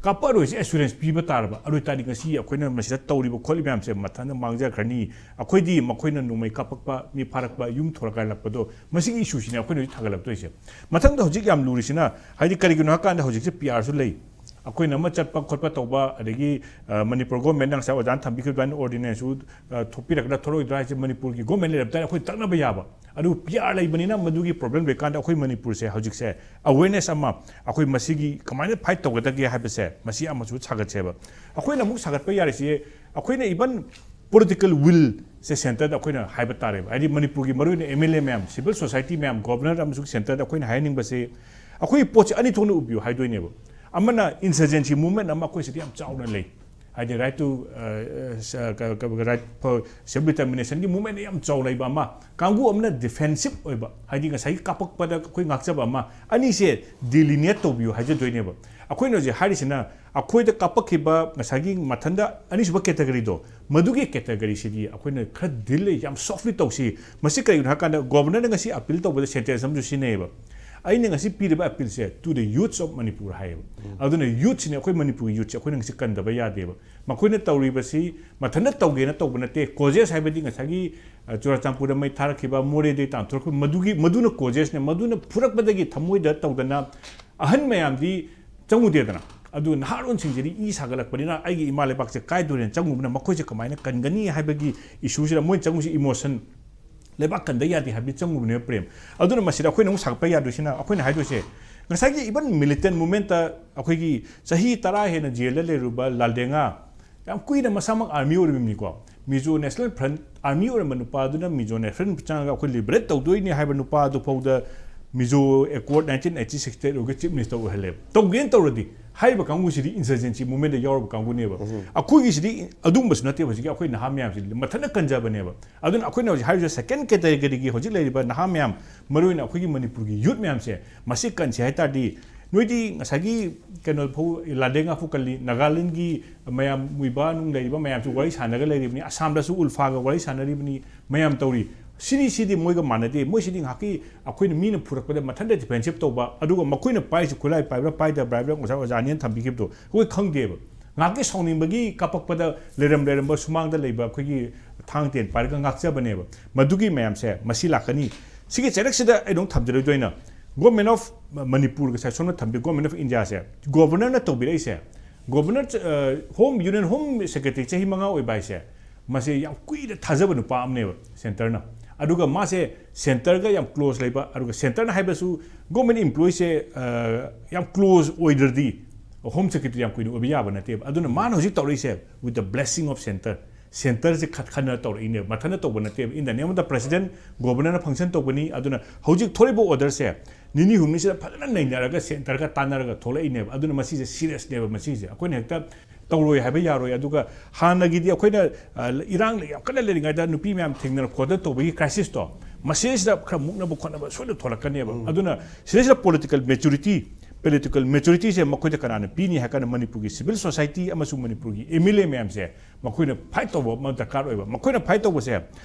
ꯀꯥꯞꯄꯛꯑꯔꯣꯏꯁꯦ ꯑꯦꯁꯨꯔꯦꯟꯁ ꯄꯤꯕ ꯇꯥꯔꯕ? ꯑꯗꯨ ꯑꯣꯏ ꯇꯥꯔꯗꯤ ꯉꯁꯤ ꯑꯩꯈꯣꯏꯅ ꯃꯁꯤꯗ ꯇꯧꯔꯤꯕ ꯈꯣꯠꯂꯤꯕ ꯃꯌꯥꯝꯁꯦ ꯃꯊꯟꯇ ꯃꯥꯡꯖꯈ꯭ꯔꯅꯤ꯫ ꯑꯩꯈꯣꯏꯗꯤ ꯃꯈꯣꯏꯅ ꯅꯣꯡꯃꯩ ꯀꯥꯞꯄꯛꯄ, ꯃꯤ ꯐꯥꯔꯛꯄ, ꯌꯨꯝ ꯊꯣꯔꯛꯍꯜꯂꯛꯄꯗꯣ, ꯃꯁꯤꯒꯤ ꯏꯁꯨꯁꯤꯅꯦ ꯑꯩꯈꯣꯏꯅ ꯍꯧꯖꯤꯛ ꯊꯥꯡꯒꯠꯂꯛꯇꯣꯏꯁꯦ꯫ ꯃꯊꯪꯗ ꯍꯧꯖꯤꯛ ꯌꯥꯝ ꯂꯨꯔꯤꯁꯤꯅ, ꯍꯥꯏꯗꯤ ꯀꯔꯤꯒꯤꯅꯣ ꯍꯥꯏꯀꯥꯟꯗ ꯍꯧꯖꯤꯛꯁꯦ ꯄꯤ ꯑꯥꯔꯁꯨ ꯂꯩ, ꯑꯩꯈꯣꯏꯅ ꯑꯃ ꯆꯠꯄ ꯈꯣꯠꯄ ꯇꯧꯕ, ꯑꯗꯒꯤ ꯑ, ꯃꯅꯤꯄꯨꯔ ꯒꯣꯔꯃꯦꯟꯅ ꯉꯁꯥꯏ ꯑꯣꯖꯥꯅ ꯊꯝꯕꯤꯈꯤꯕ ꯑꯗꯨꯃꯥꯏꯅ ꯑꯣꯔꯗꯤꯅꯦꯟꯁꯁꯨ ꯑ, ꯊꯣꯛꯄꯤꯔꯛꯀꯗ꯭ꯔꯥ ꯊꯣꯛꯂꯛꯑꯣꯏꯗ꯭ꯔꯥ ꯍꯥꯏꯁꯦ ꯃꯅꯤꯄꯨꯔꯒꯤ ꯒꯣꯔꯃꯦꯟ ꯂꯩꯔꯝ ꯇꯥꯔꯗꯤ ꯑꯩꯈꯣꯏ ꯇꯛꯅꯕ ꯌꯥꯕ꯫ ꯑꯗꯨ ꯄꯤ ꯑꯥꯔ ꯂꯩꯕꯅꯤꯅ ꯃꯗꯨꯒꯤ ꯄ꯭ꯔꯣꯕ꯭ꯂꯦꯝ ꯂꯩꯀꯥꯟꯗ ꯑꯩꯈꯣꯏ ꯃꯅꯤꯄꯨꯔꯁꯦ ꯍꯧꯖꯤꯛꯁꯦ ꯑꯋꯦꯔꯅꯦꯁ ꯑꯃ, ꯑꯩꯈꯣꯏ ꯃꯁꯤꯒꯤ ꯀꯃꯥꯏꯅ ꯐꯥꯏꯠ ꯇꯧꯒꯗꯒꯦ ꯍꯥꯏꯕꯁꯦ, ꯃꯁꯤ ꯑꯃꯁꯨ ꯁꯥꯒꯠꯁꯦꯕ꯫ ꯑꯩꯈꯣꯏꯅ ꯑꯃꯨꯛ ꯁꯥꯒꯠꯄ ꯌꯥꯔꯤꯁꯦ, ꯑꯩꯈꯣꯏꯅ ꯏꯚꯟ ꯄꯣꯂꯤꯇꯤꯀꯦꯜ ꯋꯤꯜꯁꯦ ꯁꯦꯟꯇꯔꯗ ꯑꯩꯈꯣꯏꯅ ꯍꯥꯏꯕ ꯇꯥꯔꯦꯕ꯫ ꯍꯥꯏꯗꯤ ꯃꯅꯤꯄꯨꯔꯒꯤ ꯃꯔꯨꯑꯣꯏꯅ ꯑꯦꯝ ꯑꯦꯜ ꯑꯦ ꯃꯌꯥꯝ, ꯁꯤꯚꯤꯜ ꯁꯣꯁꯥꯏꯇꯤ ꯃꯌꯥꯝ, ꯒꯣꯕꯔꯅꯔ ꯑꯃꯁꯨꯡ ꯁꯦꯟꯇꯔꯗ ꯑꯩꯈꯣꯏꯅ ꯍꯥꯏꯍꯟꯅꯤꯡꯕꯁꯦ, ꯑꯩꯈꯣꯏ ꯄꯣꯠꯁꯦ ꯑꯅꯤ ꯊꯣꯛꯅ ꯎꯕꯤꯌꯨ ꯍꯥꯏꯗꯣꯏꯅꯦꯕ꯫ ꯑꯃꯅ ꯏꯟꯁꯔꯖꯦꯟꯁꯤ ꯃꯨꯚꯃꯦꯟ ꯑꯃ ꯑꯩꯈꯣꯏ ꯁꯤꯗ ꯌꯥꯝ ꯆꯥꯎꯅ ꯂꯩ, ꯍꯥꯏꯗꯤ right to, ꯑ, ꯑ, ꯁ-, ꯀ-, ꯀ-, right for self determination ꯒꯤ ꯃꯨꯚꯃꯦꯟ ꯌꯥꯝ ꯆꯥꯎꯅ ꯂꯩꯕ ꯑꯃ, ꯀꯥꯡꯕꯨ ꯑꯃꯅ ꯗꯤꯐꯦꯟꯁꯤꯞ ꯑꯣꯏꯕ, ꯍꯥꯏꯗꯤ ꯉꯁꯥꯏꯒꯤ ꯀꯥꯞꯄꯛꯄꯗ ꯑꯩꯈꯣꯏ ꯉꯥꯛꯆꯕ ꯑꯃ, ꯑꯅꯤꯁꯦ ꯗꯤꯂꯤꯅꯤꯌꯦꯠ ꯇꯧꯕꯤꯌꯨ ꯍꯥꯏꯖꯗꯣꯏꯅꯦꯕ꯫ ꯑꯩꯈꯣꯏꯅ ꯍꯧꯖꯤꯛ ꯍꯥꯏꯔꯤꯁꯤꯅ ꯑꯩꯈꯣꯏꯗ ꯀꯥꯞꯄꯛꯈꯤꯕ ꯉꯁꯥꯏꯒꯤ ꯃꯊꯟꯗ ꯑꯅꯤꯁꯨꯕ ꯀꯦꯇꯒꯔꯤꯗꯣ, ꯃꯗꯨꯒꯤ ꯀꯦꯇꯒꯔꯤꯁꯤꯗꯤ ꯑꯩꯈꯣꯏꯅ ꯈꯔ ꯗꯤꯜ ꯌꯥꯝ ꯁꯣꯐꯂꯤ ꯇꯧꯁꯤ꯫ ꯃꯁꯤ ꯀꯔꯤꯒꯤꯅꯣ ꯍꯥꯏꯀꯥꯟꯗ ꯒꯣꯕꯔꯅꯔꯅ ꯉꯁꯤ ꯑꯄꯤꯜ ꯇꯧꯕꯗ ꯁꯦꯟꯇꯦꯟꯁ ꯑꯃꯁꯨ ꯁꯤꯖꯤꯟꯅꯩꯌꯦꯕ꯫ ꯑꯩꯅ ꯉꯁꯤ ꯄꯤꯔꯤꯕ ꯑꯄꯤꯜꯁꯦ to the youths of Manipur ꯍꯥꯏꯌꯦꯕ꯫ ꯑꯗꯨꯅ ꯌꯨꯠꯁꯤꯅꯦ, ꯑꯩꯈꯣꯏ ꯃꯅꯤꯄꯨꯔꯒꯤ ꯌꯨꯠꯁꯦ ꯑꯩꯈꯣꯏꯅ ꯉꯁꯤ ꯀꯟꯗꯕ ꯌꯥꯗꯦꯕ꯫ ꯃꯈꯣꯏꯅ ꯇꯧꯔꯤꯕꯁꯤ ꯃꯊꯟꯇ ꯇꯧꯒꯦꯅ ꯇꯧꯕ ꯅꯠꯇꯦ꯫ ꯀꯣꯖꯦꯁ ꯍꯥꯏꯕꯗꯤ ꯉꯁꯥꯏꯒꯤ, ꯑ, ꯆꯨꯔꯥꯆꯥꯟꯄꯨꯔꯗ ꯃꯩ ꯊꯥꯔꯛꯈꯤꯕ, ꯃꯣꯔꯦꯗꯒꯤ ꯇꯥꯟꯊꯣꯔꯛꯈꯤꯕ, ꯃꯗꯨꯒꯤ, ꯃꯗꯨꯅ ꯀꯣꯖꯦꯁꯅꯦ꯫ ꯃꯗꯨꯅ ꯐꯨꯔꯛꯄꯗꯒꯤ ꯊꯃꯣꯏꯗ ꯇꯧꯗꯅ ꯑꯍꯟ ꯃꯌꯥꯝꯗꯤ ꯆꯪꯉꯨꯗꯦꯗꯅ꯫ ꯑꯗꯨ ꯅꯍꯥꯔꯣꯟꯁꯤꯡꯁꯤꯗꯤ ꯏ ꯁꯥꯒꯠꯂꯛꯄꯅꯤꯅ ꯑꯩꯒꯤ ꯏꯃꯥ ꯂꯩꯕꯥꯛꯁꯦ ꯀꯥꯏꯗꯣꯔꯦꯅ ꯆꯪꯉꯨꯕꯅ ꯃꯈꯣꯏꯁꯦ ꯀꯃꯥꯏꯅ ꯀꯟꯒꯅꯤ ꯍꯥꯏꯕꯒꯤ ꯏꯁꯨꯁꯤꯗ ꯃꯣꯏꯅ ꯆꯪꯉꯨꯁꯤ ꯏꯃꯣꯁꯟ, ꯂꯩꯕꯥꯛ ꯀꯟꯗ ꯌꯥꯗꯦ ꯍꯥꯏꯕꯗꯤ ꯆꯪꯉꯨꯕꯅꯦꯕ ꯄ꯭ꯔꯦꯝ꯫ ꯑꯗꯨꯅ ꯃꯁꯤꯗ ꯑꯩꯈꯣꯏꯅ ꯑꯃꯨꯛ ꯁꯥꯒꯠꯄ ꯌꯥꯗꯣꯏꯁꯤꯅ ꯑꯩꯈꯣꯏꯅ ꯍꯥꯏꯗꯣꯏꯁꯦ, ꯉꯁꯥꯏꯒꯤ even militant movementꯇ ꯑꯩꯈꯣꯏꯒꯤ ꯆꯍꯤ ꯇꯔꯥ ꯍꯦꯟꯅ ꯖꯦꯜꯗ ꯂꯩꯔꯨꯕ ꯂꯥꯜꯗꯦꯡꯉꯥ, ꯌꯥꯝ ꯀꯨꯏꯅ ꯃꯁꯥꯃꯛ ꯑꯥꯔꯃꯤ ꯑꯣꯏꯔꯤꯕꯅꯤꯀꯣ, ꯃꯤꯖꯣ ꯅꯦꯁꯅꯦꯜ ꯐ꯭ꯔꯟꯠ ꯑꯥꯔꯃꯤ ꯑꯣꯏꯔꯝꯕ ꯅꯨꯄꯥꯗꯨꯅ ꯃꯤꯖꯣ ꯅꯦꯁꯅꯦꯜ ꯐ꯭ꯔꯟꯠ ꯆꯪꯉꯒ ꯑꯩꯈꯣꯏ ꯂꯤꯕꯔꯦꯠ ꯇꯧꯗꯣꯏꯅꯤ ꯍꯥꯏꯕ ꯅꯨꯄꯥꯗꯨ ꯐꯥꯎꯗ ꯃꯤꯖꯣ ꯑꯦꯀꯣꯔꯗ ꯅꯥꯏꯟꯇꯤꯟ ꯑꯩꯠꯇꯤ ꯁꯤꯛꯁꯇ ꯑꯩꯈꯣꯏ ꯆꯤꯐ ꯃꯤꯅꯤꯁꯇꯔ ꯑꯣꯏꯍꯜꯂꯦꯕ꯫ ꯇꯧꯒꯦꯅ ꯇꯧꯔꯗꯤ ꯍꯥꯏꯔꯤꯕ ꯀꯥꯡꯕꯨꯁꯤꯗꯤ ꯏꯟꯁꯔꯖꯦꯟꯁꯤ ꯃꯨꯚꯃꯦꯟꯗ ꯌꯥꯎꯔꯕ ꯀꯥꯡꯕꯨꯅꯦꯕ꯫ ꯑꯩꯈꯣꯏꯒꯤꯁꯤꯗꯤ ꯑꯗꯨꯒꯨꯝꯕꯁꯨ ꯅꯠꯇꯦꯕ꯫ ꯍꯧꯖꯤꯛꯀꯤ ꯑꯩꯈꯣꯏ ꯅꯍꯥ ꯃꯌꯥꯝꯁꯤꯗꯤ ꯃꯊꯟꯇ ꯀꯟꯖꯕꯅꯦꯕ꯫ ꯑꯗꯨꯅ ꯑꯩꯈꯣꯏꯅ ꯍꯧꯖꯤꯛ ꯍꯥꯏꯔꯤꯕ ꯁꯦꯀꯦꯟ ꯀꯦꯇꯦꯒꯣꯔꯤꯒꯤ ꯍꯧꯖꯤꯛ ꯂꯩꯔꯤꯕ ꯅꯍꯥ ꯃꯌꯥꯝ, ꯃꯔꯨꯑꯣꯏꯅ ꯑꯩꯈꯣꯏꯒꯤ ꯃꯅꯤꯄꯨꯔꯒꯤ ꯌꯨꯠ ꯃꯌꯥꯝꯁꯦ, ꯃꯁꯤ ꯀꯟꯁꯦ ꯍꯥꯏ ꯇꯥꯔꯗꯤ, ꯅꯣꯏꯗꯤ ꯉꯁꯥꯏꯒꯤ ꯀꯩꯅꯣ ꯐꯥꯎ, ꯂꯥꯜꯗꯦꯡꯉꯥ ꯐꯥꯎ ꯀꯜꯂꯤ, ꯅꯥꯒꯥꯂꯦꯟꯒꯤ ꯃꯌꯥꯝ ꯃꯨꯏꯕꯥ ꯅꯨꯡ ꯂꯩꯔꯤꯕ ꯃꯌꯥꯝꯁꯨ ꯋꯥꯔꯤ ꯁꯥꯟꯅꯒ ꯂꯩꯔꯤꯕꯅꯤ, ꯑꯁꯥꯝꯗꯁꯨ ꯎꯜꯐꯥꯒ ꯋꯥꯔꯤ ꯁꯥꯟꯅꯔꯤꯕꯅꯤ, ꯃꯌꯥꯝ ꯇꯧꯔꯤ꯫ ꯁꯤꯗꯤ, ꯁꯤꯗꯤ ꯃꯣꯏꯒ ꯃꯥꯟꯅꯗꯦ꯫ ꯃꯣꯏꯁꯤꯗꯤ ꯉꯥꯏꯍꯥꯛꯀꯤ ꯑꯩꯈꯣꯏꯅ ꯃꯤꯅ ꯐꯨꯔꯛꯄꯗ ꯃꯊꯟꯇ ꯗꯤꯐꯦꯟꯁꯤꯞ ꯇꯧꯕ, ꯑꯗꯨꯒ ꯃꯈꯣꯏꯅ ꯄꯥꯏꯔꯤꯁꯤ ꯈꯨꯠꯂꯥꯏ ꯄꯥꯏꯕ꯭ꯔꯥ ꯄꯥꯏꯗꯕ꯭ꯔꯥ ꯍꯥꯏꯕꯗ ꯉꯁꯥꯏ ꯑꯣꯖꯥ ꯑꯅꯤꯅ ꯊꯝꯕꯤꯈꯤꯕꯗꯣ ꯑꯩꯈꯣꯏ ꯈꯪꯗꯦꯕ꯫ ꯉꯥꯏꯍꯥꯛꯀꯤ ꯁꯥꯎꯅꯤꯡꯕꯒꯤ ꯀꯥꯄꯛꯄꯗ ꯂꯩꯔꯝ ꯂꯩꯔꯝꯕ ꯁꯨꯃꯥꯡꯗ ꯂꯩꯕ ꯑꯩꯈꯣꯏꯒꯤ ꯊꯥꯡ ꯇꯦꯟ ꯄꯥꯏꯔꯒ ꯉꯥꯛꯆꯕꯅꯦꯕ꯫ ꯃꯗꯨꯒꯤ ꯃꯌꯥꯝꯁꯦ ꯃꯁꯤ ꯂꯥꯛꯀꯅꯤ꯫ ꯁꯤꯒꯤ ꯆꯩꯔꯛꯁꯤꯗ ꯑꯩ ꯑꯗꯨꯝ ꯊꯝꯖꯔꯣꯏꯗꯣꯏꯅ, Government of Manipur ꯉꯁꯥꯏ ꯁꯣꯝꯅ ꯊꯝꯕꯤ Government of Indiaꯁꯦ, ꯒꯣꯕꯔꯅꯔꯅ ꯇꯧꯕꯤꯔꯛꯏꯁꯦ, ꯒꯣꯕꯔꯅꯔ, ꯑ, ꯍꯣꯝ, ꯌꯨꯅꯤꯌꯟ ꯍꯣꯝ ꯁꯦꯀ꯭ꯔꯦꯇꯔꯤ ꯆꯍꯤ ꯃꯉꯥ ꯑꯣꯏꯕ ꯍꯥꯏꯁꯦ, ꯃꯁꯦ ꯌꯥꯝ ꯀꯨꯏꯅ ꯊꯥꯖꯕ ꯅꯨꯄꯥ ꯑꯃꯅꯦꯕ ꯁꯦꯟꯇꯔꯅ꯫ ꯑꯗꯨꯒ ꯃꯥꯁꯦ ꯁꯦꯟꯇꯔꯒ ꯌꯥꯝ ꯀ꯭ꯂꯣꯖ ꯂꯩꯕ, ꯑꯗꯨꯒ ꯁꯦꯟꯇꯔꯅ ꯍꯥꯏꯕꯁꯨ ꯒꯣꯔꯃꯦꯟ ꯏꯝꯄ꯭ꯂꯣꯌꯤꯁꯦ, ꯑ, ꯌꯥꯝ ꯀ꯭ꯂꯣꯖ ꯑꯣꯏꯗ꯭ꯔꯗꯤ ꯍꯣꯝ ꯁꯦꯀ꯭ꯔꯦꯇꯔꯤ ꯌꯥꯝ ꯀꯨꯏꯅ ꯑꯣꯏꯕ ꯌꯥꯕ ꯅꯠꯇꯦꯕ꯫ ꯑꯗꯨꯅ ꯃꯥꯅ ꯍꯧꯖꯤꯛ ꯇꯧꯔꯛꯏꯁꯦ with the blessing of center, ꯁꯦꯟꯇꯔꯁꯦ ꯈꯠ-, ꯈꯟꯅ ꯇꯧꯔꯛꯏꯅꯦꯕ, ꯃꯊꯟꯇ ꯇꯧꯕ ꯅꯠꯇꯦꯕ꯫ In the name of the president, ꯒꯣꯕꯔꯅꯔꯅ ꯐꯪꯁꯟ ꯇꯧꯕꯅꯤ꯫ ꯑꯗꯨꯅ ꯍꯧꯖꯤꯛ ꯊꯣꯛꯂꯤꯕ ꯑꯣꯔꯗꯔꯁꯦ ꯅꯤꯅꯤ ꯍꯨꯝꯅꯤꯁꯤꯗ ꯐꯖꯅ ꯅꯩꯅꯔꯒ ꯁꯦꯟꯇꯔꯒ ꯇꯥꯟꯅꯔꯒ ꯊꯣꯛꯂꯛꯏꯅꯦꯕ꯫ ꯑꯗꯨꯅ ꯃꯁꯤꯁꯦ ꯁꯤꯔꯤꯌꯁꯅꯦꯕ꯫ ꯃꯁꯤꯁꯦ ꯑꯩꯈꯣꯏꯅ ꯍꯦꯛꯇ ꯇꯧꯔꯣꯏ ꯍꯥꯏꯕ ꯌꯥꯔꯣꯏ꯫ ꯑꯗꯨꯒ ꯍꯥꯟꯅꯒꯤꯗꯤ ꯑꯩꯈꯣꯏꯅ, ꯑ, ꯏꯔꯥꯡ ꯌꯥꯝ ꯀꯟꯅ ꯂꯩꯔꯤꯉꯩꯗ ꯅꯨꯄꯤ ꯃꯌꯥꯝ ꯊꯦꯡꯅꯔ ꯈꯣꯠꯇꯅ ꯇꯧꯕꯒꯤ ꯀ꯭ꯔꯥꯏꯁꯤꯁꯇꯣ, ꯃꯁꯤꯗꯩꯁꯤꯗ ꯈꯔ ꯃꯨꯛꯅꯕ ꯈꯣꯠꯅꯕ ꯁꯣꯏꯗꯅ ꯊꯣꯛꯂꯛꯀꯅꯦꯕ꯫ ꯑꯗꯨꯅ ꯁꯤꯗꯩꯁꯤꯗ ꯄꯣꯂꯤꯇꯤꯀꯦꯜ ꯃꯦꯆꯨꯔꯤꯇꯤ, ꯄꯣꯂꯤꯇꯤꯀꯦꯜ ꯃꯦꯆꯨꯔꯤꯇꯤꯁꯦ ꯃꯈꯣꯏꯗ ꯀꯅꯥꯅ ꯄꯤꯅꯤ ꯍꯥꯏ ꯀꯥꯟꯗ ꯃꯅꯤꯄꯨꯔꯒꯤ ꯁꯤꯚꯤꯜ ꯁꯣꯁꯥꯏꯇꯤ ꯑꯃꯁꯨꯡ ꯃꯅꯤꯄꯨꯔꯒꯤ ꯑꯦꯝ ꯑꯦꯜ ꯑꯦ ꯃꯌꯥꯝꯁꯦ ꯃꯈꯣꯏꯅ ꯐꯥꯏꯠ ꯇꯧꯕ ꯑꯃ ꯗꯔꯀꯥꯔ ꯑꯣꯏꯕ꯫ ꯃꯈꯣꯏꯅ ꯐꯥꯏꯠ ꯇꯧꯕꯁꯦ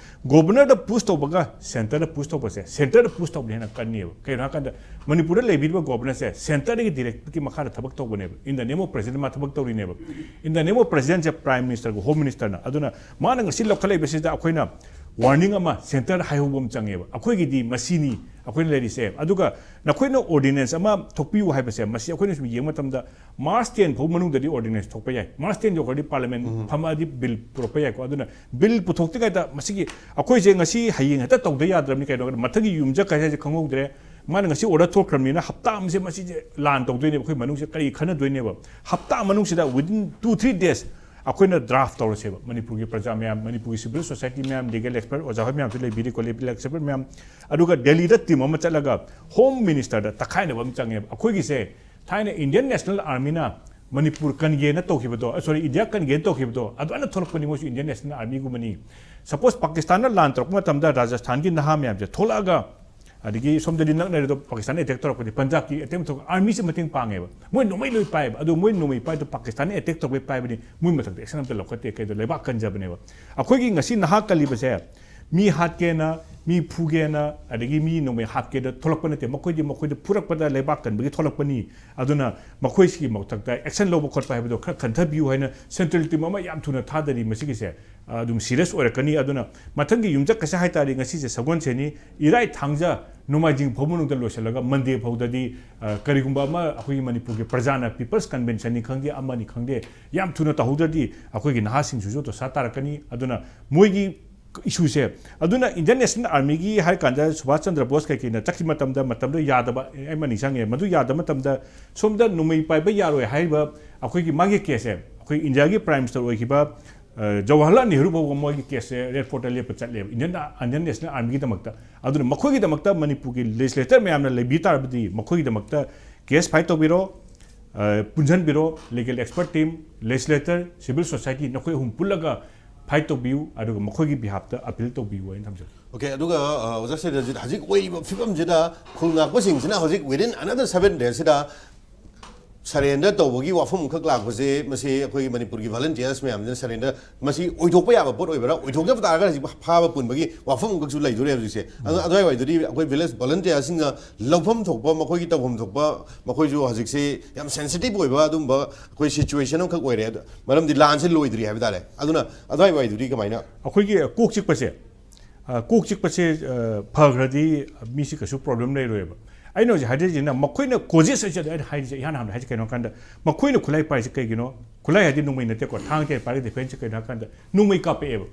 ꯒꯣꯕꯔꯅꯔꯗ ꯄꯨꯁ ꯇꯧꯕꯒ ꯁꯦꯟꯇꯔꯗ ꯄꯨꯁ ꯇꯧꯕꯁꯦ, ꯁꯦꯟꯇꯔꯗ ꯄꯨꯁ ꯇꯧꯕꯅ ꯍꯦꯟꯅ ꯀꯟꯅꯦꯕ꯫ ꯀꯩꯒꯤꯅꯣ ꯍꯥꯏꯀꯥꯟꯗ ꯃꯅꯤꯄꯨꯔꯗ ꯂꯩꯕꯤꯔꯤꯕ ꯒꯣꯕꯔꯅꯔꯁꯦ ꯁꯦꯟꯇꯔꯗꯒꯤ ꯗꯤꯔꯦꯛꯀꯤ ꯃꯈꯥꯗ ꯊꯕꯛ ꯇꯧꯕꯅꯦꯕ꯫ In the name of president ꯃꯥ ꯊꯕꯛ ꯇꯧꯔꯤꯅꯦꯕ꯫ In the name of presidentꯁꯦ ꯄ꯭ꯔꯥꯏꯝ ꯃꯤꯅꯤꯁꯇꯔꯒ ꯍꯣꯝ ꯃꯤꯅꯤꯁꯇꯔꯅ꯫ ꯑꯗꯨꯅ ꯃꯥꯅ ꯉꯁꯤ ꯂꯧꯈꯠꯂꯛꯏꯕꯁꯤꯗ ꯑꯩꯈꯣꯏꯅ ꯋꯥꯔꯅꯤꯡ ꯑꯃ ꯁꯦꯟꯇꯔ ꯍꯥꯏꯍꯧꯕ ꯑꯃ ꯆꯪꯉꯦꯕ꯫ ꯑꯩꯈꯣꯏꯒꯤꯗꯤ ꯃꯁꯤꯅꯤ ꯑꯩꯈꯣꯏꯅ ꯂꯩꯔꯤꯁꯦ꯫ ꯑꯗꯨꯒ ꯅꯈꯣꯏꯅ ꯑꯣꯔꯗꯤꯅꯦꯟꯁ ꯑꯃ ꯊꯣꯛꯄꯤꯌꯨ ꯍꯥꯏꯕꯁꯦ, ꯃꯁꯤ ꯑꯩꯈꯣꯏꯅ ꯁꯨꯝ ꯌꯦꯡꯕ ꯃꯇꯝꯗ ꯃꯥꯔꯆ ꯇꯦꯟ ꯐꯥꯎ ꯃꯅꯨꯡꯗꯗꯤ ꯑꯣꯔꯗꯤꯅꯦꯟꯁ ꯊꯣꯛꯄ ꯌꯥꯏ꯫ ꯃꯥꯔꯆ ꯇꯦꯟ ꯌꯧꯈ꯭ꯔꯗꯤ ꯄꯥꯔꯂꯤꯌꯥꯃꯦꯟ ꯐꯝꯃꯛꯑꯗꯤ ꯕꯤꯜ ꯄꯨꯔꯛꯄ ꯌꯥꯏꯀꯣ꯫ ꯑꯗꯨꯅ ꯕꯤꯜ ꯄꯨꯊꯣꯛꯇ꯭ꯔꯤꯉꯩꯗ ꯃꯁꯤꯒꯤ ꯑꯩꯈꯣꯏꯁꯦ ꯉꯁꯤ ꯍꯌꯦꯡ ꯍꯦꯛꯇ ꯇꯧꯗ ꯌꯥꯗ꯭ꯔꯕꯅꯤ꯫ ꯀꯩꯅꯣ ꯍꯥꯏꯕꯗ ꯃꯊꯪꯒꯤ ꯌꯨꯝꯖꯀꯩꯁ ꯍꯥꯏꯁꯦ ꯈꯪꯍꯧꯗ꯭ꯔꯦ꯫ ꯃꯥꯅ ꯉꯁꯤ ꯑꯣꯔꯗꯔ ꯊꯣꯛꯈ꯭ꯔꯕꯅꯤꯅ ꯍꯞꯇꯥ ꯑꯃꯁꯦ ꯃꯁꯤꯁꯦ ꯂꯥꯟ ꯇꯧꯗꯣꯏꯅꯦꯕ꯫ ꯑꯩꯈꯣꯏ ꯃꯅꯨꯡꯁꯤꯗ ꯀꯔꯤ ꯈꯟꯅꯗꯣꯏꯅꯦꯕ? ꯍꯞꯇꯥ ꯃꯅꯨꯡꯁꯤꯗ within two three days ꯑꯩꯈꯣꯏꯅ ꯗ꯭ꯔꯥꯐ ꯇꯧꯔꯁꯦꯕ꯫ ꯃꯅꯤꯄꯨꯔꯒꯤ ꯄ꯭ꯔꯖꯥ ꯃꯌꯥꯝ, ꯃꯅꯤꯄꯨꯔꯒꯤ ꯁꯤꯚꯤꯜ ꯁꯣꯁꯥꯏꯇꯤ ꯃꯌꯥꯝ, ꯂꯤꯒꯦꯜ ꯑꯦꯛꯁꯄꯔꯠ, ꯑꯣꯖꯥ ꯍꯣꯏ ꯃꯌꯥꯝꯁꯨ ꯂꯩꯕꯤꯔꯤꯀꯣ, ꯂꯤꯒꯦꯜ ꯑꯦꯛꯁꯄꯔꯠ ꯃꯌꯥꯝ꯫ ꯑꯗꯨꯒ ꯗꯦꯜꯂꯤꯗ ꯇꯤꯝ ꯑꯃ ꯆꯠꯂꯒ ꯍꯣꯝ ꯃꯤꯅꯤꯁꯇꯔꯗ ꯇꯛꯈꯥꯏꯅꯕ ꯑꯃ ꯆꯪꯉꯦꯕ꯫ ꯑꯩꯈꯣꯏꯒꯤꯁꯦ ꯊꯥꯏꯅ ꯏꯟꯗꯤꯌꯟ ꯅꯦꯁꯅꯦꯜ ꯑꯥꯔꯃꯤꯅ ꯃꯅꯤꯄꯨꯔ ꯀꯟꯒꯦꯅ ꯇꯧꯈꯤꯕꯗꯣ, ꯁꯣꯔꯤ, ꯏꯟꯗꯤꯌꯥ ꯀꯟꯒꯦꯅ ꯇꯧꯈꯤꯕꯗꯣ, ꯑꯗꯨꯃꯥꯏꯅ ꯊꯣꯛꯂꯛꯄꯅꯤ꯫ ꯃꯣꯏꯁꯨ ꯏꯟꯗꯤꯌꯟ ꯅꯦꯁꯅꯦꯜ ꯑꯥꯔꯃꯤꯒꯨꯝꯕꯅꯤ꯫ ꯁꯄꯣꯁ ꯄꯥꯀꯤꯁꯇꯥꯟꯅ ꯂꯥꯟ ꯇꯧꯔꯛꯄ ꯃꯇꯝꯗ ꯔꯥꯖꯁꯊꯥꯟꯒꯤ ꯅꯍꯥ ꯃꯌꯥꯝꯁꯦ ꯊꯣꯛꯂꯛꯑꯒ, ꯑꯗꯒꯤ ꯁꯣꯝꯗꯗꯤ ꯅꯛꯅꯔꯦꯗꯣ, ꯄꯥꯀꯤꯁꯇꯥꯟꯅ ꯑꯦꯇꯦꯛ ꯇꯧꯔꯛꯄꯗꯤ ꯄꯟꯖꯥꯕꯀꯤ ꯑꯦꯇꯦꯛ ꯇꯧꯔꯛꯄ, ꯑꯥꯔꯃꯤꯁꯦ ꯃꯇꯦꯡ ꯄꯥꯡꯉꯦꯕ꯫ ꯃꯣꯏ ꯅꯣꯡꯃꯩ ꯂꯣꯏ ꯄꯥꯏꯌꯦꯕ꯫ ꯑꯗꯣ ꯃꯣꯏ ꯅꯣꯡꯃꯩ ꯄꯥꯏꯗꯣ ꯄꯥꯀꯤꯁꯇꯥꯟꯅ ꯑꯦꯇꯦꯛ ꯇꯧꯕꯩ ꯄꯥꯏꯕꯅꯤ꯫ ꯃꯣꯏ ꯃꯊꯛꯇ ꯑꯦꯛꯁꯟ ꯑꯝꯇ ꯂꯧꯈꯠꯇꯦ꯫ ꯀꯩꯗꯣ, ꯂꯩꯕꯥꯛ ꯀꯟꯖꯕꯅꯦꯕ꯫ ꯑꯩꯈꯣꯏꯒꯤ ꯉꯁꯤ ꯅꯍꯥ ꯀꯜꯂꯤꯕꯁꯦ ꯃꯤ ꯍꯥꯠꯀꯦꯅ, ꯃꯤ ꯐꯨꯒꯦꯅ, ꯑꯗꯒꯤ ꯃꯤ ꯅꯣꯡꯃꯩ ꯍꯥꯞꯀꯦꯅ ꯊꯣꯛꯂꯛꯄ ꯅꯠꯇꯦ꯫ ꯃꯈꯣꯏꯗꯤ ꯃꯈꯣꯏꯗ ꯐꯨꯔꯛꯄꯗ ꯂꯩꯕꯥꯛ ꯀꯟꯕꯒꯤ ꯊꯣꯛꯂꯛꯄꯅꯤ꯫ ꯑꯗꯨꯅ ꯃꯈꯣꯏꯁꯤꯒꯤ ꯃꯊꯛꯇ ꯑꯦꯛꯁꯟ ꯂꯧꯕ ꯈꯣꯠꯄ ꯍꯥꯏꯕꯗꯣ ꯈꯔ ꯈꯟꯊꯕꯤꯌꯨ ꯍꯥꯏꯅ ꯁꯦꯟꯇ꯭ꯔꯦꯜ ꯇꯤꯝ ꯑꯃ ꯌꯥꯝ ꯊꯨꯅ ꯊꯥꯗꯔꯤ꯫ ꯃꯁꯤꯒꯤꯁꯦ ꯑꯗꯨꯝ ꯁꯤꯔꯤꯌꯁ ꯑꯣꯏꯔꯛꯀꯅꯤ꯫ ꯑꯗꯨꯅ ꯃꯊꯪꯒꯤ ꯌꯨꯝꯖꯀꯩꯁ ꯍꯥꯏꯇꯥꯔꯗꯤ ꯉꯁꯤꯁꯦ ꯁꯒꯣꯜꯁꯦꯟꯅꯤ, ꯏꯔꯥꯏ, ꯊꯥꯡꯖ, ꯅꯣꯡꯃꯥꯏꯖꯤꯡ ꯐꯥꯎ ꯃꯅꯨꯡꯗ ꯂꯣꯏꯁꯤꯜꯂꯒ ꯃꯟꯗꯦ ꯐꯥꯎꯗꯗꯤ, ꯑ, ꯀꯔꯤꯒꯨꯝꯕ ꯑꯃ ꯑꯩꯈꯣꯏꯒꯤ ꯃꯅꯤꯄꯨꯔꯒꯤ ꯄ꯭ꯔꯖꯥꯅ ꯄꯤꯄꯜꯁ ꯀꯟꯚꯦꯟꯁꯟꯅꯤ ꯈꯪꯗꯦ, ꯑꯃꯅꯤ ꯈꯪꯗꯦ, ꯌꯥꯝ ꯊꯨꯅ ꯇꯧꯍꯧꯗ꯭ꯔꯗꯤ ꯑꯩꯈꯣꯏꯒꯤ ꯅꯍꯥꯁꯤꯡꯁꯤꯁꯨ ꯗꯣꯁꯥ ꯇꯥꯔꯛꯀꯅꯤ꯫ ꯑꯗꯨꯅ ꯃꯣꯏꯒꯤ ꯏꯁꯨꯁꯦ, ꯑꯗꯨꯅ ꯏꯟꯗꯤꯌꯟ ꯅꯦꯁꯅꯦꯜ ꯑꯥꯔꯃꯤꯒꯤ ꯍꯥꯏꯔ ꯀꯥꯟꯗ ꯁꯨꯚꯥꯁ ꯆꯟꯗ꯭ꯔ ꯕꯣꯁ ꯀꯩꯀꯩꯅ ꯆꯠꯈꯤꯕ ꯃꯇꯝꯗ, ꯃꯇꯝꯗꯣ ꯌꯥꯗꯕ ꯑꯃ ꯅꯤꯡꯁꯤꯡꯉꯦ꯫ ꯃꯗꯨ ꯌꯥꯗꯕ ꯃꯇꯝꯗ ꯁꯣꯝꯗ ꯅꯣꯡꯃꯩ ꯄꯥꯏꯕ ꯌꯥꯔꯣꯏ ꯍꯥꯏꯔꯤꯕ ꯑꯩꯈꯣꯏꯒꯤ ꯃꯥꯒꯤ ꯀꯦꯁꯁꯦ, ꯑꯩꯈꯣꯏ ꯏꯟꯗꯤꯌꯥꯒꯤ ꯄ꯭ꯔꯥꯏꯝ ꯃꯤꯅꯤꯁꯇꯔ ꯑꯣꯏꯈꯤꯕ, ꯑ, ꯖꯋꯥꯍꯔꯂꯥꯜ ꯅꯦꯍꯔꯨ ꯐꯥꯎꯕ ꯃꯣꯏꯒꯤ ꯀꯦꯁꯁꯦ ꯔꯦꯗ ꯐꯣꯔꯠꯇ ꯂꯦꯞꯄ ꯆꯠꯂꯦꯕ, ꯏꯟꯗꯤꯌꯟ, ꯏꯟꯗꯤꯌꯟ ꯅꯦꯁꯅꯦꯜ ꯑꯥꯔꯃꯤꯒꯤꯗꯃꯛꯇ꯫ ꯑꯗꯨꯅ ꯃꯈꯣꯏꯒꯤꯗꯃꯛꯇ ꯃꯅꯤꯄꯨꯔꯒꯤ ꯂꯦꯖꯤꯁꯂꯦꯇꯔ ꯃꯌꯥꯝꯅ ꯂꯩꯕꯤ ꯇꯥꯔꯕꯗꯤ ꯃꯈꯣꯏꯒꯤꯗꯃꯛꯇ ꯀꯦꯁ ꯐꯥꯏꯜ ꯇꯧꯕꯤꯔꯣ, ꯑ, ꯄꯨꯟꯁꯤꯟꯕꯤꯔꯣ, legal expert team, legislator, civil society, ꯅꯈꯣꯏ ꯑꯍꯨꯝ ꯄꯨꯜꯂꯒ ꯐꯥꯏꯠ ꯇꯧꯕꯤꯌꯨ, ꯑꯗꯨꯒ ꯃꯈꯣꯏꯒꯤ ꯕꯤꯍꯥꯞꯇ ꯑꯄꯤꯜ ꯇꯧꯕꯤꯌꯨ ꯍꯥꯏꯅ ꯊꯝꯖꯒꯦ꯫ ꯑꯣꯀꯦ, ꯑꯗꯨꯒ ꯑ, ꯑꯣꯖꯥ ꯁꯩꯗꯖꯤꯠ, ꯍꯧꯖꯤꯛ ꯑꯣꯏꯔꯤꯕ ꯐꯤꯕꯝꯁꯤꯗ ꯈꯨꯜ ꯉꯥꯛꯄꯁꯤꯡꯁꯤꯅ ꯍꯧꯖꯤꯛ within another seven days ꯁꯤꯗ surrender ꯇꯧꯕꯒꯤ ꯋꯥꯐꯝ ꯑꯃꯈꯛ ꯂꯥꯛꯄꯁꯦ, ꯃꯁꯤ ꯑꯩꯈꯣꯏꯒꯤ ꯃꯅꯤꯄꯨꯔꯒꯤ volunteers ꯃꯌꯥꯝꯁꯤꯅ surrender, ꯃꯁꯤ ꯑꯣꯏꯊꯣꯛꯄ ꯌꯥꯕ ꯄꯣꯠ ꯑꯣꯏꯕ꯭ꯔꯥ? ꯑꯣꯏꯊꯣꯛꯇꯕ ꯇꯥꯔꯒꯗꯤ ꯍꯧꯖꯤꯛ ꯐꯥꯕ ꯄꯨꯟꯕꯒꯤ ꯋꯥꯐꯝ ꯑꯃꯈꯛꯁꯨ ꯂꯩꯗꯣꯔꯦ ꯍꯧꯖꯤꯛꯁꯦ꯫ ꯑꯗꯨ ꯑꯗꯨꯋꯥꯏꯋꯥꯏꯗꯨꯗꯤ ꯑꯩꯈꯣꯏ village volunteers ꯁꯤꯡꯅ ꯂꯧꯐꯝ ꯊꯣꯛꯄ, ꯃꯈꯣꯏꯒꯤ ꯇꯧꯐꯝ ꯊꯣꯛꯄ, ꯃꯈꯣꯏꯁꯨ ꯍꯧꯖꯤꯛꯁꯦ ꯌꯥꯝ sensitive ꯑꯣꯏꯕ ꯑꯗꯨꯝꯕ ꯑꯩꯈꯣꯏ situation ꯑꯃꯈꯛ ꯑꯣꯏꯔꯦ꯫ ꯑꯗꯨ ꯃꯔꯝꯗꯤ ꯂꯥꯟꯁꯦ ꯂꯣꯏꯗ꯭ꯔꯤ ꯍꯥꯏꯕ ꯇꯥꯔꯦ꯫ ꯑꯗꯨꯅ ꯑꯗꯨꯋꯥꯏꯋꯥꯏꯗꯨꯗꯤ ꯀꯃꯥꯏꯅ? ꯑꯩꯈꯣꯏꯒꯤ ꯀꯣꯛ ꯆꯤꯛꯄꯁꯦ, ꯑ, ꯀꯣꯛ ꯆꯤꯛꯄꯁꯦ, ꯑ, ꯐꯈ꯭ꯔꯗꯤ ꯃꯤꯁꯤ ꯀꯩꯁꯨ problem ꯂꯩꯔꯣꯏꯕ꯫ ꯑꯩꯅ ꯍꯧꯖꯤꯛ ꯍꯥꯏꯖꯔꯤꯁꯤꯅ ꯃꯈꯣꯏꯅ causes ꯍꯥꯏꯁꯦ, ꯑꯩꯅ ꯍꯥꯏꯔꯤꯁꯦ ꯏꯍꯥꯟ ꯍꯥꯟꯕꯗ ꯍꯥꯏꯁꯦ ꯀꯩꯅꯣ ꯍꯥꯏ ꯀꯥꯟꯗ, ꯃꯈꯣꯏꯅ ꯈꯨꯠꯂꯥꯏ ꯄꯥꯏꯔꯤꯁꯦ ꯀꯩꯒꯤꯅꯣ? ꯈꯨꯠꯂꯥꯏ ꯍꯥꯏꯗꯤ ꯅꯣꯡꯃꯩ ꯅꯠꯇꯦꯀꯣ, ꯊꯥꯡ ꯀꯩ ꯄꯥꯏꯔꯒ defense ꯀꯩꯅꯣ ꯍꯥꯏ ꯀꯥꯟꯗ ꯅꯣꯡꯃꯩ ꯀꯥꯞꯄꯛꯑꯦꯕ,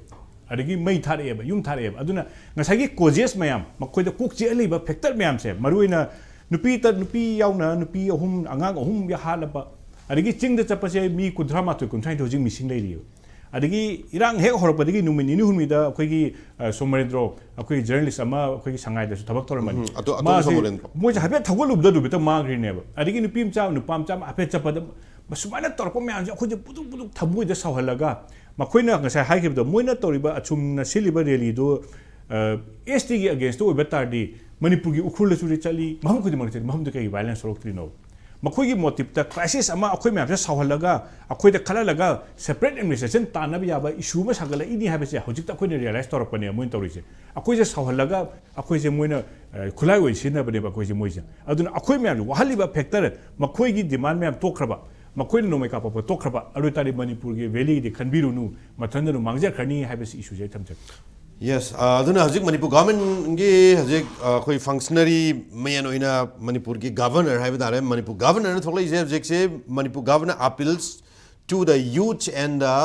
ꯑꯗꯒꯤ ꯃꯩ ꯊꯥꯔꯛꯑꯦꯕ, ꯌꯨꯝ ꯊꯥꯔꯛꯑꯦꯕ꯫ ꯑꯗꯨꯅ ꯉꯁꯥꯏꯒꯤ causes ꯃꯌꯥꯝ, ꯃꯈꯣꯏꯗ ꯀꯣꯛ ꯆꯤꯛꯍꯜꯂꯤꯕ factor ꯃꯌꯥꯝꯁꯦ, ꯃꯔꯨꯑꯣꯏꯅ ꯅꯨꯄꯤ ꯇ-, ꯅꯨꯄꯤ ꯌꯥꯎꯅ ꯅꯨꯄꯤ ꯑꯍꯨꯝ, ꯑꯉꯥꯡ ꯑꯍꯨꯝ ꯍꯥꯠꯂꯕ, ꯑꯗꯒꯤ ꯆꯤꯡꯗ ꯆꯠꯄꯁꯦ ꯃꯤ ꯀꯨꯟꯊ꯭ꯔꯥ ꯃꯥꯊꯣꯏ, ꯀꯨꯟꯊ꯭ꯔꯥ ꯅꯤꯊꯣꯏ ꯍꯧꯖꯤꯛ missing ꯂꯩꯔꯤꯕ꯫ ꯑꯗꯒꯤ ꯏꯔꯥꯡ ꯍꯦꯛ ꯍꯧꯔꯛꯄꯗꯒꯤ ꯅꯨꯃꯤꯠ ꯅꯤꯅꯤ ꯍꯨꯝꯅꯤꯗ ꯑꯩꯈꯣꯏꯒꯤ, ꯑ, ꯁꯣꯃꯣꯔꯦꯟꯗ꯭ꯔꯣ, ꯑꯩꯈꯣꯏꯒꯤ journalist ꯑꯃ ꯑꯩꯈꯣꯏꯒꯤ ꯁꯉꯥꯏꯗꯁꯨ ꯊꯕꯛ ꯇꯧꯔꯝꯕꯅꯤ꯫ ꯎꯝ, ꯑꯇꯣ-, ꯑꯇꯣꯝ ꯃꯥꯁꯦ ꯁꯣꯃꯣꯔꯦꯟꯗ꯭ꯔꯣ꯫ ꯃꯣꯏꯁꯦ ꯍꯥꯏꯐꯦꯠ ꯊꯧꯒꯠꯂꯨꯕꯗ ꯑꯗꯨꯝ ꯍꯦꯛꯇ ꯃꯥꯡꯈ꯭ꯔꯤꯅꯦꯕ꯫ ꯑꯗꯒꯤ ꯅꯨꯄꯤ ꯃꯆꯥ, ꯅꯨꯄꯥ ꯃꯆꯥ ꯑꯃ ꯍꯥꯏꯐꯦꯠ ꯆꯠꯄꯗ ꯁꯨꯃꯥꯏꯅ ꯇꯧꯔꯛꯄ ꯃꯌꯥꯝꯁꯦ ꯑꯩꯈꯣꯏꯁꯦ ꯄꯨꯗꯨꯛ ꯄꯨꯗꯨꯛ ꯊꯃꯣꯏꯗ ꯁꯥꯎꯍꯜꯂꯒ, ꯃꯈꯣꯏꯅ ꯉꯁꯥꯏ ꯍꯥꯏꯈꯤꯕꯗꯣ, ꯃꯣꯏꯅ ꯇꯧꯔꯤꯕ ꯑꯁꯨꯝꯅ ꯁꯤꯜꯂꯤꯕ rally ꯗꯨ, ꯑ, ST ꯒꯤ against ꯇ ꯑꯣꯏꯕ ꯇꯥꯔꯗꯤ ꯃꯅꯤꯄꯨꯔꯒꯤ ꯎꯈ꯭ꯔꯨꯜꯗꯁꯨ ꯆꯠꯂꯤ, ꯃꯐꯝ ꯈꯨꯗꯤꯡꯃꯛꯇ ꯆꯠꯂꯤ, ꯃꯐꯝꯗꯨ ꯀꯩꯒꯤ violence ꯊꯣꯛꯂꯛꯇ꯭ꯔꯤꯅꯣ? ꯃꯈꯣꯏꯒꯤ motive ꯇ crisis ꯑꯃ ꯑꯩꯈꯣꯏ ꯃꯌꯥꯝꯁꯦ ꯁꯥꯎꯍꯜꯂꯒ, ꯑꯩꯈꯣꯏꯗ ꯈꯠꯍꯜꯂꯒ separate administration ꯇꯥꯟꯅꯕ ꯌꯥꯕ issue ꯑꯃ ꯁꯥꯒꯠꯂꯛꯏꯅꯤ ꯍꯥꯏꯕꯁꯦ ꯍꯧꯖꯤꯛꯇ ꯑꯩꯈꯣꯏꯅ realize ꯇꯧꯔꯛꯄꯅꯦ ꯃꯣꯏꯅ ꯇꯧꯔꯤꯁꯦ꯫ ꯑꯩꯈꯣꯏꯁꯦ ꯁꯥꯎꯍꯜꯂꯒ ꯑꯩꯈꯣꯏꯁꯦ ꯃꯣꯏꯅ, ꯑ, ꯈꯨꯠꯂꯥꯏ ꯑꯣꯏꯅ ꯁꯤꯖꯤꯟꯅꯕꯅꯦꯕ ꯑꯩꯈꯣꯏꯁꯦ ꯃꯣꯏꯁꯦ꯫ ꯑꯗꯨꯅ ꯑꯩꯈꯣꯏ ꯃꯌꯥꯝꯁꯦ ꯋꯥꯍꯜꯂꯤꯕ factor, ꯃꯈꯣꯏꯒꯤ demand ꯃꯌꯥꯝ ꯇꯣꯛꯈ꯭ꯔꯕ, ꯃꯈꯣꯏꯅ ꯅꯣꯡꯃꯩ ꯀꯥꯞꯄꯛꯄ ꯇꯣꯛꯈ꯭ꯔꯕ, ꯑꯗꯨ ꯑꯣꯏ ꯇꯥꯔꯗꯤ ꯃꯅꯤꯄꯨꯔꯒꯤ valley ꯒꯤꯗꯤ ꯈꯟꯕꯤꯔꯨꯅꯨ, ꯃꯊꯟꯗ ꯑꯗꯨꯝ ꯃꯥꯡꯖꯈ꯭ꯔꯅꯤ ꯍꯥꯏꯕꯁꯤ issue ꯁꯦ ꯑꯩ ꯊꯝꯖꯒꯦ꯫ Yes, ꯑ, ꯑꯗꯨꯅ ꯍꯧꯖꯤꯛ ꯃꯅꯤꯄꯨꯔ government ꯀꯤ ꯍꯧꯖꯤꯛ, ꯑ, ꯑꯩꯈꯣꯏ functionary main ꯑꯣꯏꯅ ꯃꯅꯤꯄꯨꯔꯒꯤ governor ꯍꯥꯏꯕ ꯇꯥꯔꯦ, ꯃꯅꯤꯄꯨꯔ governor ꯅ ꯊꯣꯛꯂꯛꯏꯁꯦ ꯍꯧꯖꯤꯛꯁꯦ, Manipur governor appeals to the youth and the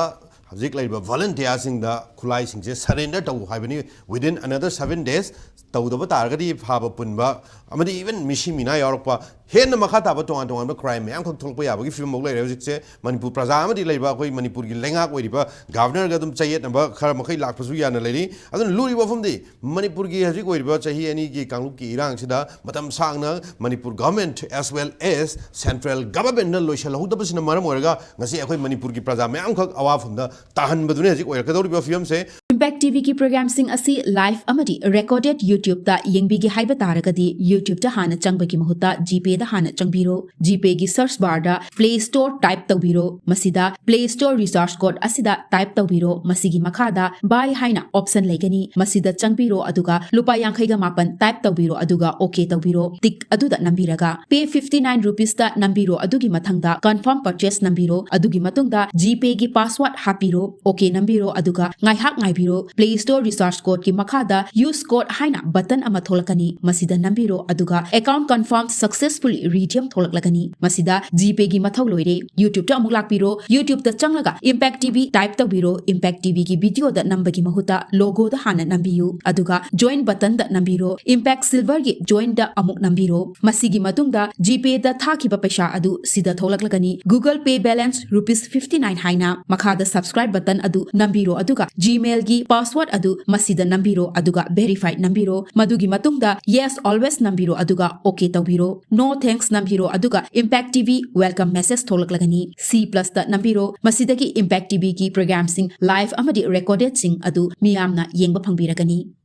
ꯍꯧꯖꯤꯛ ꯂꯩꯔꯤꯕ volunteer ꯁꯤꯡꯗ ꯈꯨꯠꯂꯥꯏꯁꯤꯡꯁꯦ surrender ꯇꯧ ꯍꯥꯏꯕꯅꯤ, within another seven days꯫ ꯇꯧꯗꯕ ꯇꯥꯔꯒꯗꯤ ꯐꯥꯕ ꯄꯨꯟꯕ ꯑꯃꯗꯤ even ꯃꯤꯁꯤ ꯃꯤꯅꯥ ꯌꯥꯎꯔꯛꯄ, ꯍꯦꯟꯅ ꯃꯈꯥ ꯇꯥꯕ ꯇꯣꯉꯥꯟ ꯇꯣꯉꯥꯟꯕ crime ꯃꯌꯥꯝꯈꯛ ꯊꯣꯛꯂꯛꯄ ꯌꯥꯕꯒꯤ ꯐꯤꯕꯝ ꯐꯥꯎ ꯂꯩꯔꯦ ꯍꯧꯖꯤꯛꯁꯦ꯫ ꯃꯅꯤꯄꯨꯔ ꯄ꯭ꯔꯖꯥ ꯑꯃꯗꯤ ꯂꯩꯕ ꯑꯩꯈꯣꯏ ꯃꯅꯤꯄꯨꯔꯒꯤ ꯂꯩꯉꯥꯛ ꯑꯣꯏꯔꯤꯕ governor ꯒ ꯑꯗꯨꯝ ꯆꯌꯦꯠꯅꯕ ꯈꯔ ꯃꯈꯩ ꯂꯥꯛꯄꯁꯨ ꯌꯥꯅ ꯂꯩꯔꯤ꯫ ꯑꯗꯨꯅ ꯂꯨꯔꯤꯕ ꯋꯥꯐꯝꯗꯤ ꯃꯅꯤꯄꯨꯔꯒꯤ ꯍꯧꯖꯤꯛ ꯑꯣꯏꯔꯤꯕ ꯆꯍꯤ ꯑꯅꯤꯒꯤ ꯀꯥꯡꯂꯨꯞꯀꯤ ꯏꯔꯥꯡꯁꯤꯗ ꯃꯇꯝ ꯁꯥꯡꯅ Manipur government as well as central government ꯅ ꯂꯣꯏꯁꯤꯜꯍꯧꯗꯕꯁꯤꯅ ꯃꯔꯝ ꯑꯣꯏꯔꯒ ꯉꯁꯤ ꯑꯩꯈꯣꯏ ꯃꯅꯤꯄꯨꯔꯒꯤ ꯄ꯭ꯔꯖꯥ ꯃꯌꯥꯝꯈꯛ ꯑꯋꯥꯐꯝꯗ ꯇꯥꯍꯟꯕꯗꯨꯅꯤ ꯍꯧꯖꯤꯛ ꯑꯣꯏꯔꯛꯀꯗꯧꯔꯤꯕ ꯐꯤꯕꯝꯁꯦ꯫ Impact TVꯒꯤ programꯁꯤꯡ ꯑꯁꯤ live ꯑꯃꯗꯤ recorded YouTubeꯇ ꯌꯦꯡꯕꯤꯒꯦ ꯍꯥꯏꯕ ꯇꯥꯔꯒꯗꯤ, YouTubeꯇ ꯍꯥꯟꯅ ꯆꯪꯕꯒꯤ ꯃꯍꯨꯠꯇ GPayꯗ ꯍꯥꯟꯅ ꯆꯪꯕꯤꯔꯣ꯫ GPayꯒꯤ search barꯗ Play Store type ꯇꯧꯕꯤꯔꯣ꯫ ꯃꯁꯤꯗ Play Store recharge code ꯑꯁꯤꯗ type ꯇꯧꯕꯤꯔꯣ꯫ ꯃꯁꯤꯒꯤ ꯃꯈꯥꯗ buy ꯍꯥꯏꯅ option ꯂꯩꯒꯅꯤ꯫ ꯃꯁꯤꯗ ꯆꯪꯕꯤꯔꯣ, ꯑꯗꯨꯒ ꯂꯨꯄꯥ ꯌꯥꯡꯈꯩꯒ ꯃꯥꯄꯟ type ꯇꯧꯕꯤꯔꯣ, ꯑꯗꯨꯒ OK ꯇꯧꯕꯤꯔꯣ꯫ Tick ꯑꯗꯨꯗ ꯅꯝꯕꯤꯔꯒ Pay fifty nine rupeesꯇ ꯅꯝꯕꯤꯔꯣ, ꯑꯗꯨꯒꯤ ꯃꯊꯪꯗ Confirm Purchase ꯅꯝꯕꯤꯔꯣ, ꯑꯗꯨꯒꯤ ꯃꯇꯨꯡꯗ GPayꯒꯤ password ꯍꯥꯞꯄꯤꯔꯣ꯫ OK ꯅꯝꯕꯤꯔꯣ, ꯑꯗꯨꯒ ꯉꯥꯏꯍꯥꯛ ꯉꯥꯏꯕꯤꯔꯣ꯫ Play Store recharge codeꯀꯤ ꯃꯈꯥꯗ Use Code ꯍꯥꯏꯅ button ꯑꯃ ꯊꯣꯛꯂꯛꯀꯅꯤ꯫ ꯃꯁꯤꯗ ꯅꯝꯕꯤꯔꯣ, ꯑꯗꯨꯒ Account Confirmed Successfully Redeemed ꯊꯣꯛꯂꯛꯂꯒꯅꯤ꯫ ꯃꯁꯤꯗ GPayꯒꯤ ꯃꯊꯧ ꯂꯣꯏꯔꯦ꯫ YouTubeꯇ ꯑꯃꯨꯛ ꯂꯥꯛꯄꯤꯔꯣ꯫ YouTubeꯇ ꯆꯪꯂꯒ Impact TV type ꯇꯧꯕꯤꯔꯣ꯫ Impact TVꯒꯤ videoꯗ ꯅꯝꯕꯒꯤ ꯃꯍꯨꯠꯇ logoꯗ ꯍꯥꯟꯅ ꯅꯝꯕꯤꯌꯨ, ꯑꯗꯨꯒ Join buttonꯗ ꯅꯝꯕꯤꯔꯣ꯫ Impact Silverꯒꯤ Joinꯗ ꯑꯃꯨꯛ ꯅꯝꯕꯤꯔꯣ꯫ ꯃꯁꯤꯒꯤ ꯃꯇꯨꯡꯗ GPayꯗ ꯊꯥꯈꯤꯕ ꯄꯩꯁꯥ ꯑꯗꯨ ꯁꯤꯗ ꯊꯣꯛꯂꯛꯂꯒꯅꯤ꯫ Google Pay balance rupees fifty nine ꯍꯥꯏꯅ꯫ ꯃꯈꯥꯗ subscribe button ꯑꯗꯨ ꯅꯝꯕꯤꯔꯣ, ꯑꯗꯨꯒ Gmailꯒꯤ password ꯑꯗꯨ ꯃꯁꯤꯗ ꯅꯝꯕꯤꯔꯣ, ꯑꯗꯨꯒ Verify ꯅꯝꯕꯤꯔꯣ꯫ ꯃꯗꯨꯒꯤ ꯃꯇꯨꯡꯗ Yes Always ꯅꯝꯕꯤꯔꯣ, ꯑꯗꯨꯒ OK ꯇꯧꯕꯤꯔꯣ꯫ No Thanks ꯅꯝꯕꯤꯔꯣ, ꯑꯗꯨꯒ Impact TV welcome message ꯊꯣꯛꯂꯛꯂꯒꯅꯤ꯫ C plusꯇ ꯅꯝꯕꯤꯔꯣ꯫ ꯃꯁꯤꯗꯒꯤ Impact TVꯒꯤ programꯁꯤꯡ live ꯑꯃꯗꯤ recordedꯁꯤꯡ ꯑꯗꯨ ꯃꯤꯌꯥꯝꯅ ꯌꯦꯡꯕ ꯐꯪꯕꯤꯔꯒꯅꯤ꯫